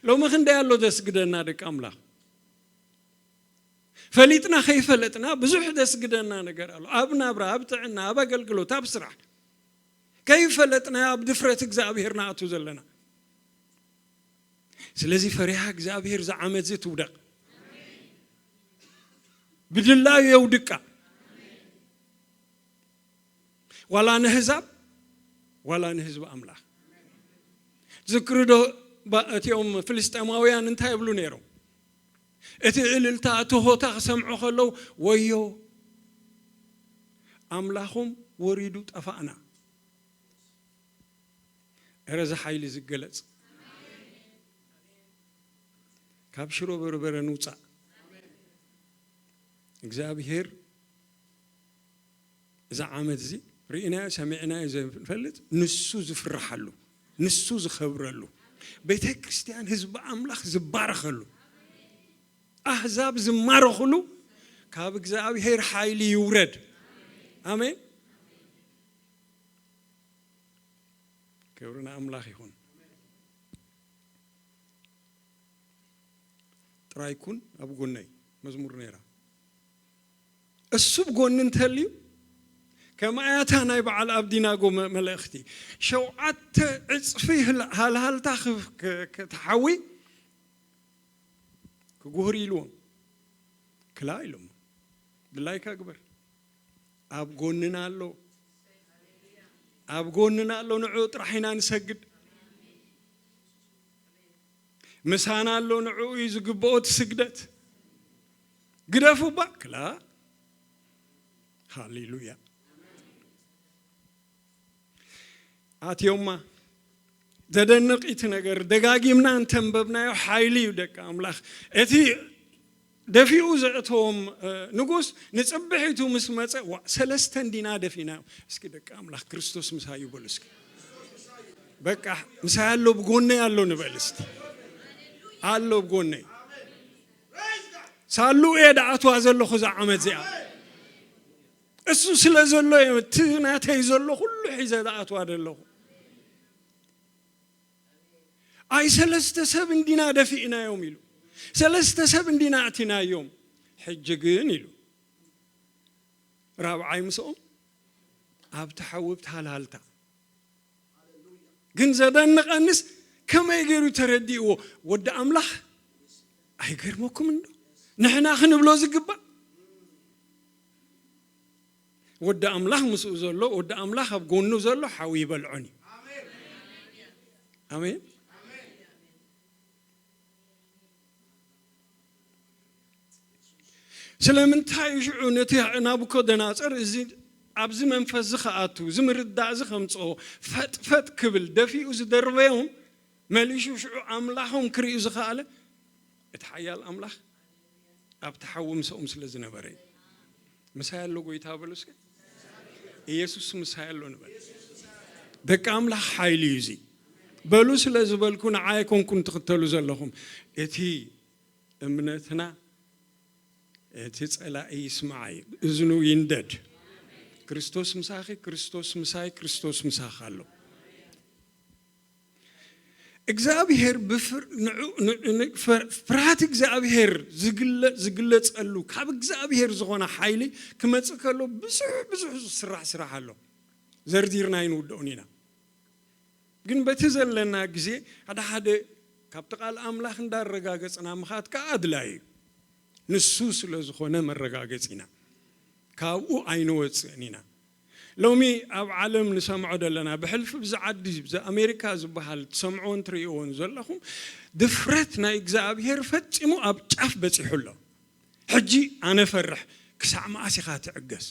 ሎሚ ክንደይ ኣሎ ዘስግደና ደቂ ኣምላኽ? ፈሊጥና ከይፈለጥና ብዙሕ ዘስግደና ነገር ኣሎ። ኣብ ናብራ፣ ኣብ ጥዕና፣ ኣብ ኣገልግሎት፣ ኣብ ስራሕ ከይፈለጥና ኣብ ድፍረት እግዚኣብሔር ንኣቱ ዘለና። ስለዚ ፈሪሃ እግዚኣብሔር ዝዓመት እዚ ትውደቕ። ብድላዩ የውድቃ። ዋላ ንህዛብ፣ ዋላ ንህዝቢ ኣምላኽ። ዝክሪ ዶ ባ-፣ እቲኦም ፍልስጤማውያን እንታይ ይብሉ ነይሮም? እቲ እልልታ፣ እቲ ሆታ ክሰምዑ ከለዉ፣ "ወዮ፣ ኣምላኾም ወሪዱ፣ ጠፋእና።" እረ፣ እዚ ሓይሊ ዝገለጽ። ካብ ሽሮ በርበረ ንውጻእ። እግዚኣብሔር እዚ ዓመት እዚ ርኢናዮ ሰሚዕናዮ ዘይንፈልጥ፣ ንሱ ዝፍርሓሉ፣ ንሱ ዝኸብረሉ፣ ቤተ ክርስቲያን ህዝቢ ኣምላኽ ዝባረኸሉ፣ ኣህዛብ ዝማረኹሉ፣ ካብ እግዚኣብሔር ሓይሊ ይውረድ። ኣሜን። ክብሪ ንኣምላኽ ይኹን። ጥራይ ኩን ኣብ ጎነይ መዝሙር ነይራ። እሱ ብጎኒ እንተልዩ፣ ከም ኣያታ ናይ በዓል ኣብዲናጎ መ-፣ መልእኽቲ፣ ሸውዓተ ዕጽፊ ህል-፣ ሃልሃልታ ክ-፣ ክ-፣ ክትሓዊ ክጉህር ኢልዎም። ክላ ኢሎም። ድላይካ ግበር። ኣብ ጎንና ኣሎ። ኣብ ጎንና ኣሎ። ንዕኡ ጥራሕ ኢና ንሰግድ። ምሳና ኣሎ። ንዕኡ እዩ ዝግብኦ እቲ ስግደት። ግደፉ እባ። ክላ። ሃሌሉያ። ኣትዮማ። ዘደንቕ እቲ ነገር፣ ደጋጊምና እንተንበብናዮ ሓይሊ እዩ ደቂ ኣምላኽ። እቲ ደፊኡ ዘእተዎም፣ እ፣ ንጉስ ንጽብሒቱ ምስ መጸ፣ "ዋ፣ ሰለስተ እንዲና ደፊናዮ?" እስኪ ደቂ ኣምላኽ፣ "ክርስቶስ ምሳይ እዩ" በሉ እስኪ። በቃ፣ "ምሳይ ኣሎ፣ ብጎነይ ኣሎ" ንበል እስቲ። "ኣሎ ብጎነይ። ሳሉ እየ ደኣትዋ ዘለኹ እዛ ዓመት እዚኣ። እሱ ስለ ዘሎ እየ እቲ ናተይ ዘሎ ኩሉ ሒዘ ደኣትዋ ዘለኹ። ኣይ ሰለስተ ሰብ እንዲና ደፊእናዮም" ኢሉ። "ሰለስተ ሰብ እንዲና ኣእቲናዮም። ሕጂ ግን" ኢሉ፣ "ራብዓይ ምስኦም ኣብቲ ሓዊ ብቲ ሃልሃልታ" ግን ዘደንቐንስ ከመይ ገይሩ ተረዲእዎ? ወዲ ኣምላኽ ኣይገርመኩም እንዶ? ንሕና ክንብሎ ዝግባእ፣ ወዲ ኣምላኽ ምስኡ ዘሎ፣ ወዲ ኣምላኽ ኣብ ጎኑ ዘሎ ሓዊ ይበልዖን እዩ። ኣሜን። ስለምንታይ እዩ ሽዑ ነቲ ናቡኮደነፆር እዚ ኣብዚ መንፈስ እዚ ከኣቱ፣ እዚ ምርዳእ እዚ ከምፅኦ፣ ፈጥፈጥ ክብል ደፊኡ ዝደርበዮም፣ መሊሹ ሽዑ ኣምላኾም ክርእዩ ዝኸኣለ? እቲ ሓያል ኣምላኽ ኣብቲ ሓዊ ምስኦም ስለ ዝነበረ እዩ። ምሳይ ኣሎ ጎይታ በሉ እስከ። ኢየሱስ ምሳይ ኣሎ ንበል። ደቂ ኣምላኽ ሓይሊ እዩ እዚ። በሉ ስለ ዝበልኩ ንዓይ ኣይኮንኩን ትኽተሉ ዘለኹም። እቲ እምነትና፣ እቲ ጸላኢ ይስማዓይ፣ እዝኑ ይንደድ። ክርስቶስ ምሳኺ፣ ክርስቶስ ምሳይ፣ ክርስቶስ ምሳኻ ኣሎ። እግዚኣብሔር ብፍር-፣ ንዑ-፣ ን-፣ ን-፣ ፍር-፣ ፍርሃት እግዚኣብሔር ዝግለ-፣ ዝግለጸሉ፣ ካብ እግዚኣብሔር ዝኾነ ሓይሊ ክመጽእ ከሎ ብዙሕ፣ ብዙሕ ዝስራሕ ስራሕ ኣሎ። ዘርዚርና ኣይንውድኦን ኢና። ግን በቲ ዘለና ግዜ ሓደ ሓደ ካብቲ ቃል ኣምላኽ እንዳረጋገጽና ምኻድ ከኣ ኣድላዪ እዩ። ንሱ ስለ ዝኾነ መረጋገጺና ካብኡ ኣይንወጽእን ኢና። ሎሚ ኣብ ዓለም ንሰምዖ ዘለና፣ ብሕልፊ ብዚ ዓዲ፣ ብዚ ኣሜሪካ ዝበሃል ትሰምዕዎን ትርእይዎን ዘለኹም፣ ድፍረት ናይ እግዚኣብሔር ፈጺሙ ኣብ ጫፍ በጺሑ ኣሎ። ሕጂ ኣነ ፈርሕ፣ ክሳዕ መኣስ ኢኻ ትዕገስ?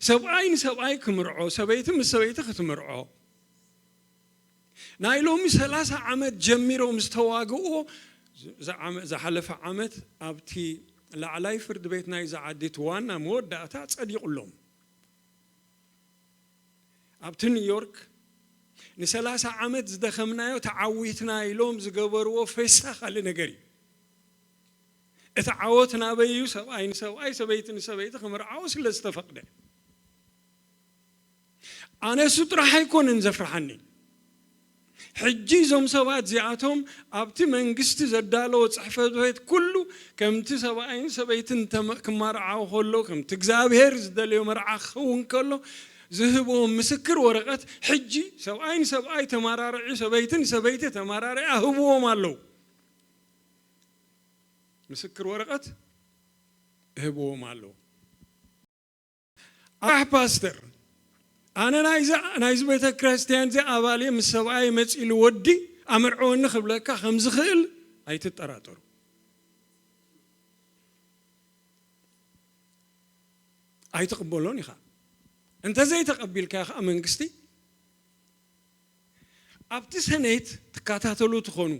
ሰብኣይ ንሰብኣይ ክምርዖ፣ ሰበይቲ ምስ ሰበይቲ ክትምርዖ፣ ናይ ሎሚ ሰላሳ ዓመት ጀሚሮም ዝተዋግእዎ፣ ዝ-፣ ዝዓመ-፣ ዝሓለፈ ዓመት ኣብቲ ላዕላይ ፍርዲ ቤት ናይዛ ዓዲ እቲ ዋና መወዳእታ ጸዲቑሎም። ኣብቲ ኒውዮርክ ንሰላሳ ዓመት ዝደኸምናዮ ተዓዊትና ኢሎም ዝገበርዎ ፌስታ ካልእ ነገር እዩ። እቲ ዓወት ናበይ እዩ? ሰብኣይ ንሰብኣይ፣ ሰበይቲ ንሰበይቲ ክምርዓው ስለ ዝተፈቕደ። ኣነ እሱ ጥራሕ ኣይኮነን ዘፍርሓኒ። ሕጂ እዞም ሰባት እዚኣቶም ኣብቲ መንግስቲ ዘዳለዎ ጽሕፈት ቤት ኩሉ ከምቲ ሰብኣይን ሰበይትን ተመ-፣ ክመርዓው ከሎ፣ ከምቲ እግዚኣብሔር ዝደለዮ መርዓ ክኸውን ከሎ ዝህብዎም ምስክር ወረቐት፣ ሕጂ ሰብኣይ ንሰብኣይ ተመራርዒ፣ ሰበይቲ ንሰበይቲ ተመራርዒ ኣህብዎም ኣለዉ። ምስክር ወረቐት እህብዎም ኣለዉ። ኣሕ ፓስተር፣ ኣነ ናይዛ፣ ናይዚ ቤተ ክርስቲያን እዚ ኣባል እየ፣ ምስ ሰብኣይ መጺሉ ወዲ ኣምርዕወኒ ክብለካ ከም ዝኽእል ኣይትጠራጠሩ። ኣይትቕበሎን ኢኻ። እንተዘይተቐቢልካዮ ኸዓ መንግስቲ ኣብቲ ሰኔት ትከታተሉ ትኾኑ።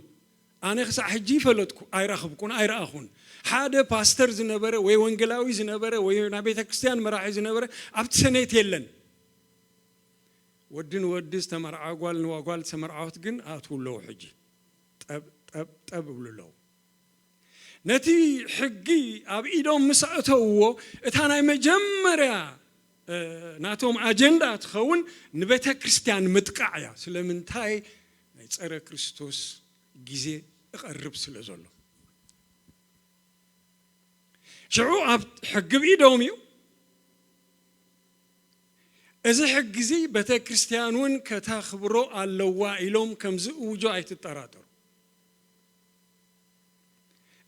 ኣነ ክሳዕ ሕጂ ይፈለጥኩ፣ ኣይረኸብኩን፣ ኣይረኣኹን። ሓደ ፓስተር ዝነበረ ወይ ወንጌላዊ ዝነበረ ወይ ናይ ቤተ ክርስቲያን መራሒ ዝነበረ ኣብቲ ሰኔት የለን። ወዲ ንወዲ ዝተመርዓ፣ ጓል ንጓል ዝተመርዓወት ግን ኣትዉ ኣለዉ። ሕጂ ጠብ፣ ጠብ፣ ጠብ እብሉ ኣለዉ። ነቲ ሕጊ ኣብ ኢዶም ምስ ኣእተውዎ፣ እታ ናይ መጀመርያ፣ እ፣ ናቶም ኣጀንዳ ትኸውን ንቤተ ክርስቲያን ምጥቃዕ እያ። ስለምንታይ? ናይ ጸረ ክርስቶስ ግዜ እቐርብ ስለ ዘሎ። ሽዑ ኣብ ሕጊ ብኢዶም እዩ። እዚ ሕጊ እዚ ቤተ ክርስቲያን እውን ከተኽብሮ ኣለዋ ኢሎም ከም ዝእውጆ ኣይትጠራጠሩ።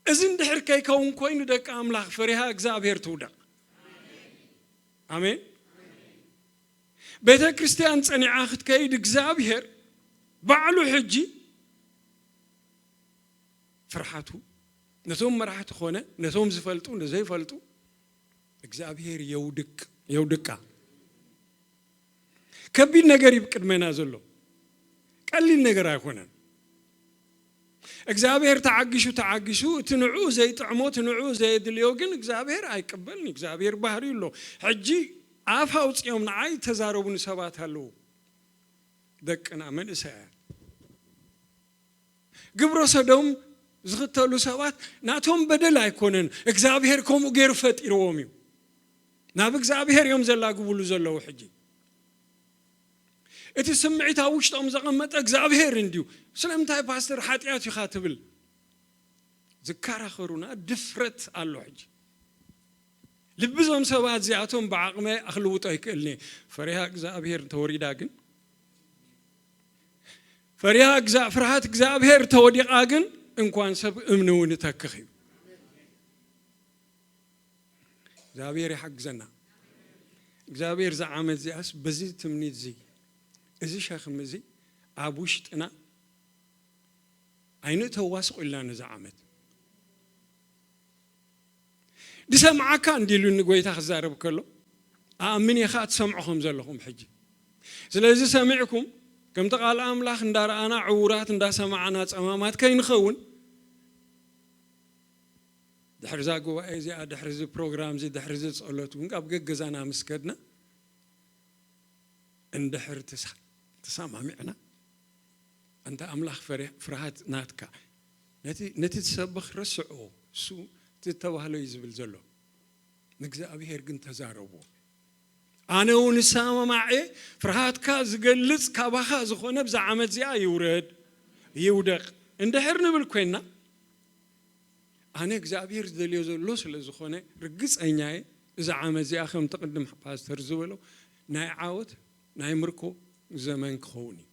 እዚ እንድሕር ከይከውን ኮይኑ፣ ደቂ ኣምላኽ፣ ፈሪሃ እግዚኣብሔር ትውደቕ። ኣሜን። ቤተ ክርስቲያን ጸኒዓ ክትከይድ እግዚኣብሔር ባዕሉ ሕጂ ፍርሓቱ ነቶም መራሕቲ ኾነ ነቶም ዝፈልጡ ንዘይፈልጡ እግዚኣብሔር የውድቅ፣ የውድቃ። ከቢድ ነገር እዩ ቅድሜና ዘሎ። ቀሊል ነገር ኣይኮነን። እግዚኣብሔር ተዓጊሹ፣ ተዓጊሹ፣ እቲ ንዕኡ ዘይጥዕሞ፣ እቲ ንዕኡ ዘየድልዮ ግን እግዚኣብሔር ኣይቅበልን። እግዚኣብሔር ባህሪ ኣሎ። ሕጂ ኣፍ ኣውፂኦም ንዓይ ተዛረቡ ንሰባት ኣለዉ። ደቅና መንእሰያት ግብረ ሰዶም ዝኽተሉ ሰባት ናቶም በደል ኣይኮነን፣ እግዚኣብሔር ከምኡ ገይሩ ፈጢርዎም እዩ። ናብ እግዚኣብሔር እዮም ዘላግብሉ ዘለዉ። ሕጂ እቲ ስምዒት ኣብ ውሽጦም ዘቐመጠ እግዚኣብሔር እንድዩ። ስለምንታይ ፓስተር ሓጢኣት ኢኻ ትብል? ዝከራኸሩና ድፍረት ኣሎ። ሕጂ ልቢ እዞም ሰባት እዚኣቶም ብዓቕመ ኣኽልውጦ ኣይክእልን እየ። ፈሪሃ እግዚኣብሔር እንተወሪዳ ግን፣ ፈሪሃ እግዛ-፣ ፍርሃት እግዚኣብሔር ተወዲቓ ግን እንኳን ሰብ እምኒ እውን ይተክኽ እዩ። እግዚኣብሔር ይሓግዘና። እግዚኣብሔር እዛ ዓመት እዚኣስ በዚ ትምኒት እዚ፣ እዚ ሸኽም እዚ ኣብ ውሽጥና ኣይንእተዋ ስቕ ኢልና ነዛ ዓመት። ድሰምዓካ እንዲሉኒ ጎይታ ክዛረብ ከሎ፣ ኣኣምን እየ ኸኣ ትሰምዑ ከም ዘለኹም ሕጂ። ስለዚ ሰሚዕኩም፣ ከምቲ ቃል ኣምላኽ እንዳረኣና፣ ዕዉራት እንዳሰማዕና፣ ጸማማት ከይንኸውን፣ ድሕሪ እዛ ጉባኤ እዚኣ፣ ድሕሪ እዚ ፕሮግራም እዚ፣ ድሕሪ እዚ ጸሎት እውን ካብ ገገዛና ምስ ከድና፣ እንድሕር ተሳ-፣ ተሰማሚዕና፣ ኣንታ ኣምላኽ ፈሪ-፣ ፍርሃት ናትካ፣ ነቲ፣ ነቲ ትሰብኽ ረስዖ፣ እሱ እቲ ተባህሎ እዩ ዝብል ዘሎ። ንእግዚኣብሔር ግን ተዛረብዎ። ኣነ እውን እሰማማዕ እየ፣ ፍርሃትካ ዝገልጽ ካባኻ ዝኾነ ብዛ ዓመት እዚኣ ይውረድ፣ ይውደቕ እንድሕር ንብል ኮይንና፣ ኣነ እግዚኣብሔር ዝደልዮ ዘሎ ስለ ዝኾነ ርግጸኛ እየ፣ እዛ ዓመት እዚኣ ከምቲ ቅድም ፓስተር ዝበሎ ናይ ዓወት፣ ናይ ምርኮ ዘመን ክኸውን እዩ።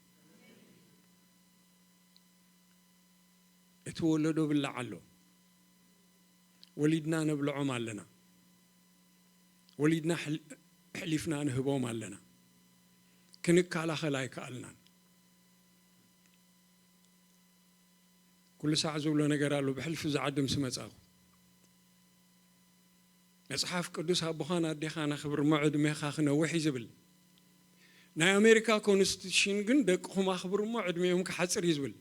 እቲ ወለዶ ብላዕ ኣሎ። ወሊድና ነብልዖም ኣለና። ወሊድና ሕል-፣ ኣሕሊፍና ንህቦም ኣለና። ክንከላኸል ኣይከኣልናን። ኩሉ ሳዕ ዝብሎ ነገር ኣሎ፣ ብሕልፊ ዝዓዲ ምስ መጻኹ። መጽሓፍ ቅዱስ ኣቦኻን ኣዴኻን ኣኽብር እሞ ዕድሜኻ ክነውሕ እዩ ዝብል። ናይ ኣሜሪካ ኮንስቲቱሽን ግን ደቅኹም ኣኽብር እሞ ዕድሜኦም ክሓጽር እዩ ዝብል።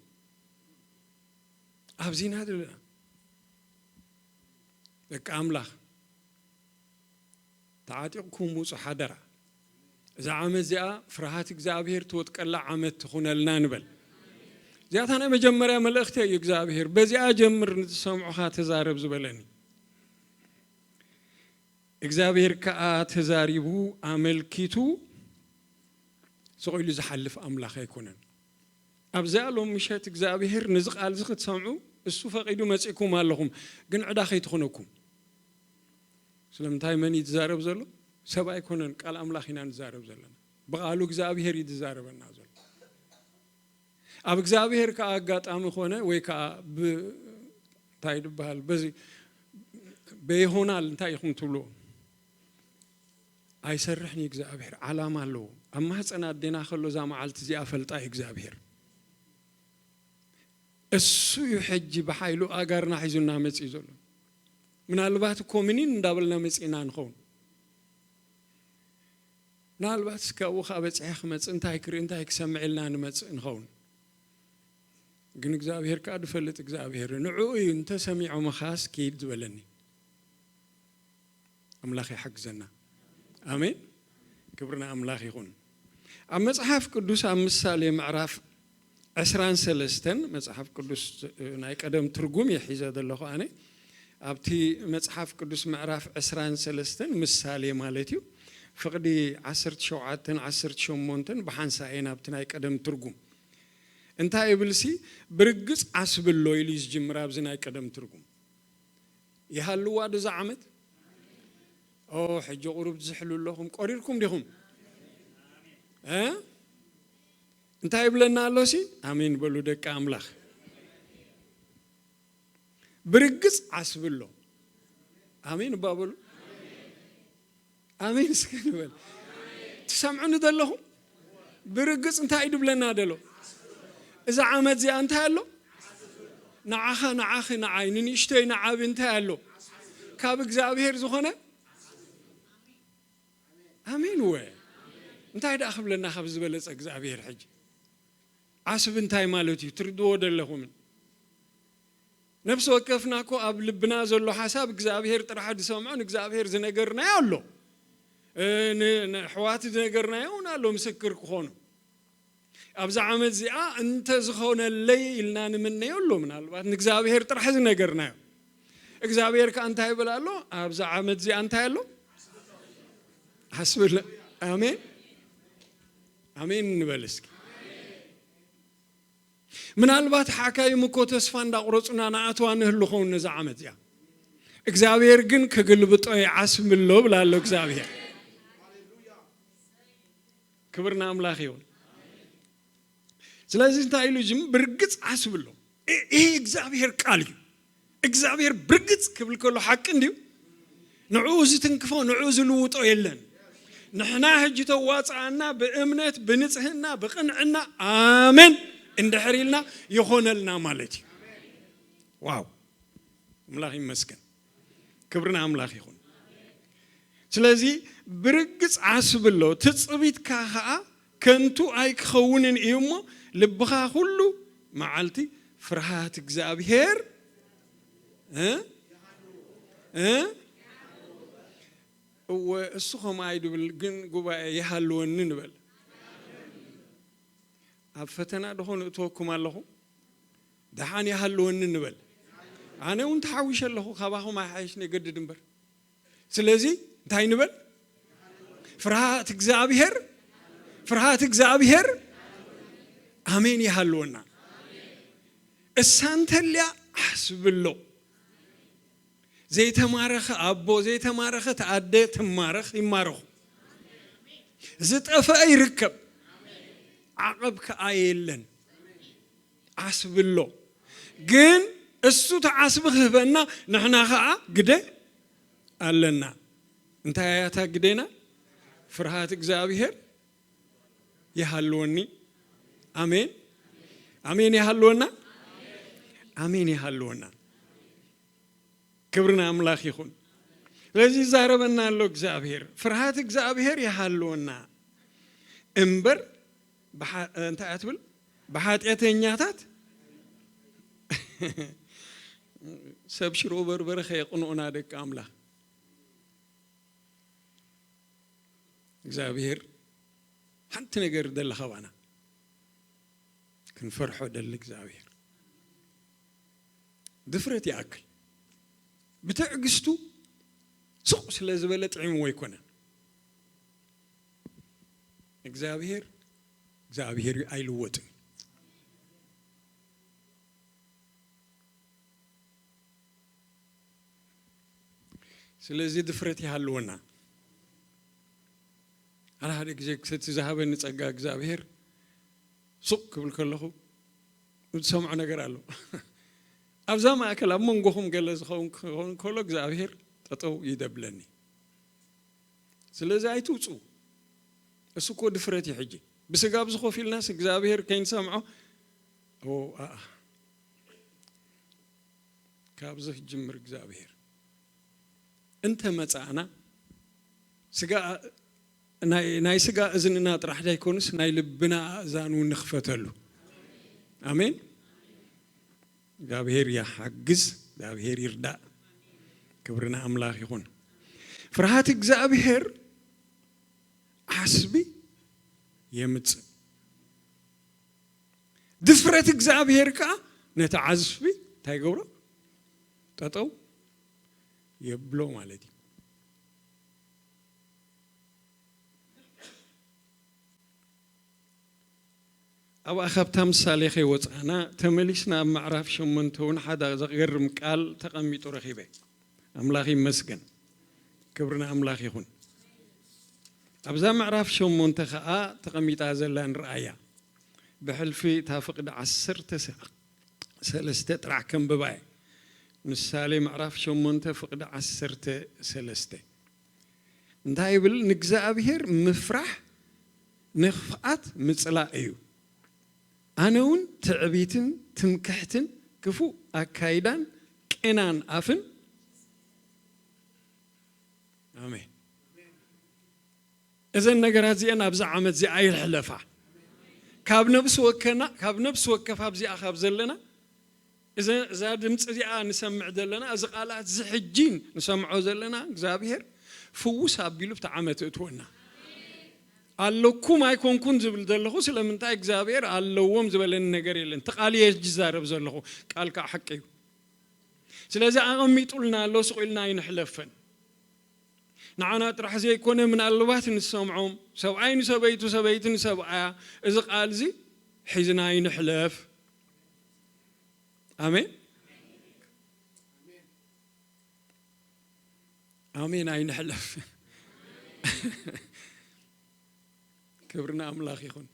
ኣብዚና ዘለና። ደቂ ኣምላኽ፣ ተዓጢቕኩም ውጹ ሓደራ። እዛ ዓመት እዚኣ ፍርሃት እግዚኣብሔር ትወጥቀላ ዓመት ትኹነልና ንበል። እዚኣታ ናይ መጀመርያ መልእኽቲ እዩ። እግዚኣብሔር በዚኣ ጀምር፣ ንዝሰምዑኻ ተዛረብ ዝበለኒ። እግዚኣብሔር ከኣ ተዛሪቡ ኣመልኪቱ ስቕ ኢሉ ዝሓልፍ ኣምላኽ ኣይኮነን። ኣብዚኣ ሎም ምሸት እግዚኣብሔር ነዚ ቃል እዚ ክትሰምዑ እሱ ፈቒዱ መጺእኩም ኣለኹም፣ ግን ዕዳ ከይትኾነኩም። ስለምንታይ መን እዩ ዝዛረብ ዘሎ? ሰብ ኣይኮነን፣ ቃል ኣምላኽ ኢና ንዛረብ ዘለና። ብቓሉ እግዚኣብሔር እዩ ዝዛረበና ዘሎ። ኣብ እግዚኣብሔር ከኣ ኣጋጣሚ ኾነ ወይ ከኣ ብ-፣ እንታይ ይበሃል? በዚ በይሆናል እንታይ ኢኹም ትብልዎ? ኣይሰርሕን እዩ እግዚኣብሔር፣ ዓላማ ኣለዎ። ኣብ ማህፀን ኣዴና ከሎ እዛ መዓልቲ እዚኣ ፈልጣ እዩ እግዚኣብሔር። እሱ እዩ ሕጂ ብሓይሉ ኣጋርና ሒዙና መፂኡ ዘሎ። ምናልባት እኮ ምኒን እንዳበልና መፂእና ንኸውን። ምናልባት እስከ ኣብኡ ኸዓ በፂሐ ክመፅእ፣ እንታይ ክርኢ፣ እንታይ ክሰምዕ ኢልና ንመፅእ ንኸውን። ግን እግዚኣብሔር ከኣ ዝፈልጥ እግዚኣብሔር እዩ። ንዕኡ እዩ፣ "እንተሰሚዖምኻስ ኪድ" ዝበለኒ። ኣምላኽ ይሓግዘና። ኣሜን። ክብሪ ንኣምላኽ ይኹን። ኣብ መጽሓፍ ቅዱስ ኣብ ምሳሌ ምዕራፍ ዕስራን ሰለስተን፣ መጽሓፍ ቅዱስ፣ እ፣ ናይ ቀደም ትርጉም እየ ሒዘ ዘለኹ ኣነ። ኣብቲ መጽሓፍ ቅዱስ ምዕራፍ ዕስራን ሰለስተን ምሳሌ ማለት እዩ። ፍቕዲ ዓሰርተ ሸውዓተን ዓሰርተ ሸሞንተን ብሓንሳእ እየን ኣብቲ ናይ ቀደም ትርጉም። እንታይ ይብልሲ፣ "ብርግጽ ዓስብሎ" ኢሉ እዩ ዝጅምር ኣብዚ ናይ ቀደም ትርጉም። ይሃልዋ ድዛ ዓመት? ኦ፣ ሕጂ ቁሩብ ትዝሕሉ ኣለኹም። ቆሪርኩም ዲኹም? እ? እንታይ ይብለና ኣሎሲ? ኣሜን በሉ ደቂ ኣምላኽ። ብርግጽ ዓስብሎ። ኣሜን እባ በሉ። ኣሜን እስከ ንበል። ትሰምዑኒ ዘለኹም? ብርግጽ እንታይ እዩ ድብለና ደሎ? እዛ ዓመት እዚኣ እንታይ ኣሎ? ንዓኻ፣ ንዓኺ፣ ንዓይ፣ ንንእሽተይ፣ ንዓቢ እንታይ ኣሎ? ካብ እግዚኣብሔር ዝኾነ? ኣሜን ወ። እንታይ ደኣ ክብለና ካብ ዝበለጸ እግዚኣብሔር ሕጂ? ዓስቢ እንታይ ማለት እዩ? ትርድዎ ደለኹምን? ነፍሲ ወከፍና እኮ ኣብ ልብና ዘሎ ሓሳብ እግዚኣብሔር ጥራሕ ዝሰምዖ፣ ንእግዚኣብሔር ዝነገርናዮ ኣሎ። እ፣ ን-፣ ንኣሕዋት ዝነገርናዮ እውን ኣሎ፣ ምስክር ክኾኑ። ኣብዛ ዓመት እዚኣ እንተ ዝኾነለይ ኢልና ንምነዮ ኣሎ፣ ምናልባት ንእግዚኣብሔር ጥራሕ ዝነገርናዮ። እግዚኣብሔር ከኣ እንታይ ይብል ኣሎ? ኣብዛ ዓመት እዚኣ እንታይ ኣሎ? ሓስብለ-፣ ኣሜን፣ ኣሜን ንበል እስኪ። ምናልባት ሓካይም እኮ ተስፋ እንዳቑረጹና ንኣትዋ ንህሉ ኸውን ነዛ ዓመት እዚኣ። እግዚኣብሔር ግን ክግልብጦ ይዓስምሎ ብላ ኣሎ እግዚኣብሔር። ክብር ንኣምላኽ ይሁን። ስለዚ እንታይ ኢሉ ጅም ብርግጽ ዓስብሎ። እ- ይሄ እግዚአብሔር ቃል እዩ። እግዚኣብሔር ብርግጽ ክብል ከሎ ሓቂ እንድዩ። ንዕኡ ዝትንክፎ፣ ንዕኡ ዝልውጦ የለን። ንሕና ሕጂ ተዋፅኣና ብእምነት፣ ብንጽህና፣ ብቕንዕና ኣሜን እንድሕር ኢልና ይኾነልና ማለት እዩ። ዋው፣ ኣምላኽ ይመስገን። ክብሪ ንኣምላኽ ይኹን። ስለዚ ብርግጽ ዓስብሎ፣ ትጽቢትካ ኸኣ ከንቱ ኣይክኸውንን እዩ እሞ፣ ልብኻ ኩሉ መዓልቲ ፍርሃት እግዚኣብሔር እ? እ? እወ፣ እሱ ከምኣ እዩ ድብል፣ ግን ጉባኤ ይሃልወኒ ንበል። ኣብ ፈተና ድኾን እእትወኩም ኣለኹ፣ ደሓን ይሃልወኒ ንበል። ኣነ እውን ተሓዊሸ ኣለኹ፣ ካባኹም ኣይሓይሽን የገድድ እምበር። ስለዚ እንታይ ንበል? ፍርሃት እግዚኣብሔር፣ ፍርሃት እግዚኣብሔር ኣሜን ይሃልወና። እሳ እንተልያ ዓስብሎ። ዘይተማረኸ ኣቦ፣ ዘይተማረኸት ኣደ ትማረኽ፣ ይማረኹ። ዝጠፈአ ይርከብ፣ ዓቐብ ከኣ የለን። ዓስብሎ። ግን እሱ ተዓስቢ ክህበና ንሕና ኸኣ ግደ ኣለና። እንታይ እያ እታ ግደና? ፍርሃት እግዚኣብሔር ይሃልወኒ። ኣሜን። ኣሜን ይሃልወና። ኣሜን ይሃልወና። ክብሪ ንኣምላኽ ይኹን። ስለዚ ይዛረበና ኣሎ እግዚኣብሔር። ፍርሃት እግዚኣብሔር ይሃልወና እምበር ብሓ-፣ እንታይ እያ ትብል? ብሓጢኣተኛታት ሰብ ሽሮ በርበረ ከየቕንኡና ደቂ ኣምላኽ። እግዚኣብሔር ሓንቲ ነገር ደለ ካባና ክንፈርሖ ደሊ እግዚኣብሔር። ድፍረት ይኣክል። ብትዕግስቱ ስቕ ስለ ዝበለ ጥዒምዎ ኣይኮነን። እግዚኣብሔር፣ እግዚኣብሔር እዩ፣ ኣይልወጥን። ስለዚ ድፍረት ይሃልወና። ሓደ ሓደ ግዜ እቲ ዝሃበኒ ጸጋ እግዚኣብሔር ሱቕ ክብል ከለኹ ዝሰምዖ ነገር ኣሎ። ኣብዛ ማእከል ኣብ መንጎኹም ገለ ዝኸውን ክኸውን ከሎ እግዚኣብሔር ጠጠው ይደብለኒ። ስለዚ ኣይትውጽኡ። እሱ እኮ ድፍረት እዩ። ሕጂ ብስጋ ኣብዚ ኮፍ ኢልናስ እግዚኣብሔር ከይንሰምዖ፣ ኦ፣ ኣኣ። ካብዚ ክጅምር እግዚኣብሔር እንተ መጻእና፣ ስጋ፣ ናይ፣ ናይ ስጋ እዝንና ጥራሕ ዳይኮኑስ ናይ ልብና ኣእዛን እውን ንኽፈተሉ። ኣሜን። እግዚኣብሔር ይሓግዝ፣ እግዚኣብሔር ይርዳእ። ክብሪ ንኣምላኽ ይኹን። ፍርሃት እግዚኣብሔር ዓስቢ የምጽእ። ድፍረት እግዚኣብሔር ከኣ ነቲ ዓስቢ እንታይ ይገብሮ? ጠጠው የብሎ ማለት እዩ። ኣብኣ ካብታ ምሳሌ ከይወፃእና ተመሊስና ኣብ ምዕራፍ ሸሞንተ እውን ሓደ ዘገርም ቃል ተቐሚጡ ረኺበ። ኣምላኽ ይመስገን። ክብሪ ንኣምላኽ ይኹን። ኣብዛ ምዕራፍ ሸሞንተ ኸዓ ተቐሚጣ ዘላ ንርኣያ። ብሕልፊ እታ ፍቕዲ ዓሰርተ ሰለስተ ጥራሕ ከንብባ እየ። ምሳሌ ምዕራፍ ሸሞንተ ፍቕዲ ዓሰርተ ሰለስተ እንታይ ይብል? ንእግዚኣብሔር ምፍራሕ ንኽፍኣት ምጽላእ እዩ። ኣነ እውን ትዕቢትን ትምክሕትን ክፉእ ኣካይዳን ቅናን ኣፍን። ኣሜን። እዘን ነገራት እዚአን ኣብዚ ዓመት እዚኣ ይሕለፋ። ካብ ነብሲ ወከና፣ ካብ ነብሲ ወከፍ ኣብዚኣ ካብ ዘለና፣ እዘ-፣ እዛ ድምፂ እዚኣ ንሰምዕ ዘለና፣ እዚ ቃላት እዚ ሕጂ ንሰምዖ ዘለና፣ እግዚኣብሔር ፍውስ ኣቢሉ ኣብቲ ዓመት እእትወና። ኣለኩም ኣይኮንኩን ዝብል ዘለኹ ስለምንታይ እግዚኣብሔር ኣለዎም ዝበለኒ ነገር የለን። እቲ ቃል እየ ዝዛረብ ዘለኹ፣ ቃል ከዓ ሓቂ እዩ። ስለዚ ኣቐሚጡልና ኣሎ፣ ስቕ ኢልና ኣይንሕለፈን። ንዓና ጥራሕ ዘይኮነ፣ ምናልባት ንሰምዖም፣ ሰብኣይ ንሰበይቱ፣ ሰበይቲ ንሰብኣያ፣ እዚ ቃል እዚ ሒዝና ኣይንሕለፍ። ኣሜን፣ ኣሜን፣ ኣይንሕለፍ። ክብሪ ንኣምላኽ ይኹን።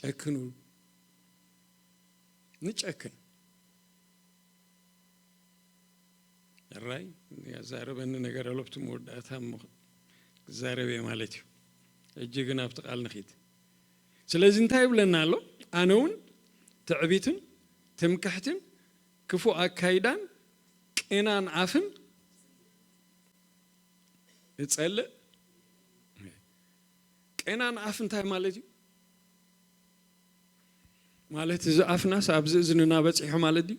ጨክኑ። ንጨክን። እራይ፣ ያዛረበኒ ነገር ኣሎ፣ ኣብቲ መወዳእታ እሞ ክዛረብ እየ ማለት እዩ። ሕጂ ግን ኣብቲ ቃል ንኺድ። ስለዚ እንታይ ይብለና ኣሎ? ኣነ እውን ትዕቢትን ትምክሕትን ክፉእ ኣካይዳን ቄናን ኣፍን እጸልእ። ቄናን ኣፍ እንታይ ማለት እዩ? ማለት እዚ ኣፍናስ ኣብዚ እዝንና በጺሑ ማለት ድዩ?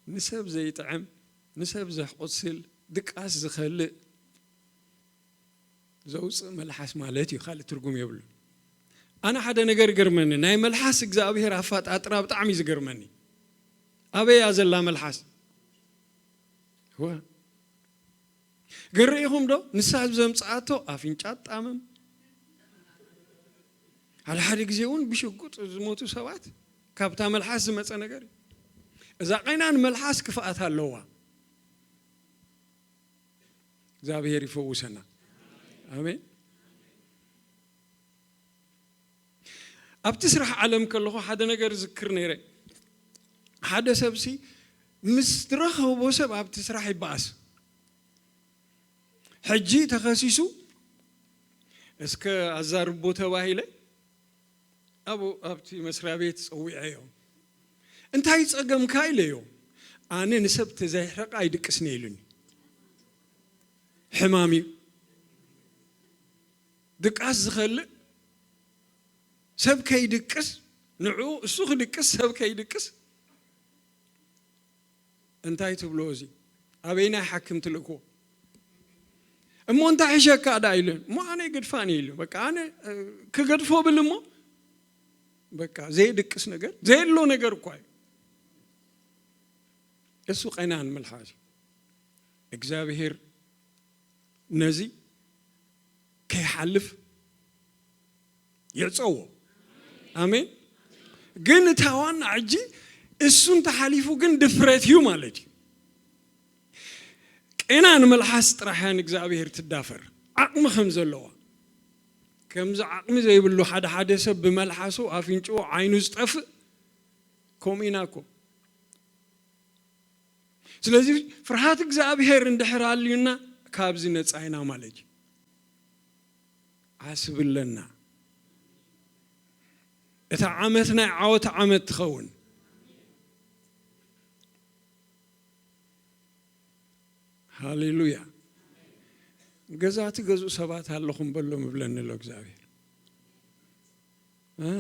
ንሰብ ዘይጥዕም፣ ንሰብ ዘሕቁስል፣ ድቃስ ዝኸልእ ዘውፅእ መልሓስ ማለት እዩ። ካልእ ትርጉም የብሉን። ኣነ ሓደ ነገር ይገርመኒ፣ ናይ መልሓስ እግዚኣብሔር ኣፋጣጥራ ብጣዕሚ እዩ ዝገርመኒ። ኣበይ እያ ዘላ መልሓስ? ወ- ግን ርኢኹም ዶ? ንሳ ዘምፅኣቶ ኣፍንጫ ጣመም። ሓደ ሓደ ግዜ እውን ብሽጉጥ ዝሞቱ ሰባት ካብታ መልሓስ ዝመፀ ነገር እዩ። እዛ ቐይናን መልሓስ ክፍኣት ኣለዋ። እግዚኣብሔር ይፈውሰና። ኣሜን። ኣብቲ ስራሕ ዓለም ከለኹ ሓደ ነገር ዝክር ነይረ። ሓደ ሰብሲ ምስ ዝረኸቦ ሰብ ኣብቲ ስራሕ ይበኣስ። ሕጂ ተኸሲሱ እስከ ኣዛርቦ ተባሂለ ኣብኡ ኣብቲ መስሪያ ቤት ጸዊዐዮ። እንታይ ጸገምካ ኢለዮ። ኣነ ንሰብ ተዘይሕረቕ ኣይድቅስን ኢሉኒ። ሕማም እዩ። ድቃስ ዝኸልእ ሰብ ከይድቅስ፣ ንዕኡ እሱ ክድቅስ ሰብ ከይድቅስ። እንታይ ትብሎ እዚ? ኣበይናይ ሓክም ትልእክዎ? እሞ እንታይ ሕሸካ ዳ ኢሉ። እሞ ኣነ ይገድፋን ኢሉ። በቃ ኣነ እ፣ ክገድፎ ብል እሞ በቃ ዘይድቅስ ነገር፣ ዘይሎ ነገር እኳ እዩ። እሱ ቐናን መልሓስ እዩ። እግዚኣብሔር ነዚ ከይሓልፍ የዕጸዎ። ኣሜን። ግን እታ ዋና ሕጂ እሱ እንተሓሊፉ ግን ድፍረት እዩ ማለት እዩ። ቄና ንመልሓስ ጥራሕ እያ ንእግዚኣብሔር ትዳፈር ዓቕሚ ከም ዘለዋ። ከምዚ ዓቕሚ ዘይብሉ ሓደ ሓደ ሰብ ብመልሓሱ ኣፍንጭኡ ዓይኑ ዝጠፍእ ከምኡ ኢና እኮ። ስለዚ ፍርሃት እግዚኣብሔር እንድሕር ኣልዩና ካብዚ ነጻ ኢና ማለት እዩ። ዓስቢ ኣለና። እታ ዓመት ናይ ዓወት ዓመት ትኸውን። ሃሌሉያ። ገዛ ትገዝኡ ሰባት ኣለኹም በሎም እብለኒ ኣሎ እግዚኣብሔር። እ፣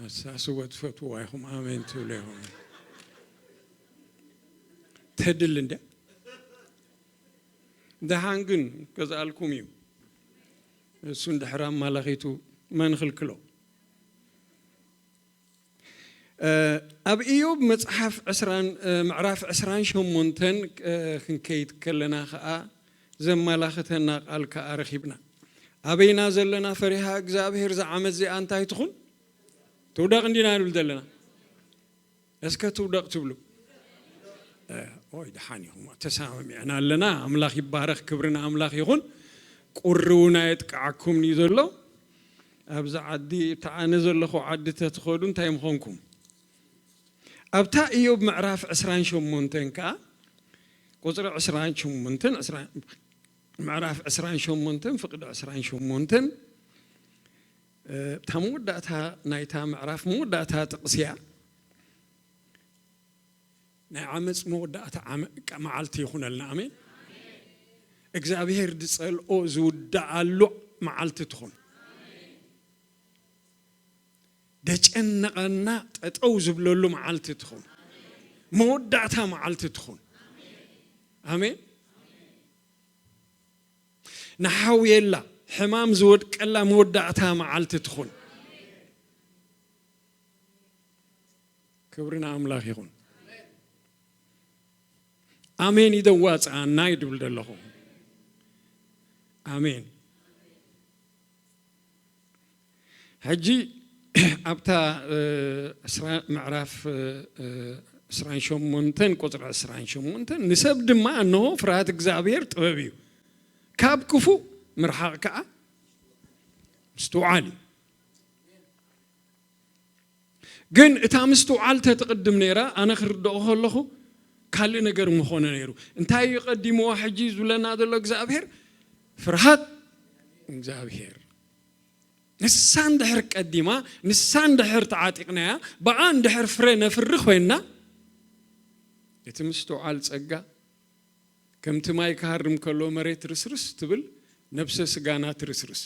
ኣሳስቦ ትፈትዎ ኢኹም ኣሜን ትብሉ ኢኹም። ተድል እንደ ደሓን ግን ገዝኣልኩም እዩ። እሱ እንድሕር ኣማላኺቱ መን ክልክሎ? እ፣ ኣብ ኢዮብ መጽሓፍ ዕስራን፣ እ፣ ምዕራፍ ዕስራን ሸሞንተን፣ እ፣ ክንከይድ ከለና ኸኣ ዘመላኽተና ቃል ከኣ ረኺብና። ኣበይና ዘለና ፈሪሃ እግዚኣብሔር እዛ ዓመት እዚኣ እንታይ ትኹን? ትውደቕ እንዲና ንብል ዘለና? እስከ ትውደቕ ትብሉ? እ፣ ኦይ፣ ደሓን ኢኹም፣ ተሰማሚዕና ኣለና። ኣምላኽ ይባረኽ፣ ክብሪ ንኣምላኽ ይኹን። ቁሪ እውን ኣየጥቅዓኩምን እዩ ዘሎ። ኣብዚ ዓዲ፣ እቲ ኣነ ዘለኹ ዓዲ ተትኸዱ እንታይ ምኾንኩም? ኣብታ ኢዮብ ምዕራፍ ዕስራን ሸሞንተን ከኣ፣ ቁጽሪ ዕስራን ሸሞንተን፣ ዕስራ፣ ምዕራፍ ዕስራን ሸሞንተን፣ ፍቕዲ ዕስራን ሸሞንተን፣ እ፣ እታ መወዳእታ ናይታ ምዕራፍ መወዳእታ ጥቕሲ እያ። ናይ ዓመፅ መወዳእታ ዓመ-፣ መዓልቲ ይኹነልና። ኣሜን። እግዚኣብሔር ዝጸልኦ ዝውዳኣሉ መዓልቲ ትኹን። ደጨነቐና ጠጠው ዝብለሉ መዓልቲ ትኹን። መወዳእታ መዓልቲ ትኹን። ኣሜን። ንሓውየላ ሕማም ዝወድቀላ መወዳእታ መዓልቲ ትኹን። ክብሪ ንኣምላኽ ይኹን። ኣሜን ይደዋፅኣና ይድብል ዘለኹ። ኣሜን። ሕጂ ኣብታ፣ እ፣ ዕስራ፣ ምዕራፍ፣ እ፣ እ፣ ዕስራን ሸሞንተን ቁፅሪ ዕስራን ሸሞንተን፣ "ንሰብ ድማ እንሆ ፍርሃት እግዚኣብሔር ጥበብ እዩ፣ ካብ ክፉእ ምርሓቕ ከዓ ምስትውዓል እዩ። ግን እታ ምስትውዓል ተትቕድም ነይራ፣ ኣነ ክርድኦ ከለኹ ካልእ ነገር ምኾነ ነይሩ። እንታይ እዩ ቀዲምዎ ሕጂ ዝብለና ዘሎ እግዚኣብሔር? ፍርሃት እግዚኣብሔር። ንሳ እንድሕር ቀዲማ፣ ንሳ እንድሕር ተዓጢቕናያ፣ ብኣ እንድሕር ፍረ ነፍሪ ኮይንና፣ እቲ ምስትውዓል ጸጋ ከምቲ ማይ ክሃርም ከሎ መሬት ርስርስ ትብል፣ ነብሰ ስጋና ትርስርስ።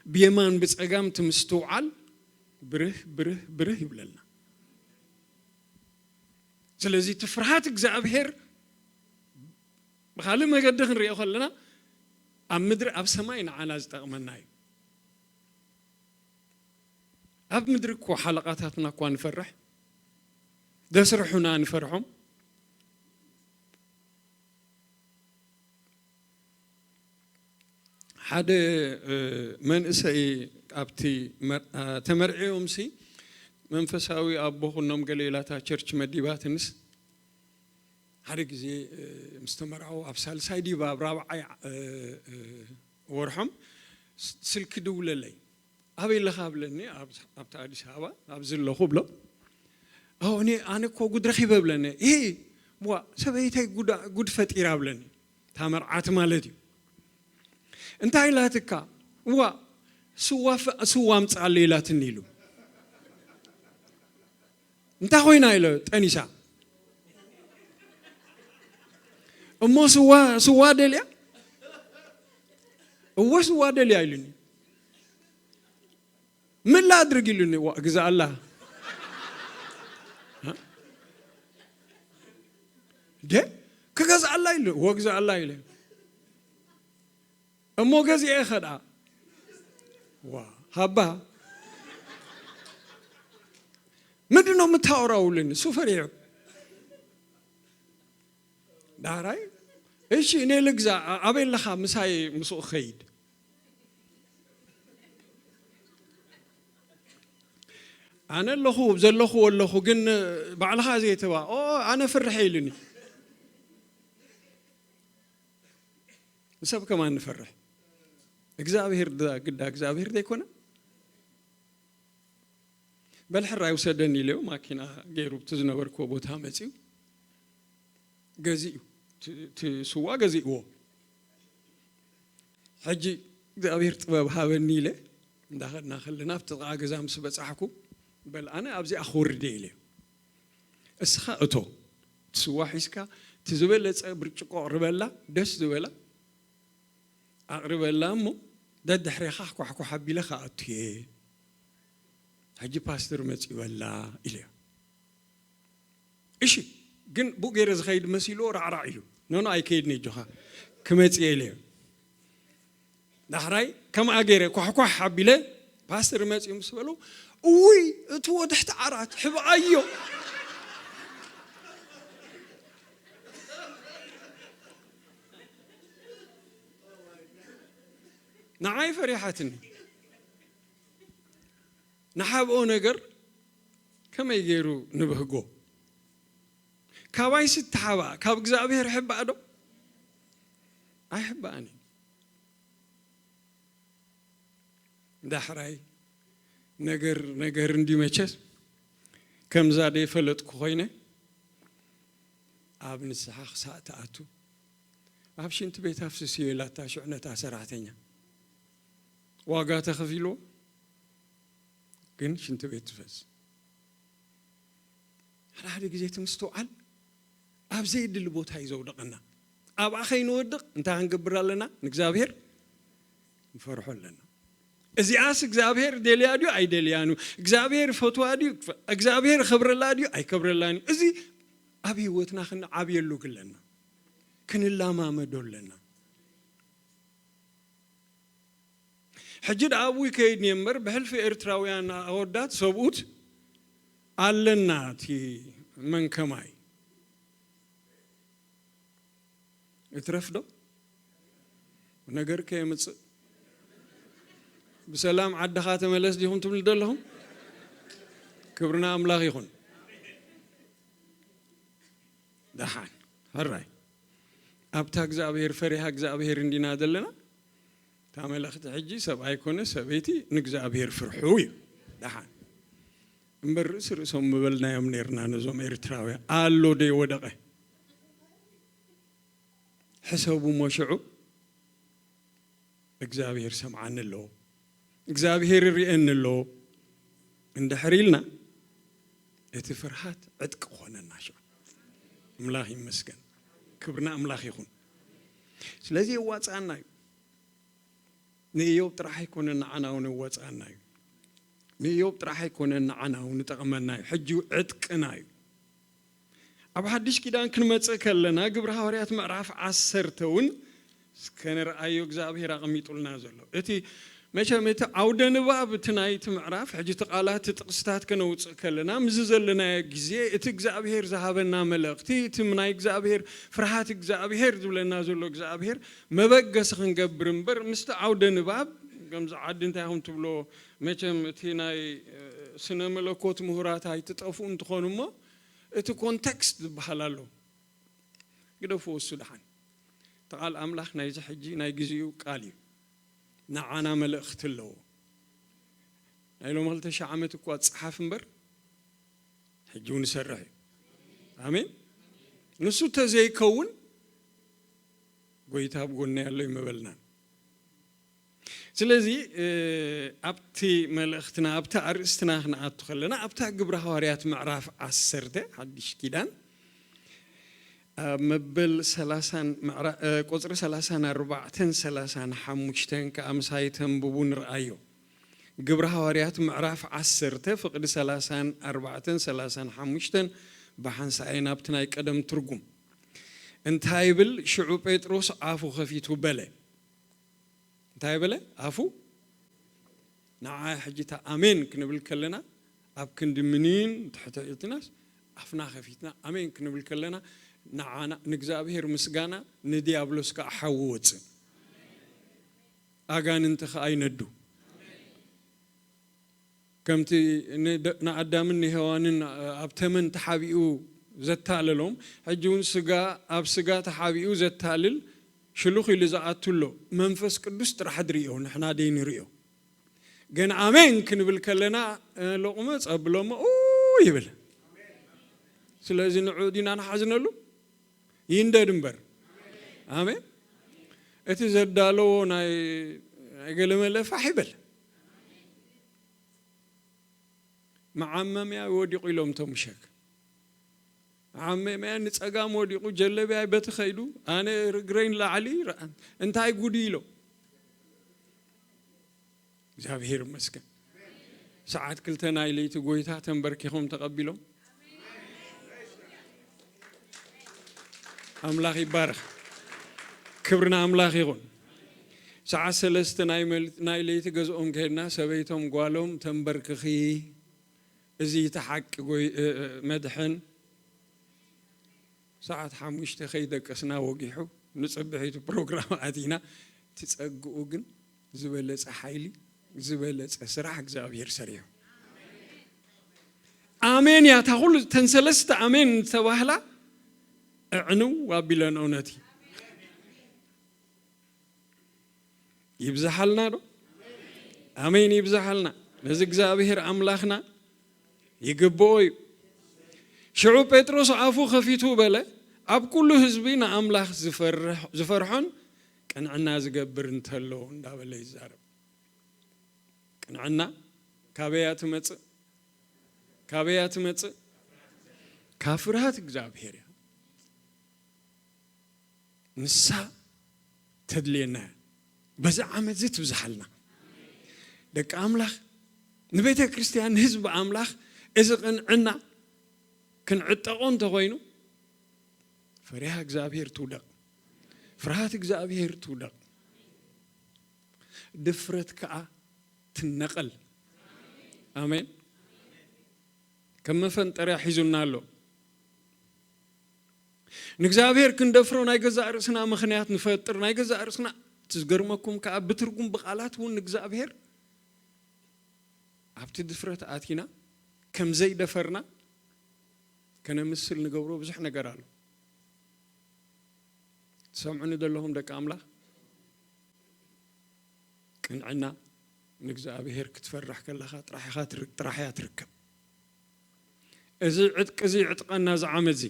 ብየማን ብጸጋም እቲ ምስትውዓል ብርህ ብርህ ብርህ ይብለልና። ስለዚ እቲ ፍርሃት እግዚኣብሔር ብኻልእ መገዲ ክንሪኦ ከለና ኣብ ምድሪ ኣብ ሰማይ ንዓና ዝጠቕመና እዩ። ኣብ ምድሪ እኮ ሓለቓታትና እኳ ንፈርሕ፣ ደስርሑና ንፈርሖም። ሓደ መንእሰይ ኣብቲ ተመርዕዮምሲ መንፈሳዊ ኣቦ ኩኖም ገለ ኢላታ ቸርች መዲባትንስ ሓደ ግዜ ምስ ተመርዓው ኣብ ሳልሳይ ዲባ ኣብ ራብዓይ ወርሖም ስልኪ ድውለለይ። ኣበይ ኣለኻ ብለኒ። ኣብታ ኣዲስ ኣበባ ኣብዚ ኣለኹ ብሎ። ኣነ እኮ ጉድ ረኺበ ብለኒ። ይ ዋ ሰበይተይ ጉድ ፈጢራ ብለኒ። እታ መርዓት ማለት እዩ። እንታይ ኢላትካ? እዋ ስዋ ኣምፅኣለ ኢላትኒ ኢሉ። እንታይ ኮይና ኢለ ጠኒሳ። እሞ ስዋ ስዋ ደልያ? እወ ስዋ ደልያ ኢሉኒ። ምን ላድርግ ኢሉኒ። ዋ ግዛኣላ ደ ክገዝኣላ ኢሉ። እወ ግዛኣላ ኢለ። እሞ ገዚኤ ኸድኣ። ዋ ሃባ ምንድን ነው የምታወራው? ልን እሱ ፈሪዑ። ዳራይ እሺ እኔ ልግዛ። ኣበይ ኣለኻ? ምሳይ ምስኡ ኸይድ። ኣነ ኣለኹ ዘለኹ ኣለኹ ግን ባዕልኻ ዘይተባ ኣነ ፍርሐ ኢሉኒ። ንሰብ ከማን ንፈርሕ እግዚኣብሔር ግዳ እግዚኣብሔር ዘይኮነ። በል ሕራይ ውሰደኒ ኢለዮ። ማኪና ገይሩ ብቲ ዝነበርክዎ ቦታ መፅዩ ገዚኡ ስዋ ገዚእዎ። ሕጂ እግዚኣብሔር ጥበብ ሃበኒ ኢለ እንዳኸድና ከለና ኣብቲ ጥቓ ገዛ ምስ በፃሕኩ በል ኣነ ኣብዚኣ ክወርደ ኢለ። እስኻ እቶ እቲ ስዋ ሒዝካ እቲ ዝበለፀ ብርጭቆ ኣቕርበላ ደስ ዝበላ ኣቕርበላ እሞ ደድሕሬኻ ኳሕኳሕ ኣቢለ ክኣቱ እየ። ሕጂ ፓስተር መፂኡ ኣላ ኢለዮ። እሺ ግን ብኡ ገይረ ዝኸይድ መሲልዎ ራዕራዕ ኢሉ ኖኖ ኣይከይድን እጆኻ ክመፅእ እየ ኢለዮ። ዳሕራይ ከምኣ ገይረ ኳሕኳሕ ኣቢለ ፓስተር መፂኡ ምስ በሉ እውይ እቲ ወድሕቲ ዓራት ሕብኣዮ። ንዓይ ፈሪሓትኒ። ንሓብኦ ነገር ከመይ ገይሩ ንብህጎ? ካባይ ስተሓባእ ካብ እግዚኣብሔር ሕባእ ዶ? ኣይሕባእን እዩ። ዳሕራይ ነገር ነገር እንዲ መቸስ ከምዛ ደይፈለጥኩ ኮይነ ኣብ ንስሓ ክሳእ ትኣቱ ኣብ ሽንቲ ቤት ኣፍስስዮ ኢላታ ሽዑ ነታ ሰራሕተኛ። ዋጋ ተኸፊልዎ ግን ሽንቲ ቤት ትፈስ። ሓደ ሓደ ግዜ እቲ ምስትውዓል ኣብ ዘየድሊ ቦታ እዩ ዘውድቐና። ኣብኣ ከይንወድቕ እንታይ ክንገብር ኣለና? ንእግዚኣብሔር ንፈርሖ ኣለና። እዚኣስ እግዚኣብሔር ደልያ ድዩ ኣይደልያን እዩ? እግዚኣብሔር ይፈትዋ ድዩ? እግዚኣብሔር ይኸብረላ ድዩ ኣይከብረላን እዩ? እዚ ኣብ ህይወትና ክንዓብየሉ ግለና፣ ክንላማመዶ ኣለና። ሕጂ ደኣ ኣብኡ ይከይድ እየ እምበር ብሕልፊ ኤርትራውያን ኣወዳት ሰብኡት ኣለና። እቲ መንከማይ እትረፍ ዶ ነገር ከየምፅእ ብሰላም ዓድኻ ተመለስ ዲኹም ትብሉ ዘለኹም? ክብርና ኣምላኽ ይኹን። ደሓን ሕራይ ኣብታ እግዚኣብሔር ፈሪሃ እግዚኣብሔር እንዲና ዘለና። እታ መልእኽቲ ሕጂ ሰብኣይ ኮነ ሰበይቲ ንእግዚኣብሔር ፍርሑ እዩ። ደሓን እምበር ርእሲ ርእሶም ምበልናዮም ነርና ነዞም ኤርትራውያን። ኣሎ ደይ ወደቐ ሕሰቡ እሞ ሽዑ እግዚኣብሔር ሰምዓኒ ኣለዎ፣ እግዚኣብሔር ይርእየኒ ኣለዎ እንድሕር ኢልና፣ እቲ ፍርሃት ዕጥቂ ኮነና። ሽዑ ኣምላኽ ይመስገን፣ ክብርና ኣምላኽ ይኹን። ስለዚ የዋፅኣና እዩ። ንእዮብ ጥራሕ ኣይኮነን፣ ንዓና እውን የዋፅኣና እዩ። ንእዮብ ጥራሕ ኣይኮነን፣ ንዓና እውን ይጠቕመና እዩ። ሕጂ ዕጥቅና እዩ። ኣብ ሓድሽ ኪዳን ክንመጽእ ከለና፣ ግብሪ ሃዋርያት ምዕራፍ ዓሰርተ እውን እስከ ንርኣዮ እግዚኣብሔር ኣቐሚጡልና ዘሎ። እቲ መቸም እቲ ዓውደ ንባብ እቲ ናይቲ ምዕራፍ፣ ሕጂ እቲ ቃላት፣ እቲ ጥቕስታት ከነውጽእ ከለና፣ ምስዚ ዘለናዮ ግዜ፣ እቲ እግዚኣብሔር ዝሃበና መልእኽቲ፣ እቲ ናይ እግዚኣብሔር ፍርሃት እግዚኣብሔር ዝብለና ዘሎ እግዚኣብሔር መበገሲ ክንገብር እምበር፣ ምስቲ ዓውደ ንባብ፣ ከምዚ ዓዲ እንታይ ኢኹም ትብሎ፣ መቸም እቲ ናይ፣ እ፣ ስነ መለኮት ምሁራት ኣይትጠፍኡ እንትኾኑ እሞ፣ እቲ ኮንቴክስት ዝበሃል ኣሎ። ግደፍዎ እሱ ደሓን። እቲ ቃል ኣምላኽ ናይዚ ሕጂ ናይ ግዜኡ ቃል እዩ። ንዓና መልእኽቲ ኣለዎ። ናይ ሎም ክልተ ሺሕ ዓመት እኳ ጸሓፍ እምበር፣ ሕጂ እውን ይሰርሕ እዩ። ኣሜን። ንሱ ተዘይከውን፣ ጎይታ ኣብ ጎነይ ኣሎ ይመበልናን። ስለዚ፣ እ፣ ኣብቲ መልእኽትና፣ ኣብቲ ኣርእስትና ክንኣቱ ከለና፣ ኣብታ ግብሪ ሃዋርያት ምዕራፍ ዓሰርተ፣ ሓድሽ ኪዳን፣ ኣብ መበል ሰላሳን ምዕራ-፣ እ፣ ቁጽሪ ሰላሳን ኣርባዕተን ሰላሳን ሓሙሽተን ከኣ ምሳይ ተንብቡ ንርኣዮ። ግብሪ ሃዋርያት ምዕራፍ ዓሰርተ፣ ፍቕዲ ሰላሳን ኣርባዕተን ሰላሳን ሓሙሽተን ብሓንሳእ ናብቲ ናይ ቀደም ትርጉም። እንታይ ይብል? ሽዑ ጴጥሮስ ኣፉ ከፊቱ በለ። እንታይ በለ? ኣፉ ንዓ ሕጂ እታ ኣሜን ክንብል ከለና፣ ኣብ ክንዲ ምኒን ትሕቲ ኢልትናስ፣ ኣፍና ከፊትና ኣሜን ክንብል ከለና፣ ንዓና፣ ንእግዚኣብሔር ምስጋና፣ ንዲያብሎስ ከኣ ሓዊ ወጽእ። ኣጋንንቲ ከኣ ይነዱ። ከምቲ ንደ-፣ ንኣዳምን ንሄዋንን ኣብ ተመን ተሓቢኡ ዘታለሎም፣ ሕጂ እውን ስጋ፣ ኣብ ስጋ ተሓቢኡ ዘታልል ሽሉኽ ኢሉ ዝኣቱ ኣሎ። መንፈስ ቅዱስ ጥራሕ ድርእዮ፣ ንሕና ደይ ንርእዮ። ግን ኣሜን ክንብል ከለና፣ እ፣ ሎቕመ ጸብሎሞ፣ ኡ ይብል። ስለዚ ንዑ ዲና ንሓዝነሉ? ይንደድ እምበር። ኣሜን። እቲ ዘዳለዎ ናይ፣ ናይ ገለመለ ፋሕ ይበል። መዓመምያ ወዲቑ ኢሎም እቶም ምሸክ። መዓመምያ ንጸጋም ወዲቑ፣ ጀለብያ በቲ ከይዱ፣ ኣነ እግረይ ንላዕሊ ረኣን። እንታይ ጉድ ኢሎም። እግዚኣብሔር ይመስገን። ሰዓት ክልተ ናይ ለይቲ ጎይታ ተንበርኪኾም ተቐቢሎም። ኣምላኽ ይባረኽ። ክብሪ ንኣምላኽ ይኹን። ሰዓት ሰለስተ ናይ መል-፣ ናይ ለይቲ ገዝኦም ከድና፣ ሰበይቶም ጓሎም ተንበርክኺ፣ እዚ እቲ ሓቂ ጎይ-፣ እ-፣ እ-፣ መድሕን። ሰዓት ሓሙሽተ ከይደቀስና ወጊሑ፣ ንጽብሒቱ ፕሮግራም ኣቲና። እቲ ጸግኡ ግን ዝበለጸ ሓይሊ፣ ዝበለጸ ስራሕ እግዚኣብሔር ሰሪሑ። ኣሜን እያ፣ እታ ኩሉ ተን ሰለስተ ኣሜን ዝተባህላ እዕንው ኣቢለን እውነት እዩ። ይብዝሓልና ዶ? ኣሜን ይብዝሓልና። ነዚ እግዚኣብሔር ኣምላኽና ይግብኦ እዩ። ሽዑ ጴጥሮስ ኣፉ ከፊቱ በለ፣ ኣብ ኩሉ ህዝቢ ንኣምላኽ ዝፈርሕ-፣ ዝፈርሖን ቅንዕና ዝገብር እንተሎ እንዳበለ ይዛረብ። ቅንዕና ካበያ ትመጽእ? ካበያ ትመጽእ? ካብ ፍርሃት እግዚኣብሔር እያ። ንሳ ተድልየና እያ። በዚ ዓመት እዚ ትብዝሓልና። ደቂ ኣምላኽ፣ ንቤተ ክርስቲያን፣ ንህዝቢ ኣምላኽ፣ እዚ ቅንዕና ክንዕጠቖ እንተኾይኑ፣ ፈሪሃ እግዚኣብሔር ትውደቕ። ፍርሃት እግዚኣብሔር ትውደቕ። ድፍረት ከኣ ትነቐል። ኣሜን። ከም መፈንጠርያ ሒዙና ኣሎ። ንእግዚኣብሔር ክንደፍሮ ናይ ገዛእ ርእስና ምኽንያት ንፈጥር፣ ናይ ገዛእ ርእስና። እቲ ዝገርመኩም ከኣ ብትርጉም ብቓላት እውን ንእግዚኣብሔር ኣብቲ ድፍረት ኣቲና ከም ዘይደፈርና ከነምስል ንገብሮ ብዙሕ ነገር ኣሎ። ትሰምዑኒ ዘለኹም ደቂ ኣምላኽ? ቅንዕና ንእግዚኣብሔር ክትፈርሕ ከለኻ ጥራሕ ኢኻ ትር-፣ ጥራሕ እያ ትርከብ። እዚ ዕጥቂ እዚ ይዕጥቀና እዚ ዓመት እዚ።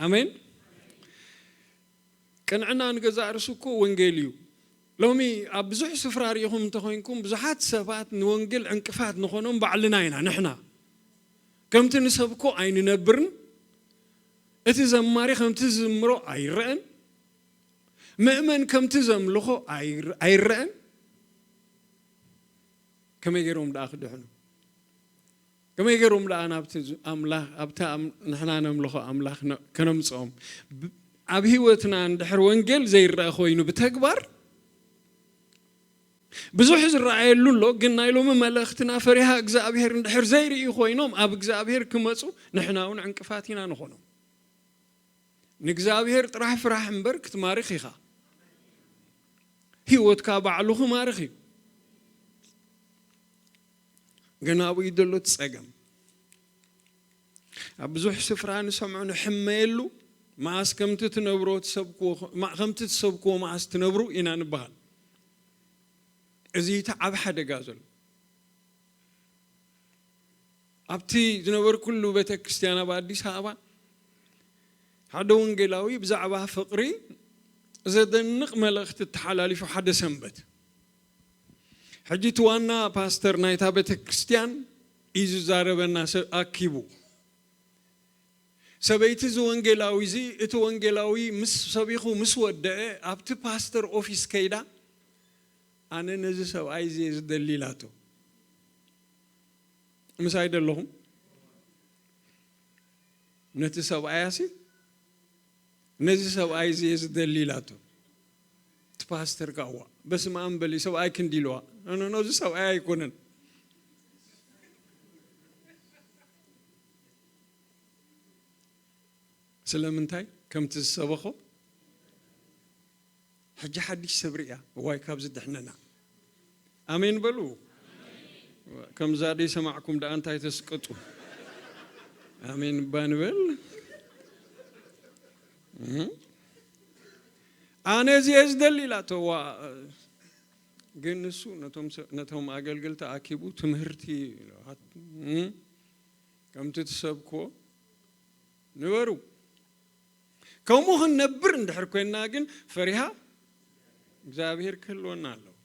ኣሜን። ቅንዕና ንገዛእ ርእሱ እኮ ወንጌል እዩ። ሎሚ ኣብ ብዙሕ ስፍራ ርኢኹም እንተኾይንኩም፣ ብዙሓት ሰባት ንወንጌል ዕንቅፋት ንኾኖም ባዕልና ኢና፣ ንሕና። ከምቲ ንሰብኮ ኣይንነብርን፣ እቲ ዘማሪ ከምቲ ዝዝምሮ ኣይረአን፣ ምእመን ከምቲ ዘምልኾ ኣይር-፣ ኣይረአን። ከመይ ገይሮም ደኣ ክድሕኑ? ከመይ ገይሮም ደኣ ናብቲ ዝ-፣ ኣምላኽ፣ ኣብቲ ኣም-፣ ንሕና ነምልኾ ኣምላኽ ነ-፣ ከነምጽኦም? ብ-፣ ኣብ ህይወትና እንድሕር ወንጌል ዘይረአ ኮይኑ ብተግባር ብዙሕ ዝረኣየሉ ኣሎ፣ ግን ናይ ሎሚ መልእኽትና ፈሪሃ እግዚኣብሔር እንድሕር ዘይርእዩ ኮይኖም ኣብ እግዚኣብሔር ክመጹ ንሕና እውን ዕንቅፋት ኢና ንኾኖም። ንእግዚኣብሔር ጥራሕ ፍራሕ እምበር ክትማርኽ ኢኻ። ህይወትካ ባዕሉ ክማርኽ እዩ። ግን ኣብኡ እዩ ዘሎ እቲ ጸገም። ኣብ ብዙሕ ስፍራ ንሰምዖ ንሕመየሉ፣ መዓስ ከምቲ ትነብሮ ትሰብክዎ፣ ማ-፣ ከምቲ ትሰብክዎ መዓስ ትነብሩ ኢና ንበሃል። እዚ እቲ ዓብ ሓደጋ ዘሎ። ኣብቲ ዝነበርኩሉ ቤተ ክርስቲያን ኣብ ኣዲስ ኣበባ ሓደ ወንጌላዊ ብዛዕባ ፍቕሪ ዘደንቕ መልእኽቲ ተሓላሊፉ ሓደ ሰንበት። ሕጂ እቲ ዋና ፓስተር ናይታ ቤተ ክርስቲያን እዩ ዝዛረበና፣ ሰብ ኣኪቡ። ሰበይቲ እዚ ወንጌላዊ እዚ፣ እቲ ወንጌላዊ ምስ ሰቢኹ ምስ ወደአ፣ ኣብቲ ፓስተር ኦፊስ ከይዳ፣ "ኣነ ነዚ ሰብኣይ እዚ እየ ዝደሊ" ኢላቶ። ምሳይ ደለኹም? ነቲ ሰብኣያሲ፣ "ነዚ ሰብኣይ እዚ እየ ዝደሊ" ኢላቶ። እቲ ፓስተር ከኣ፣ "እዋ፣ በስመ ኣብ በሊ፣ ሰብኣይ ክንዲ" ኢልዋ። "ኖ፣ ኖ፣ ኖ፣ እዚ ሰብኣይ ኣይኮነን።" ስለምንታይ? ከምቲ ዝሰበኾ። ሕጂ ሓድሽ ሰብ ርእያ፣ እዋይ፣ ካብዚ ድሕነና። ኣሜን በሉ። ከምዛ ደይሰማዕኩም ደኣ እንታይ ተስቅጡ? ኣሜን እባ ንበል። እህ። "ኣነ እዚ እየ ዝደሊ" ኢላቶ። ዋ፣ ግን ንሱ ነቶም ሰ-፣ ነቶም ኣገልገልቲ ኣኪቡ ትምህርቲ፣ እህ፣ ከምቲ ትሰብክዎ ንበሩ። ከምኡ ክንነብር እንድሕር ኮይንና ግን ፈሪሃ እግዚኣብሔር ክህልወና ኣለዎ።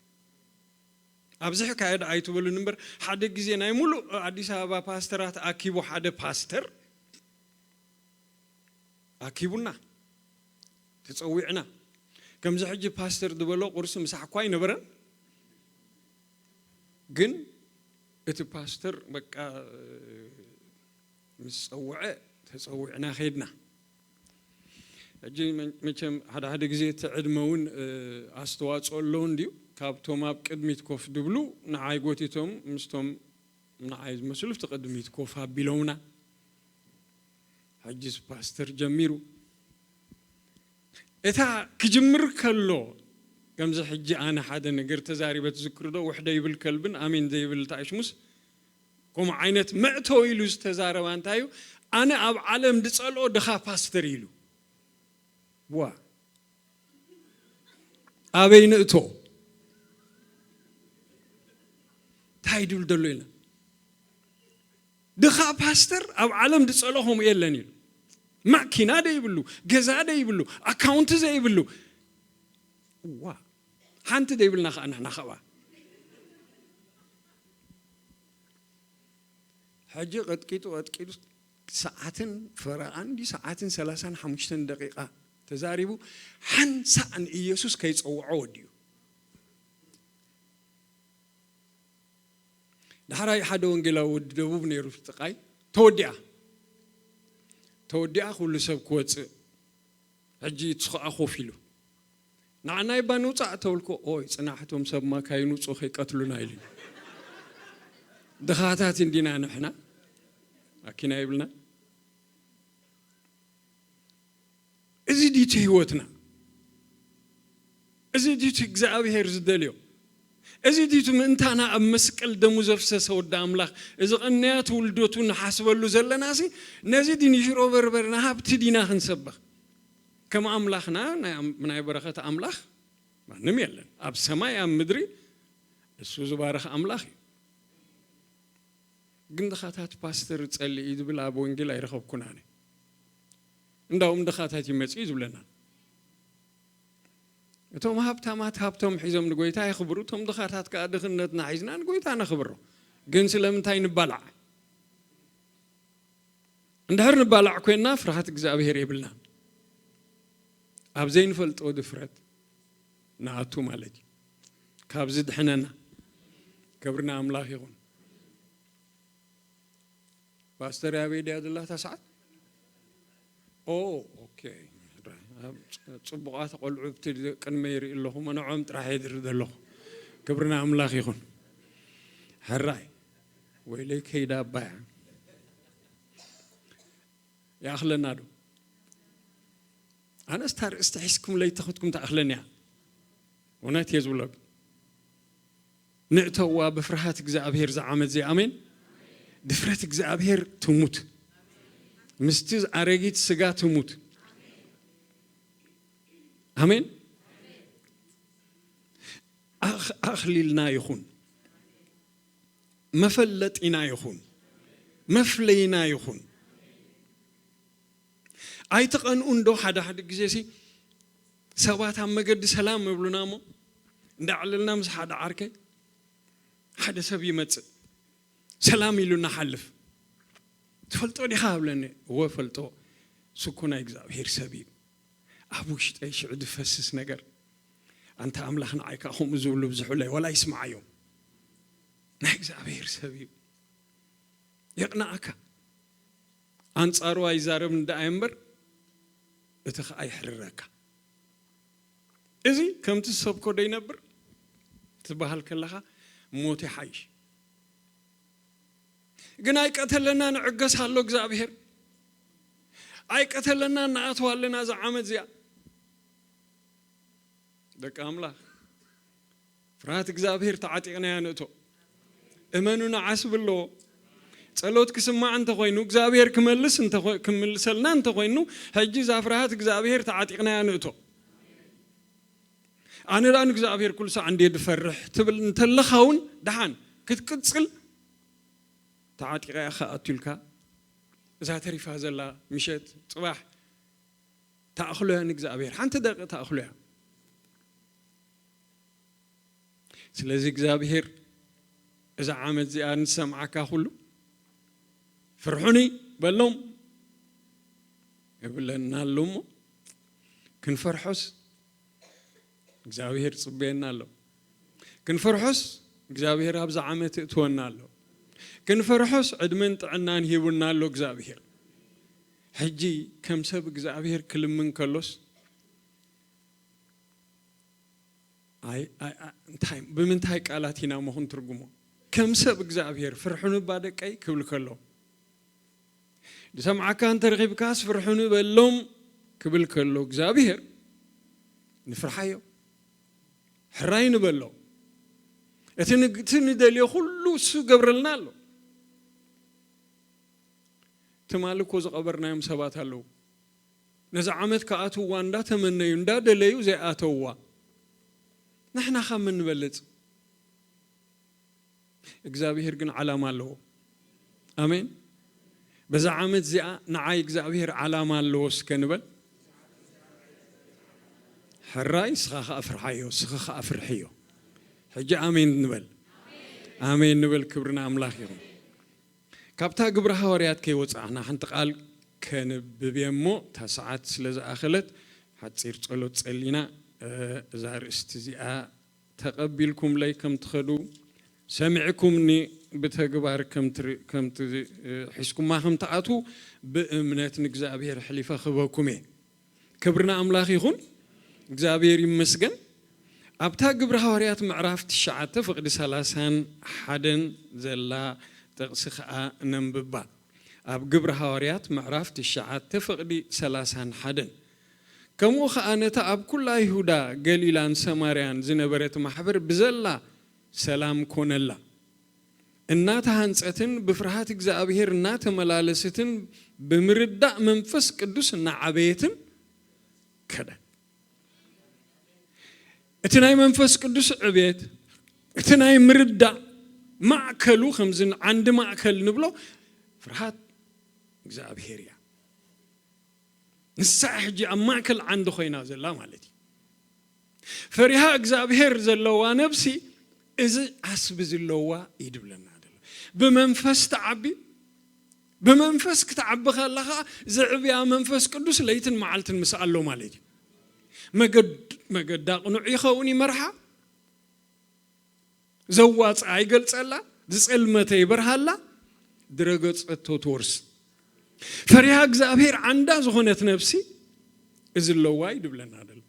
ኣብዝሕካዮ ደኣ ኣይትበሉኒ እምበር፣ ሓደ ግዜ ናይ ሙሉእ ኣዲስ ኣበባ ፓስተራት ኣኪቡ፣ ሓደ ፓስተር ኣኪቡና፣ ተጸዊዕና። ከምዚ ሕጂ ፓስተር ዝበሎ ቁርሲ ምሳሕ እኳ ኣይነበረን። ግን እቲ ፓስተር በቃ ምስ ጸውዐ ተጸዊዕና ከይድና። ሕጂ መ-፣ መቸም ሓደ ሓደ ግዜ እቲ ዕድመ እውን፣ እ፣ ኣስተዋጽኦ ኣለዎ እንድዩ። ካብቶም ኣብ ቅድሚት ኮፍ ድብሉ ንዓይ ጎቲቶም ምስቶም ንዓይ ዝመስሉ ኣብቲ ቅድሚት ኮፍ ኣቢሎምና። ሕጂስ ፓስተር ጀሚሩ። እታ ክጅምር ከሎ፣ ከምዚ ሕጂ ኣነ ሓደ ነገር ተዛሪበ ትዝክሩ ዶ? "ውሕደ ይብል ከልብን ኣሜን ዘይብል ተኣሽሙስ?" ከምኡ ዓይነት መእተዊ ኢሉ ዝተዛረባ እንታይ እዩ? "ኣነ ኣብ ዓለም ዝጸልኦ ድኻ ፓስተር" ኢሉ። ዋ! ኣበይ ንእቶ? እንታይ ድብል ዘሎ ኢልና? ድኻ ፓስተር ኣብ ዓለም ዝጸልኦ ከምኡ የለን ኢሉ። ማኪና ደይብሉ፣ ገዛ ደይብሉ፣ ኣካውንቲ ዘይብሉ። ዋ! ሓንቲ ደይብልና ኸኣ ንሕና ኸኣ። ሕጂ ቀጥቂጡ፣ ቀጥቂጡ ሰዓትን ፈረቓን ድዩ ሰዓትን ሰላሳን ሓሙሽተን ደቂቓ ተዛሪቡ፣ ሓንሳእ ንኢየሱስ ከይጸውዖ ወዲኡ። ዳሕራይ ሓደ ወንጌላዊ ወዲ ደቡብ ነይሩ ጥቃይ፣ ተወዲኣ። ተወዲኣ፣ ኩሉ ሰብ ክወጽእ። ሕጂ እሱ ኸኣ ኮፍ ኢሉ። "ንዓና እባ ንውጻእ" ተበልኩ። "ኦይ፣ ጽናሕ፣ እቶም ሰብ ማካይን ውጹ ከይቀትሉና" ኢሉ። ድኻታት እንዲና ንሕና፣ ኣኪና ይብልና። እዚ ድዩ እቲ ህይወትና? እዚ ድዩ እቲ እግዚኣብሔር ዝደልዮ? እዚ ድዩ እቲ ምእንታና ኣብ መስቀል ደሙ ዘፍሰሰ ወዲ ኣምላኽ? እዚ ቐንያት ውልደቱ ንሓስበሉ ዘለናሲ፣ ነዚ ድዩ ንሽሮ በርበርና ሃብቲ ዲና ክንሰብኽ? ከም ኣምላኽና ናይ ኣም-፣ ናይ በረኸት ኣምላኽ ማንም የለን። ኣብ ሰማይ ኣብ ምድሪ እሱ ዝባርኽ ኣምላኽ እዩ። ግን ድኻታት ፓስተር ጸሊ እዩ ዝብል ኣብ ወንጌል ኣይረኸብኩን ኣነ። እንዳውም ድኻታት ይመጽእ እዩ ዝብለና። እቶም ሃብታማት ሃብቶም ሒዞም ንጎይታ የኽብሩ፣ እቶም ድኻታት ከኣ ድኽነትና ሒዝና ንጎይታ ነኽብሮ። ግን ስለምንታይ ንባላዕ? እንድሕር ንባላዕ ኮይንና ፍርሃት እግዚኣብሔር የብልናን። ኣብ ዘይንፈልጦ ድፍረት ንኣቱ ማለት እዩ። ካብዚ ድሕነና። ክብሪ ንኣምላኽ ይኹን። ፓስተር ኣበይ ድያ ዘላ እታ ሰዓት? ኦ፣ ኦኬ። ኣብ ጽ-፣ ጽቡቓት ቆልዑ ኣብቲ ቅድመ ይርኢ ኣለኹ። መነዖም ጥራሕ የድሪ ዘለኹ። ክብሪ ንኣምላኽ ይኹን። ሕራይ ወይለይ ከይዳ ኣባያ። ይኣኽለና ዶ? ኣነስ እታ ርእስቲ ሒዝኩም ለይተኸትኩም ትኣኽለኒ እያ። እውነት እየ ዝብለኩም። ንእተዋ ብፍርሃት እግዚኣብሔር ዝዓመት እዚኣ። ኣሜን። ድፍረት እግዚኣብሔር ትሙት። ምስቲ ኣረጊት ስጋ ትሙት። ኣሜን። ኣኽ-፣ ኣኽሊልና ይኹን። መፈለጢና ይኹን። መፍለይና ይኹን። ኣይትቐንኡ እንዶ ሓደ ሓደ ግዜ ሲ ሰባት ኣብ መገዲ ሰላም ይብሉና እሞ እንዳዕለልና ምስ ሓደ ዓርከ ሓደ ሰብ ይመጽእ ሰላም ኢሉ እናሓልፍ ትፈልጦ ዲኻ ኣብለኒ። እወ ፈልጦ። እሱ እኮ ናይ እግዚኣብሔር ሰብ እዩ። ኣብ ውሽጠይ ሽዑ ዝፈስስ ነገር ኣንታ ኣምላኽ ንዓይ ከዓ ከምኡ ዝብሉ ብዙሑለይ ዋላ ይስምዓዮም። ናይ እግዚኣብሔር ሰብ እዩ። የቕንኣካ። ኣንጻሩ ኣይዛረብን ደኣ እምበር እቲ ኸኣ የሕርረካ። እዚ ከምቲ ዝሰብኮ ዶ ይነብር ትበሃል ከለኻ ሞት ይሓይሽ። ግን ኣይቀተለና ንዕገስ ኣሎ እግዚኣብሔር። ኣይቀተለና ንኣትዋ ኣለና እዛ ዓመት እዚኣ። ደቂ ኣምላኽ ፍርሃት እግዚኣብሔር ተዓጢቕናያ ንእቶ። እመኑ ንዓስብ ኣለዎ። ጸሎት ክስማዕ እንተኾይኑ እግዚኣብሔር ክመልስ እንተኾ-፣ ክምልሰልና እንተኾይኑ ሕጂ እዛ ፍርሃት እግዚኣብሔር ተዓጢቕናያ ንእቶ። ኣነ ደኣ ንእግዚኣብሔር ኩሉ ሳዕ እንድየ ዝፈርሕ ትብል እንተለኻ እውን ደሓን ክትቅጽል ተዓጢቓ ኢኻ ኣትዩልካ። እዛ ተሪፋ ዘላ ምሸት ጽባሕ ተኣኽሎያ ንእግዚኣብሔር ሓንቲ ደቂ ተኣኽሎያ። ስለዚ እግዚኣብሔር እዛ ዓመት እዚኣ ንሰምዓካ ኩሉ ፍርሑኒ በሎም እብለና ኣሎ እሞ ክንፈርሖስ እግዚኣብሔር ጽበየና ኣሎ። ክንፈርሖስ እግዚኣብሔር ኣብዚ ዓመት እእትወና ኣሎ። ክንፈርሖስ ዕድመን ጥዕናን ሂቡና ኣሎ እግዚኣብሔር። ሕጂ ከም ሰብ እግዚኣብሔር ክልምን ከሎስ ኣይ፣ ኣይ፣ ኣይ፣ እንታይ፣ ብምንታይ ቃላት ኢና እሞ ክንትርጉሞ? ከም ሰብ እግዚኣብሔር ፍርሑኒ እባ ደቀይ ክብል ከሎ ዝሰምዓካ እንተረኺብካስ ፍርሑኒ በሎም ክብል ከሎ እግዚኣብሔር ንፍርሓዮ። ሕራይ ንበሎ። እቲ ን-፣ እቲ ንደልዮ ኩሉ እሱ ገብረልና ኣሎ። ትማሊ እኮ ዝቐበርናዮም ሰባት ኣለዉ። ነዚ ዓመት ክኣትውዋ እንዳተመነዩ እንዳደለዩ ዘይኣተውዋ። ንሕና ካብ መን ንበልጽ? እግዚኣብሔር ግን ዓላማ ኣለዎ። ኣሜን። በዛ ዓመት እዚኣ ንዓይ እግዚኣብሔር ዓላማ ኣለዎ እስከ ንበል። ሕራይ እስኻ ኸኣ ፍርሓዮ፣ እስኺ ኸኣ ፍርሕዮ። ሕጂ ኣሜን ንበል። ኣሜን ንበል። ክብሪ ንኣምላኽ ይኹን። ካብታ ግብሪ ሃዋርያት ከይወጻእና ሓንቲ ቃል ከንብብ እየ እሞ እታ ሰዓት ስለ ዝኣኸለት ሓጺር ጸሎት ጸሊና፣ እ፣ እዛ ኣርእስቲ እዚኣ ተቐቢልኩምለይ ከም ትኸዱ ሰሚዕኩምኒ ብተግባር ከም ትር-፣ ከም ት-፣ እ፣ ሒዝኩማ ከም ትኣትዉ ብእምነት ንእግዚኣብሔር ኣሕሊፈ ክህበኩም እየ። ክብሪ ንኣምላኽ ይኹን። እግዚኣብሔር ይመስገን። ኣብታ ግብሪ ሃዋርያት ምዕራፍ ትሽዓተ ፍቕዲ ሰላሳን ሓደን ዘላ ጥቕሲ ኸኣ ነንብባ። ኣብ ግብሪ ሃዋርያት ምዕራፍ ትሽዓተ ፍቕዲ ሰላሳን ሓደን። ከምኡ ኸኣ ነታ ኣብ ኩላ ይሁዳ፣ ገሊላን ሰማርያን ዝነበረት ማሕበር ብዘላ ሰላም ኮነላ። እናተሃንጸትን ብፍርሃት እግዚኣብሔር እናተመላለስትን ብምርዳእ መንፈስ ቅዱስ እናዓበየትን ከደ። እቲ ናይ መንፈስ ቅዱስ ዕብየት እቲ ናይ ምርዳእ ማእከሉ ከምዚ ዓንዲ ማእከል ንብሎ ፍርሃት እግዚኣብሔር እያ። ንሳ ሕጂ ኣብ ማእከል ዓንዲ ኮይና ዘላ ማለት እዩ። ፈሪሃ እግዚኣብሔር ዘለዋ ነብሲ እዚ ዓስቢ ዝለዋ እዩ ድብለና ዘሎ። ብመንፈስ ተዓቢ፣ ብመንፈስ ክትዓቢ ከላ ኸዓ ዘዕብያ መንፈስ ቅዱስ ለይትን መዓልትን ምስ ኣሎ ማለት እዩ። መገድ-፣ መገዳ ቅኑዕ ይኸውን ይመርሓ፣ ዘዋፅኣ ይገልፀላ፣ ዝፀልመተ ይበርሃላ፣ ድረገፀቶ ትወርስ። ፈሪሃ እግዚኣብሔር ዓንዳ ዝኾነት ነብሲ እዚ ኣለዋ እዩ ድብለና ደሎ።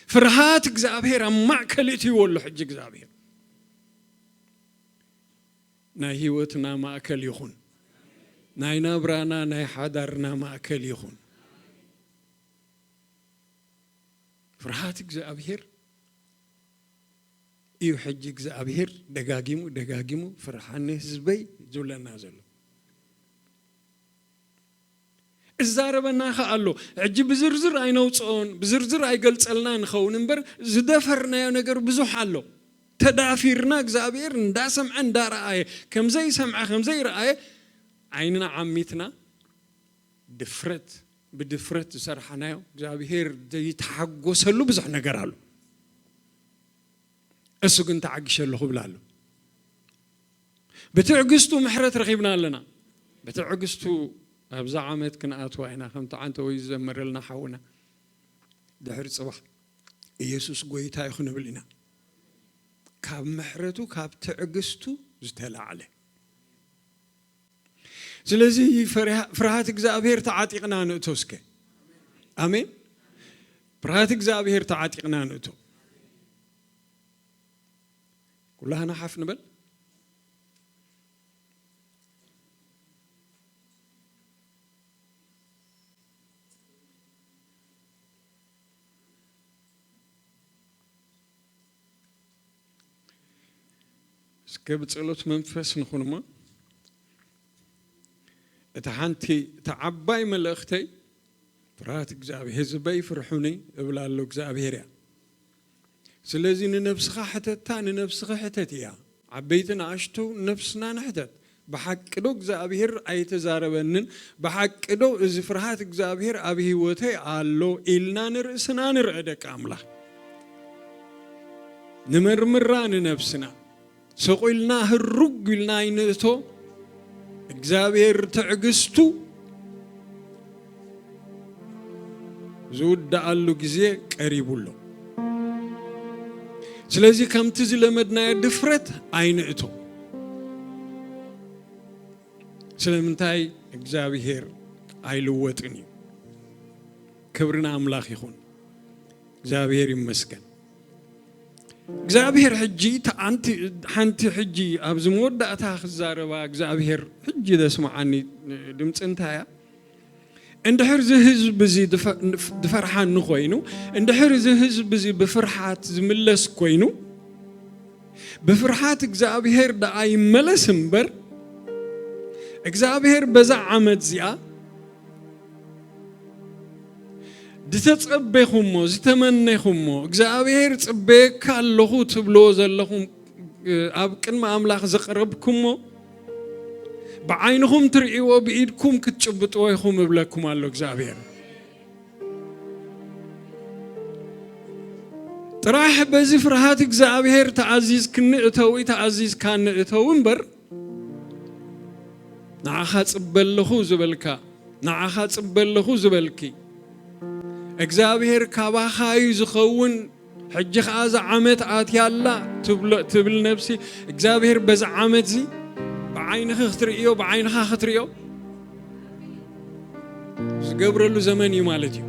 ፍርሃት እግዚኣብሔር ኣብ ማእከል እትይዎ ኣሎ ሕጂ እግዚኣብሔር። ናይ ህይወትና ማእከል ይኹን። ናይ ናብራና ናይ ሓዳርና ማእከል ይኹን። ፍርሃት እግዚኣብሔር እዩ ሕጂ እግዚኣብሔር ደጋጊሙ ደጋጊሙ ፍርሃኒ ህዝበይ ዝብለና ዘሎ። እዛረበና ኸኣ ኣሎ። ሕጂ ብዝርዝር ኣይነውፅኦን፣ ብዝርዝር ኣይገልፀልና ንኸውን እምበር ዝደፈርናዮ ነገር ብዙሕ ኣሎ። ተዳፊርና እግዚኣብሔር እንዳሰምዐ እንዳረኣየ፣ ከምዘይሰምዐ ከምዘይረኣየ ዓይንና ዓሚትና ድፍረት፣ ብድፍረት ዝሰርሓናዮ እግዚኣብሔር ዘይተሓጎሰሉ ብዙሕ ነገር ኣሎ። እሱ ግን ተዓጊሸ ኣለኹ ብላ ኣሎ። ብትዕግስቱ ምሕረት ረኺብና ኣለና። ብትዕግስቱ ኣብዛ ዓመት ክንኣትዋ ኢና፣ ከምቲ ዓንተወይ ዝዘመረልና ሓውና። ድሕሪ ጽባሕ ኢየሱስ ጎይታ እዩ ክንብል ኢና። ካብ ምሕረቱ፣ ካብ ትዕግስቱ ዝተላዕለ። ስለዚ ፍርሃ-፣ ፍርሃት እግዚኣብሔር ተዓጢቕና ንእቶ እስከ። ኣሜን። ፍርሃት እግዚኣብሔር ተዓጢቕና ንእቶ። ኩላህና ሓፍ ንበል። እስከ ብጸሎት መንፈስ ንኹን እሞ፣ እታ ሓንቲ፣ እታ ዓባይ መልእኽተይ፣ ፍርሃት እግዚኣብሔር፣ ህዝበይ ፍርሑኒ እብላ ኣሎ እግዚኣብሔር እያ። ስለዚ ንነብስኻ ሕተታ፣ ንነብስኺ ሕተት እያ። ዓበይቲ ንኣሽቱ ነፍስና ንሕተት። ብሓቂ ዶ እግዚኣብሔር ኣይተዛረበንን? ብሓቂ ዶ እዚ ፍርሃት እግዚኣብሔር ኣብ ህይወተይ ኣሎ? ኢልና ንርእስና ንርአ፣ ደቂ ኣምላኽ። ንመርምራ ንነብስና። ስቕ ኢልና ህሩግ ኢልና ኣይንእቶ። እግዚኣብሔር ትዕግስቱ ዝውድኣሉ ግዜ ቀሪቡ ኣሎ። ስለዚ ከምቲ ዝለመድናዮ ድፍረት ኣይንእቶ። ስለምንታይ? እግዚኣብሔር ኣይልወጥን እዩ። ክብሪ ንኣምላኽ ይኹን። እግዚኣብሔር ይመስገን። እግዚኣብሔር ሕጂ፣ እታ ኣንቲ-፣ ሓንቲ ሕጂ ኣብዚ መወዳእታ ክዛረባ እግዚኣብሔር ሕጂ ዘስምዓኒ ድምፂ እንታይ እያ? እንድሕር እዚ ህዝቢ እዚ ድፈ-፣ ድፈርሓኒ ኮይኑ፣ እንድሕር እዚ ህዝቢ እዚ ብፍርሓት ዝምለስ ኮይኑ፣ ብፍርሓት እግዚኣብሔር ደኣ ይመለስ እምበር፣ እግዚኣብሔር በዛ ዓመት እዚኣ ዝተጸበኹሞ፣ ዝተመነኹሞ፣ እግዚኣብሔር ጽበየካ ኣለኹ ትብልዎ ዘለኹም፣ ኣብ ቅድሚ ኣምላኽ ዘቕረብኩሞ፣ ብዓይንኹም ትርእይዎ፣ ብኢድኩም ክትጭብጥዎ ኢኹም እብለኩም ኣሎ እግዚኣብሔር። ጥራሕ በዚ ፍርሃት እግዚኣብሔር ተኣዚዝክኒ እተዊ፣ ተኣዚዝካኒ እተዊ እምበር፣ ንዓኻ ጽበ ኣለኹ ዝበልካ፣ ንዓኻ ጽበ ኣለኹ ዝበልኪ፣ እግዚኣብሔር ካባኻ እዩ ዝኸውን፣ ሕጂ ኸኣ እዛ ዓመት ኣትያ ኣላ ትብሎ-፣ ትብል ነብሲ፣ እግዚኣብሔር በዚ ዓመት እዚ ብዓይንኺ ክትርእዮ፣ ብዓይንኻ ክትርእዮ ዝገብረሉ ዘመን እዩ ማለት እዩ።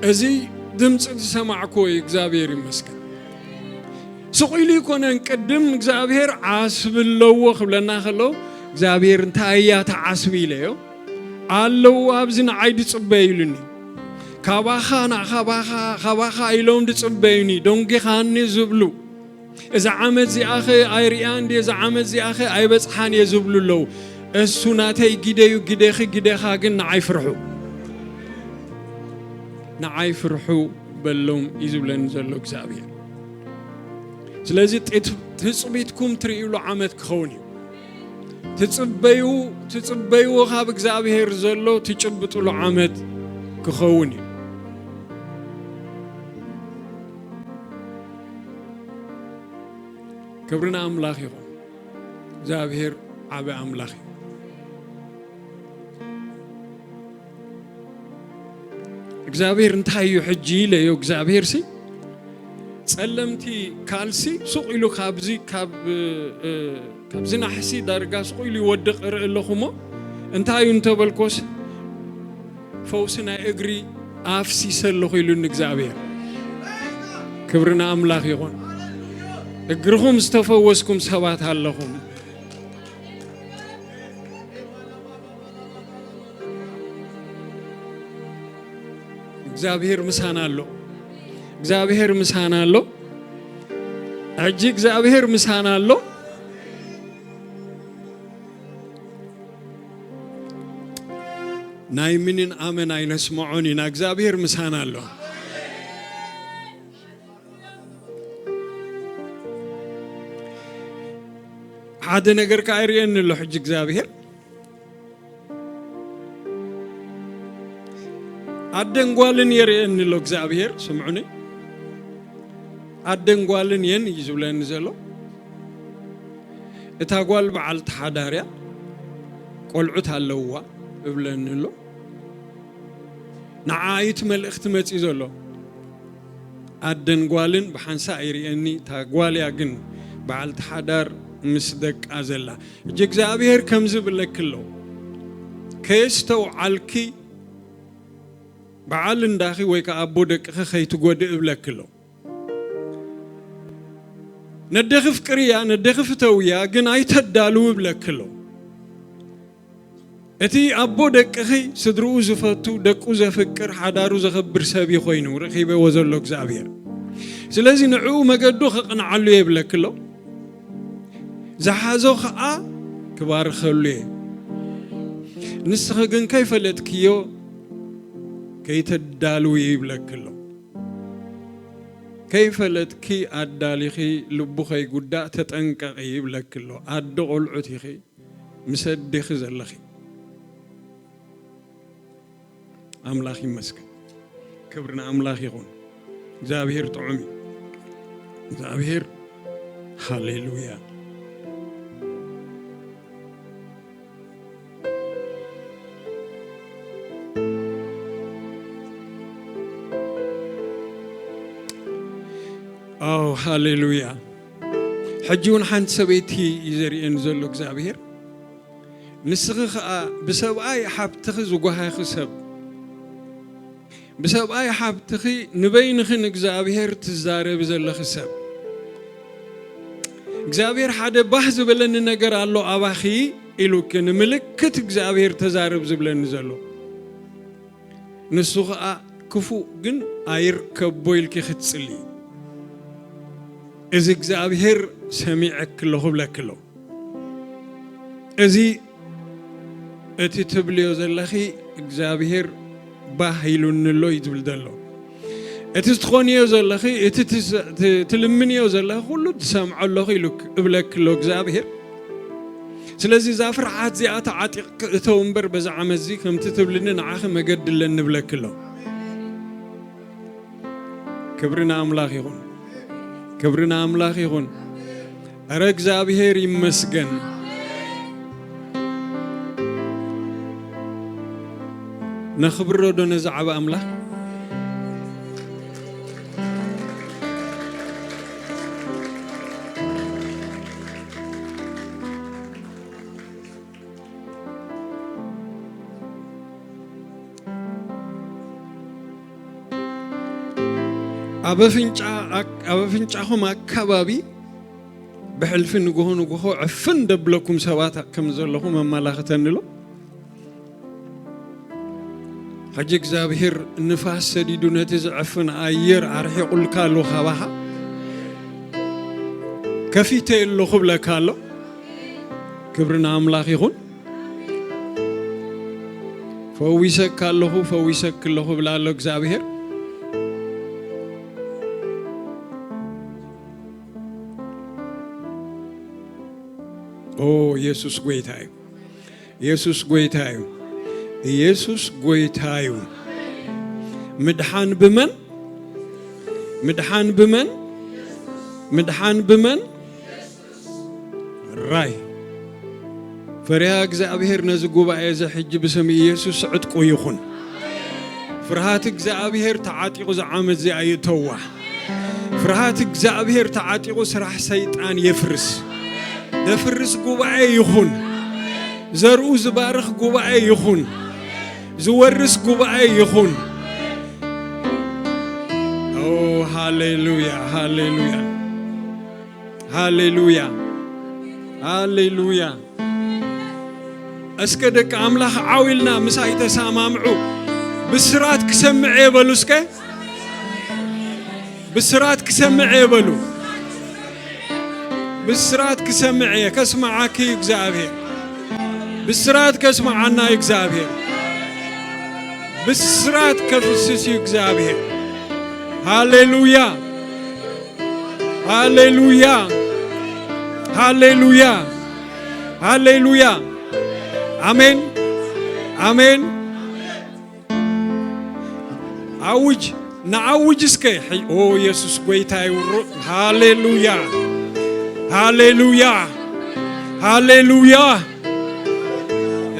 እዚ ድምፂ ዝሰማዕኩዎ እዩ፣ እግዚኣብሔር ይመስገን። ስቕ ኢሉ ይኮነን፣ ቅድም እግዚኣብሔር ዓስቢ ኣለዎ ክብለና ከሎ፣ እግዚኣብሔር እንታይ እያ እታ ዓስቢ ኢለዮ፣ ኣለዉ ኣብዚ ንዓይ ድጽበ ኢሉኒ። ካባኻ፣ ና-፣ ካባኻ፣ ካባኻ ኢሎም ድጽበዩኒ፣ ደንጊኻኒ ዝብሉ፣ እዛ ዓመት እዚኣኸ ኣይርእያን ድየ፣ እዛ ዓመት እዚኣኸ ኣይበጽሓን እየ ዝብሉ ኣለዉ። እሱ ናተይ ግደዩ፣ ግደኺ፣ ግደኻ ግን ንዓይ ፍርሑ። ንዓይ ፍርሑ በሎም እዩ ዝብለኒ ዘሎ እግዚኣብሔር። ስለዚ ትጽቢትኩም ትርእይሉ ዓመት ክኸውን እዩ። ትጽበዩ ትጽበይዎ ካብ እግዚኣብሔር ዘሎ ትጭብጥሉ ዓመት ክኸውን እዩ። ክብሪ ንኣምላኽ ይኹን። እግዚኣብሔር ዓቢ ኣምላኽ እዩ። እግዚኣብሔር እንታይ እዩ ሕጂ ኢለዮ እግዚኣብሔር ሲ ጸለምቲ ካልሲ ሱቕ ኢሉ ካብዚ ካብ ካብዚ ናሕሲ ዳርጋ ሱቕ ኢሉ ይወድቕ እርኢ ኣለኹ እሞ እንታይ እዩ እንተበልኮስ ፈውሲ ናይ እግሪ ኣፍሲሰ ኣለኹ ኢሉኒ እግዚኣብሔር። ክብሪ ንኣምላኽ ይኹን። እግርኹም ዝተፈወስኩም ሰባት ኣለኹም። እግዚኣብሔር ምሳና ኣሎ። እግዚኣብሔር ምሳና ኣሎ። ሕጂ እግዚኣብሔር ምሳና ኣሎ። ናይ ምንን ኣመን ኣይነስምዖን ኢና። እግዚኣብሔር ምሳና ኣሎ። ሓደ ነገር ከኣ ይርእየኒ ኣሎ ሕጂ እግዚኣብሔር። ኣደን ጓልን የርእየኒ ኣሎ እግዚኣብሔር። ስምዑኒ። ኣደን ጓልን እየን እዩ ዝብለኒ ዘሎ። እታ ጓል በዓልቲ ሓዳር እያ። ቆልዑት ኣለውዋ እብለኒ ኣሎ። ንዓ እዩ እቲ መልእኽቲ መጺኡ ዘሎ። ኣደን ጓልን ብሓንሳእ ይርእየኒ። እታ ጓል እያ ግን በዓልቲ ሓዳር ምስ ደቃ ዘላ። ሕጂ እግዚኣብሔር ከምዚ እብለኪ ኣሎ። ከየስተውዓልኪ በዓል እንዳኺ ወይ ከኣ ኣቦ ደቅኺ ከይትጎድእ እብለኪ ኣሎ። ነደኺ ፍቅርያ፣ ነደኺ ፍተውያ፣ ግን ኣይተዳልው እብለኪ ኣሎ። እቲ ኣቦ ደቅኺ ስድርኡ ዝፈቱ፣ ደቁ ዘፍቅር፣ ሓዳሩ ዘኽብር ሰብ እዩ ኮይኑ ረኺበዎ ዘሎ እግዚኣብሔር። ስለዚ ንዕኡ መገዱ ከቕንዓሉ እየ ይብለኪ ኣሎ። ዝሓዞ ኸኣ ክባርኸሉ እየ። ንስኺ ግን ከይፈለጥክዮ ከይተዳልዊ ይብለኪ ኣሎ። ከይፈለጥኪ ኣዳሊኺ ልቡ ከይጉዳእ ተጠንቀቒ ይብለኪ ኣሎ። ኣደ ቆልዑት ኢኺ፣ ምስ ኣዴኺ ዘለኺ። ኣምላኽ ይመስገን። ክብሪ ንኣምላኽ ይኹን። እግዚኣብሔር ጥዑም እዩ። እግዚኣብሔር ሃሌሉያ። ኦ ሃሌሉያ። ሕጂ እውን ሓንቲ ሰበይቲ እዩ ዘርእየኒ ዘሎ እግዚኣብሔር። ንስኺ ኸኣ ብሰብኣይ ሓብትኺ ዝጓሃኺ ሰብ፣ ብሰብኣይ ሓብትኺ ንበይንኺ ንእግዚኣብሔር ትዛረቢ ዘለኺ ሰብ፣ እግዚኣብሔር ሓደ ባህ ዝበለኒ ነገር ኣሎ ኣባኺ ኢሉኪ፣ ንምልክት እግዚኣብሔር ተዛረብ ዝብለኒ ዘሎ። ንሱ ኸኣ ክፉእ ግን ኣይርከቦ ኢልኪ ክትጽልዪ፣ እዚ እግዚኣብሔር ሰሚዐኪ ኣለኹ እብለኪ ኣለኹ። እዚ እቲ ትብልዮ ዘለኺ እግዚኣብሔር ባህ ኢሉኒ ኣሎ እዩ ዝብል ዘሎ። እቲ ትኾንዮ ዘለኺ፣ እቲ ትስ-፣ ት-፣ ትልምንዮ ዘለኺ ኩሉ ትሰምዖ ኣለኹ ኢሉ እብለኪ ኣሎ እግዚኣብሔር። ስለዚ እዛ ፍርሓት እዚኣ ተዓጢቕኪ እተው እምበር በዚ ዓመት እዚ ከምቲ ትብልኒ ንዓኺ መገዲ ኣለኒ እብለኪ ኣሎ። ክብሪ ንኣምላኽ ይኹን። ክብሪ ንኣምላኽ ይኹን። እረ እግዚኣብሔር ይመስገን። ነኽብሮ ዶ ነዚ ዓቢ ኣምላኽ? ኣብ ኣፍንጫ-፣ ኣብ ኣፍንጫኹም ኣካባቢ ብሕልፊ ንግሆ ንግሆ ዕፍን ደብለኩም ሰባት ከም ዘለኹም ኣመላኽተኒ ኣሎ። ሕጂ እግዚኣብሔር ንፋስ ሰዲዱ ነቲ ዝዕፍን ኣየር ኣርሒቑልካ ኣሎ ካባኻ። ከፊተ ኣለኹ እብለካ ኣሎ። ክብሪ ንኣምላኽ ይኹን። ፈዊሰካ ኣለኹ፣ ፈዊሰኪ ኣለኹ እብላ ኣሎ እግዚኣብሔር። ኦ፣ ኢየሱስ ጎይታ እዩ። ኢየሱስ ጎይታ እዩ። ኢየሱስ ጎይታ እዩ። ምድሓን ብመን? ምድሓን ብመን? ምድሓን ብመን? ራይ። ፈሪሃ እግዚኣብሔር ነዚ ጉባኤ እዚ ሕጂ ብስም ኢየሱስ ዕጥቁ ይኹን። ፍርሃት እግዚኣብሔር ተዓጢቑ ዝዓመት እዚኣ ይእተዋ። ፍርሃት እግዚኣብሔር ተዓጢቑ ስራሕ ሰይጣን የፍርስ። ዘፍርስ ጉባኤ ይኹን። ዘርኡ ዝባርኽ ጉባኤ ይኹን። ዝወርስ ጉባኤ ይኹን። ኦ፣ ሃሌሉያ፣ ሃሌሉያ፣ ሃሌሉያ፣ ሃሌሉያ። እስከ ደቂ ኣምላኽ ዓው ኢልና ምሳይ ተሰማምዑ። ብስራት ክሰምዕ እየ በሉ እስከ። ብስራት ክሰምዕ እየ በሉ። ብስራት ክሰምዕ እየ። ከስምዓኪ እዩ እግዚኣብሔር። ብስራት ከስምዓና እዩ እግዚኣብሔር። ብስራት ከፍስስ እዩ እግዚኣብሔር። ሃሌሉያ፣ ሃሌሉያ፣ ሃሌሉያ፣ ሃሌሉያ። ኣሜን፣ ኣሜን። ኣውጅ፣ ንኣውጅ እስከ። ኦ፣ ኢየሱስ ጎይታ ይውሩ። ሃሌሉያ፣ ሃሌሉያ፣ ሃሌሉያ።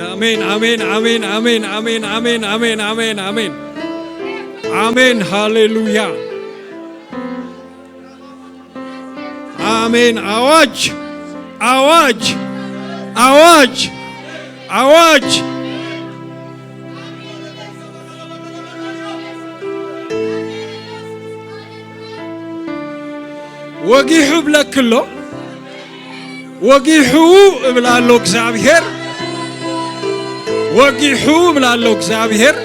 ኣሜን፣ ኣሜን፣ ኣሜን፣ ኣሜን፣ ኣሜን፣ ኣሜን፣ ኣሜን፣ ኣሜን፣ ኣሜን፣ ኣሜን። ኣሜን፣ ሃሌሉያ። ኣሜን። ኣዋጅ፣ ኣዋጅ፣ ኣዋጅ፣ ኣዋጅ። ወጊሑ ብለኪ ኣሎ። ወጊሑ እብል ኣሎ እግዚኣብሔር። ወጊሑ እብል ኣሎ እግዚኣብሔር።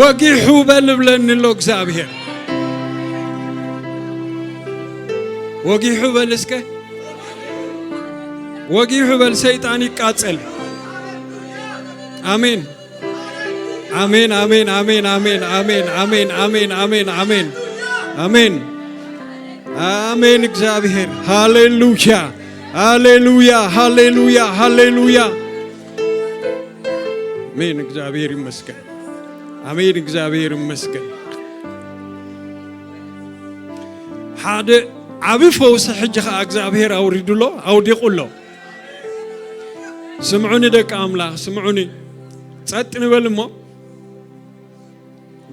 ወጊሑ በል እብለኒ ኣሎ እግዚኣብሔር። ወጊሑ በል እስከ። ወጊሑ በል፣ ሰይጣን ይቃጸል። ኣሜን። ኣሜን፣ ኣሜን፣ ኣሜን፣ ኣሜን፣ ኣሜን፣ ኣሜን፣ ኣሜን፣ ኣሜን፣ ኣሜን፣ ኣሜን። ኣሜን፣ እግዚኣብሔር። ሃሌሉያ፣ ሃሌሉያ፣ ሃሌሉያ፣ ሃሌሉያ። ኣሜን፣ እግዚኣብሔር ይመስገን። ኣሜን፣ እግዚኣብሔር ይመስገን። ሓደ ዓቢ ፈውሲ ሕጂ ኸኣ እግዚኣብሔር ኣውሪዱ ኣሎ፣ ኣውዲቑ ኣሎ። ስምዑኒ ደቂ ኣምላኽ፣ ስምዑኒ። ጸጥ ንበል እሞ፣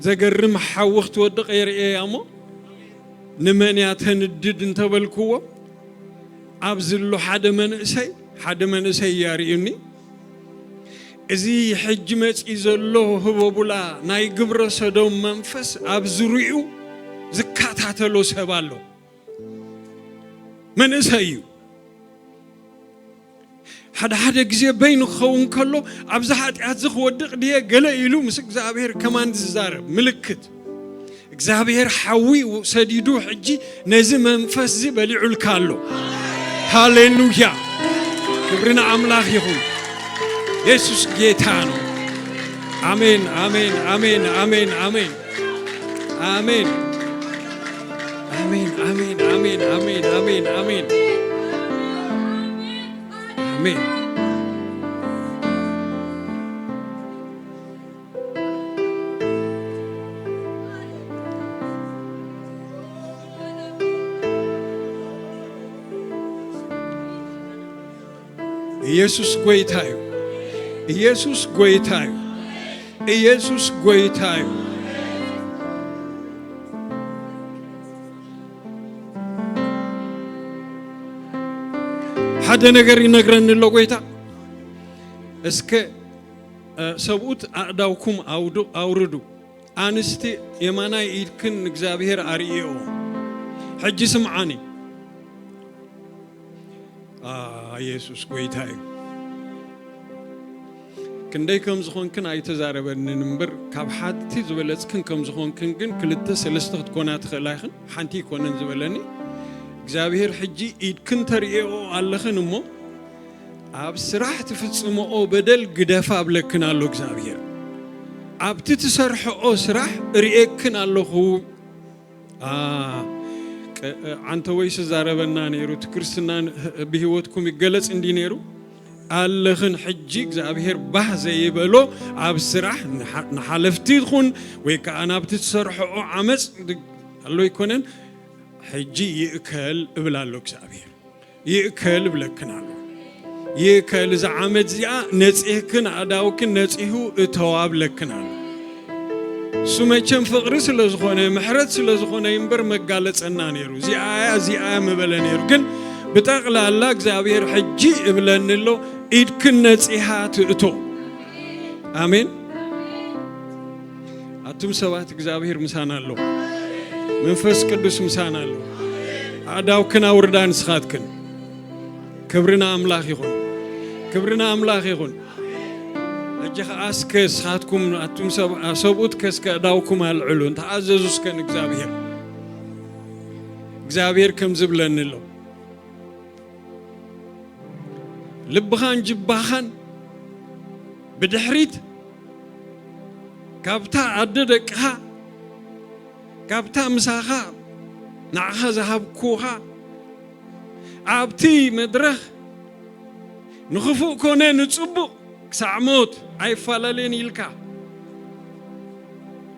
ዘገርም ሓዊ ክትወድቕ የርእየያ እሞ፣ ንመን እያ ተንድድ እንተበልክዎ፣ ኣብዚ ኣሎ ሓደ መንእሰይ፣ ሓደ መንእሰይ እዩ ኣርእዩኒ። እዚ ሕጂ መጺኡ ዘሎ ህቦቡላ ናይ ግብረ ሰዶም መንፈስ ኣብ ዙርያኡ ዝከታተሎ ሰብ ኣሎ። መንእሰይ እዩ። ሓደ ሓደ ግዜ በይኑ ክኸውን ከሎ፣ ኣብዚ ሓጢኣት እዚ ክወድቕ ድየ ገለ ኢሉ ምስ እግዚኣብሔር ከማን ዝዛረብ ምልክት። እግዚኣብሔር ሓዊ ሰዲዱ ሕጂ ነዚ መንፈስ እዚ በሊዑልካ ኣሎ። ሃሌሉያ! ክብሪ ንኣምላኽ ይኹን። የሱስ ጌታ ነው። ኣሜን፣ ኣሜን፣ ኣሜን፣ ኣሜን፣ ኣሜን። ኣሜን። ኣሜን፣ ኣሜን፣ ኣሜን፣ ኣሜን፣ ኣሜን፣ ኣሜን። ኣሜን። ኢየሱስ ጎይታ እዩ። ኢየሱስ ጎይታ እዩ። ኢየሱስ ጎይታ እዩ። ሓደ ነገር ይነግረኒ ኣሎ ጎይታ። እስከ፣ እ፣ ሰብኡት ኣእዳውኩም ኣውዱ-፣ ኣውርዱ። ኣንስቲ የማናይ ኢድክን ንእግዚኣብሔር ኣርእየኦ። ሕጂ ስምዓኒ። ኣ፣ ኢየሱስ ጎይታ እዩ። ክንደይ ከም ዝኾንክን ኣይተዛረበንን እምበር፣ ካብ ሓንቲ ዝበለጽክን ከም ዝኾንክን ግን ክልተ ሰለስተ ክትኮና ትኽእላ ኢኽን። ሓንቲ ኣይኮነን ዝበለኒ። እግዚኣብሔር ሕጂ ኢድክን ተርእየኦ ኣለኽን እሞ፣ ኣብ ስራሕ ትፍጽምኦ በደል ግደፋ እብለክን ኣሎ እግዚኣብሔር። ኣብቲ ትሰርሕኦ ስራሕ እርእየክን ኣለኹ። ኣ፣ ቀ-፣ ዓንተወይስ ዛረበና ነይሩ፣ እቲ ክርስትና ን-፣ ብህይወትኩም ይገለጽ እንዲ ነይሩ? ኣለኽን ሕጂ እግዚኣብሔር ባህ ዘይበሎ ኣብ ስራሕ ንሓ-፣ ንሓለፍቲ ይኹን ወይ ከዓ ናብቲ ትሰርሕኦ ዓመፅ ድ-፣ ኣሎ ኣይኮነን። ሕጂ ይእከል እብል ኣሎ እግዚኣብሔር። ይእከል እብለክን ኣሎ። ይእከል፣ እዛ ዓመት እዚኣ ነፂህክን ኣእዳውክን ነፂሁ እተዋ እብለክን ኣሎ። እሱ መቸም ፍቕሪ ስለ ዝኾነ፣ ምሕረት ስለ ዝኾነ እምበር መጋለጸና ነይሩ። እዚኣ እያ፣ እዚኣ እያ ምበለ ነይሩ። ግን ብጠቕላላ እግዚኣብሔር ሕጂ እብለኒ ኣሎ፣ ኢድክን ነጺሃ ትእቶ። ኣሜን። ኣቱም ሰባት እግዚኣብሔር ምሳና ኣሎ። መንፈስ ቅዱስ ምሳና ኣሎ። ኣእዳውክን ኣውርዳ ንስኻትክን። ክብሪ ንኣምላኽ ይኹን። ክብሪ ንኣምላኽ ይኹን። ሕጂ ኸዓ እስከ ንስኻትኩም ኣቱም ሰብ-፣ ሰብኡት ከ እስከ ኣእዳውኩም ኣልዕሉ፣ እንተኣዘዙ እስከ ንእግዚኣብሔር። እግዚኣብሔር ከም ዝብለኒ ኣሎ። ልብኻን ጅባኻን ብድሕሪት ካብታ ኣደ ደቅኻ፣ ካብታ ምሳኻ ንዓኻ ዝሃብኩኻ ኣብቲ መድረኽ ንኽፉእ ኮነ ንጽቡቕ ክሳዕ ሞት ኣይፈላለየን ኢልካ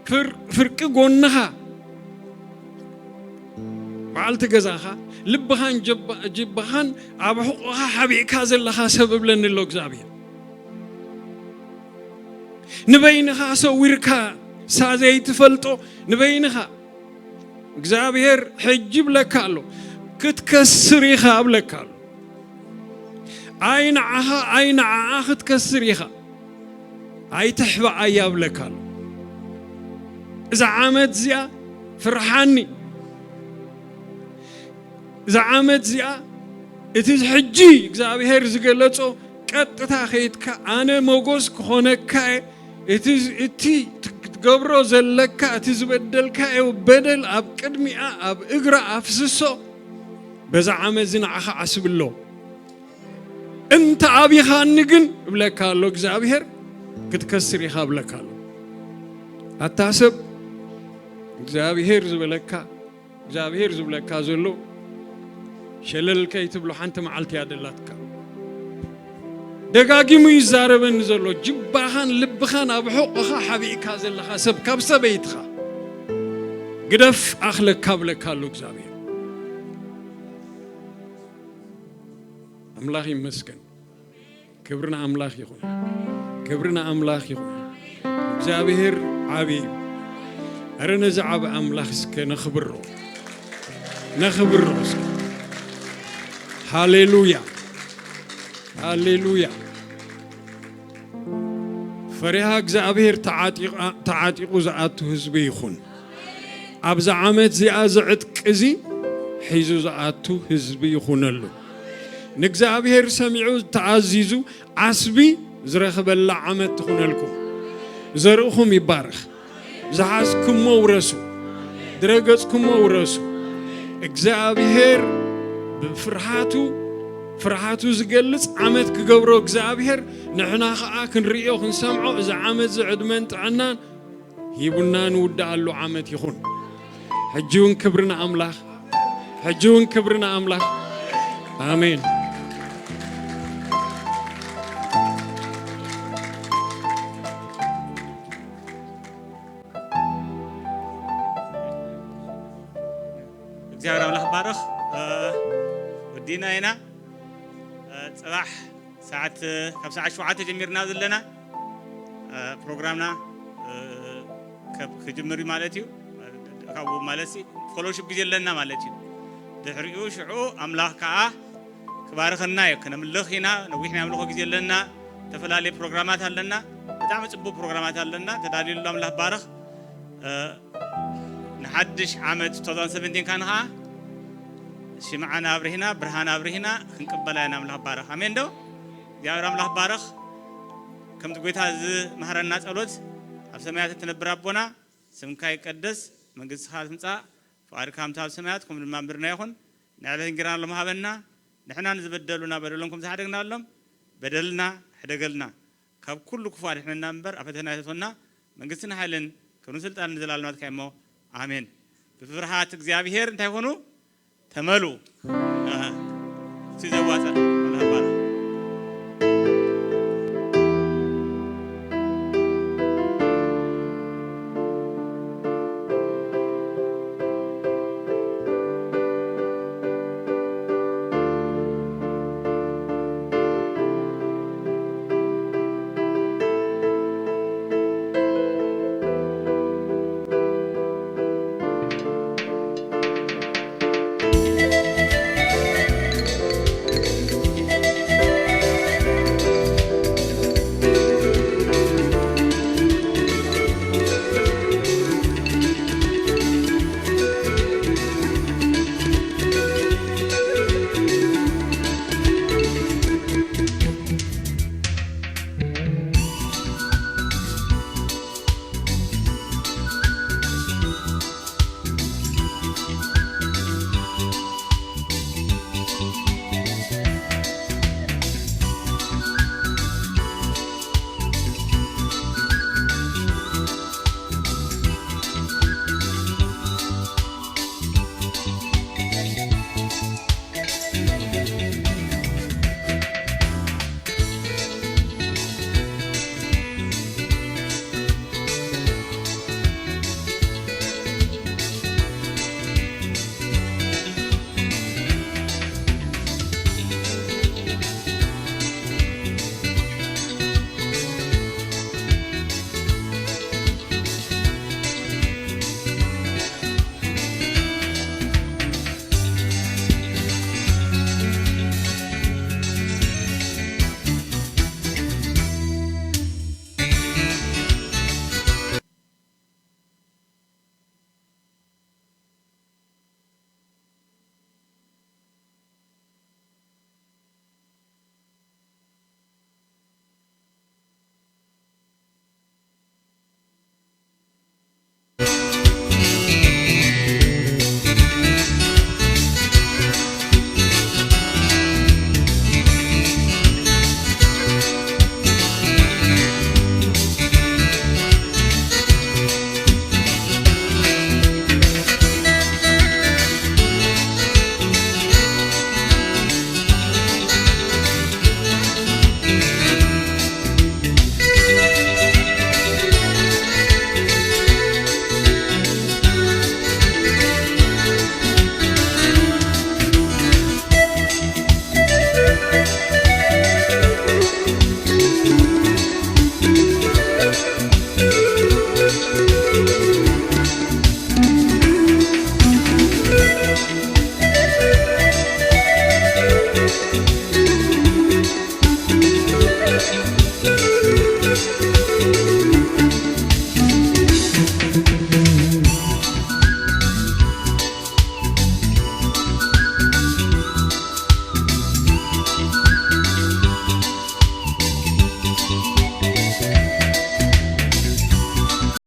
ፍር-፣ ፍርቂ ጎንኻ በዓልቲ ገዛኻ ልብኻን ጀባ-፣ ጅባኻን ኣብ ሕቑኻ ሓቢእካ ዘለኻ ሰብ እብለኒ ኣሎ እግዚኣብሔር። ንበይንኻ ሰዊርካ ሳ ዘይትፈልጦ ንበይንኻ እግዚኣብሔር ሕጂ ብለካ ኣሎ፣ ክትከስር ኢኻ ብለካ ኣሎ። ኣይ ንዓኻ ኣይ ንዓኣ ክትከስር ኢኻ፣ ኣይትሕባኣያ ብለካ ኣሎ። እዛ ዓመት እዚኣ ፍርሓኒ። እዛ ዓመት እዚኣ እቲ ሕጂ እግዚኣብሔር ዝገለጾ ቀጥታ ከይድካ ኣነ ሞጎስ ክኾነካ እየ፣ እቲ፣ እቲ ክትገብሮ ዘለካ፣ እቲ ዝበደልካዮ በደል ኣብ ቅድሚኣ ኣብ እግራ ኣፍስሶ። በዛ ዓመት እዚ ንዓኻ ዓስብሎ። እንተ ኣቢኻኒ ግን እብለካ ኣሎ እግዚኣብሔር፣ ክትከስር ኢኻ እብለካ ኣሎ። ኣታ ሰብ እግዚኣብሔር ዝበለካ፣ እግዚኣብሔር ዝብለካ ዘሎ ሸለል ከይትብሎ ሓንቲ መዓልቲ እያ ደላትካ። ደጋጊሙ ይዛረበኒ ዘሎ፣ ጅባኻን ልብኻን ኣብ ሕቑኻ ሓቢእካ ዘለኻ ሰብ ካብ ሰበይትኻ ግደፍ ኣኽለካ ብለካ ኣሎ እግዚኣብሔር። ኣምላኽ ይመስገን። ክብሪ ንኣምላኽ ይኹን። ክብሪ ንኣምላኽ ይኹን። እግዚኣብሔር ዓቢ እዩ። እረ ነዚ ዓቢ ኣምላኽ እስከ ነኽብሮ። ነኽብሮ እስከ። ሃሌሉያ። ሃሌሉያ። ፈሪሃ እግዚኣብሔር ተዓጢቓ-፣ ተዓጢቑ ዝኣቱ ህዝቢ ይኹን። ኣብዛ ዓመት እዚኣ ዝዕጥቂ እዚ ሒዙ ዝኣቱ ህዝቢ ይኹነሉ። ንእግዚኣብሔር ሰሚዑ ተኣዚዙ ዓስቢ ዝረኽበላ ዓመት ትኹነልኩም። ዘርእኹም ይባረኽ። ዝሓዝኩሞ ውረሱ። ዝረገጽኩሞ ውረሱ። እግዚኣብሔር ብፍርሃቱ፣ ፍርሃቱ ዝገልጽ ዓመት ክገብሮ እግዚኣብሔር፣ ንሕና ኸኣ ክንርእዮ ክንሰምዖ፣ እዚ ዓመት እዚ ዕድመን ጥዕናን ሂቡና ንውድኣሉ ዓመት ይኹን። ሕጂ እውን ክብሪ ንኣምላኽ፣ ሕጂ እውን ክብሪ ንኣምላኽ። ኣሜን። እግዚኣብሔር ኣምላኽ ባርኽ። እ፣ ወዲና ኢና። እ፣ ጽባሕ ሰዓት፣ ካብ ሰዓት ሸውዓተ ጀሚርና ዘለና፣ እ፣ ፕሮግራምና፣ እ፣ ከብ-፣ ክጅምር እዩ ማለት እዩ። ካብኡ ማለት ሲ ፎሎሺፕ ግዜ ኣለና ማለት እዩ። ድሕሪኡ ሽዑ ኣምላኽ ከኣ ክባርኸና እዩ። ከነምልኽ ኢና። ነዊሕ ናይ ኣምልኾ ግዜ ኣለና። ዝተፈላለየ ፕሮግራማት ኣለና። ብጣዕሚ ጽቡቕ ፕሮግራማት ኣለና። ተዳልዩሉ ኣምላኽ ባርኽ። እ፣ ንሓድሽ ዓመት two thousand seventeen ካን ኸዓ ሽምዓና ኣብርሂና፣ ብርሃን ኣብርሂና ክንቅበላ ኢና። ኣምላኽ ባርኽ። ኣሜን ዶ? እግዚኣብሔር ኣምላኽ ባርኽ። ከምቲ ጐይታ ዝመሃረና ጸሎት፣ ኣብ ሰማያት እትነብር ኣቦና፣ ስምካ ይቀደስ፣ መንግስትኻ ትምጻእ፣ ፍቓድካ ከምቲ ኣብ ሰማያት ከምኡ ድማ ኣብ ምድርና ይኹን። ንዕለት እንጀራና ሎም ሃበና፣ ንሕና ንዝበደሉና በደሎም ከም ዝሓደግናሎም፣ በደልና ሕደገልና፣ ካብ ኩሉ ክፉእ ኣድሕነና እምበር፣ ኣብ ፈተና ኣይተእትወና። መንግስትን ሓይልን ክብርን ስልጣንን ንዘለኣለም ናትካ እሞ፣ ኣሜን። ብፍርሃት እግዚኣብሔር እንታይ ኩኑ? ተመሉ። ኣሃ። እቲ ዘዋፅእ መርሃባ።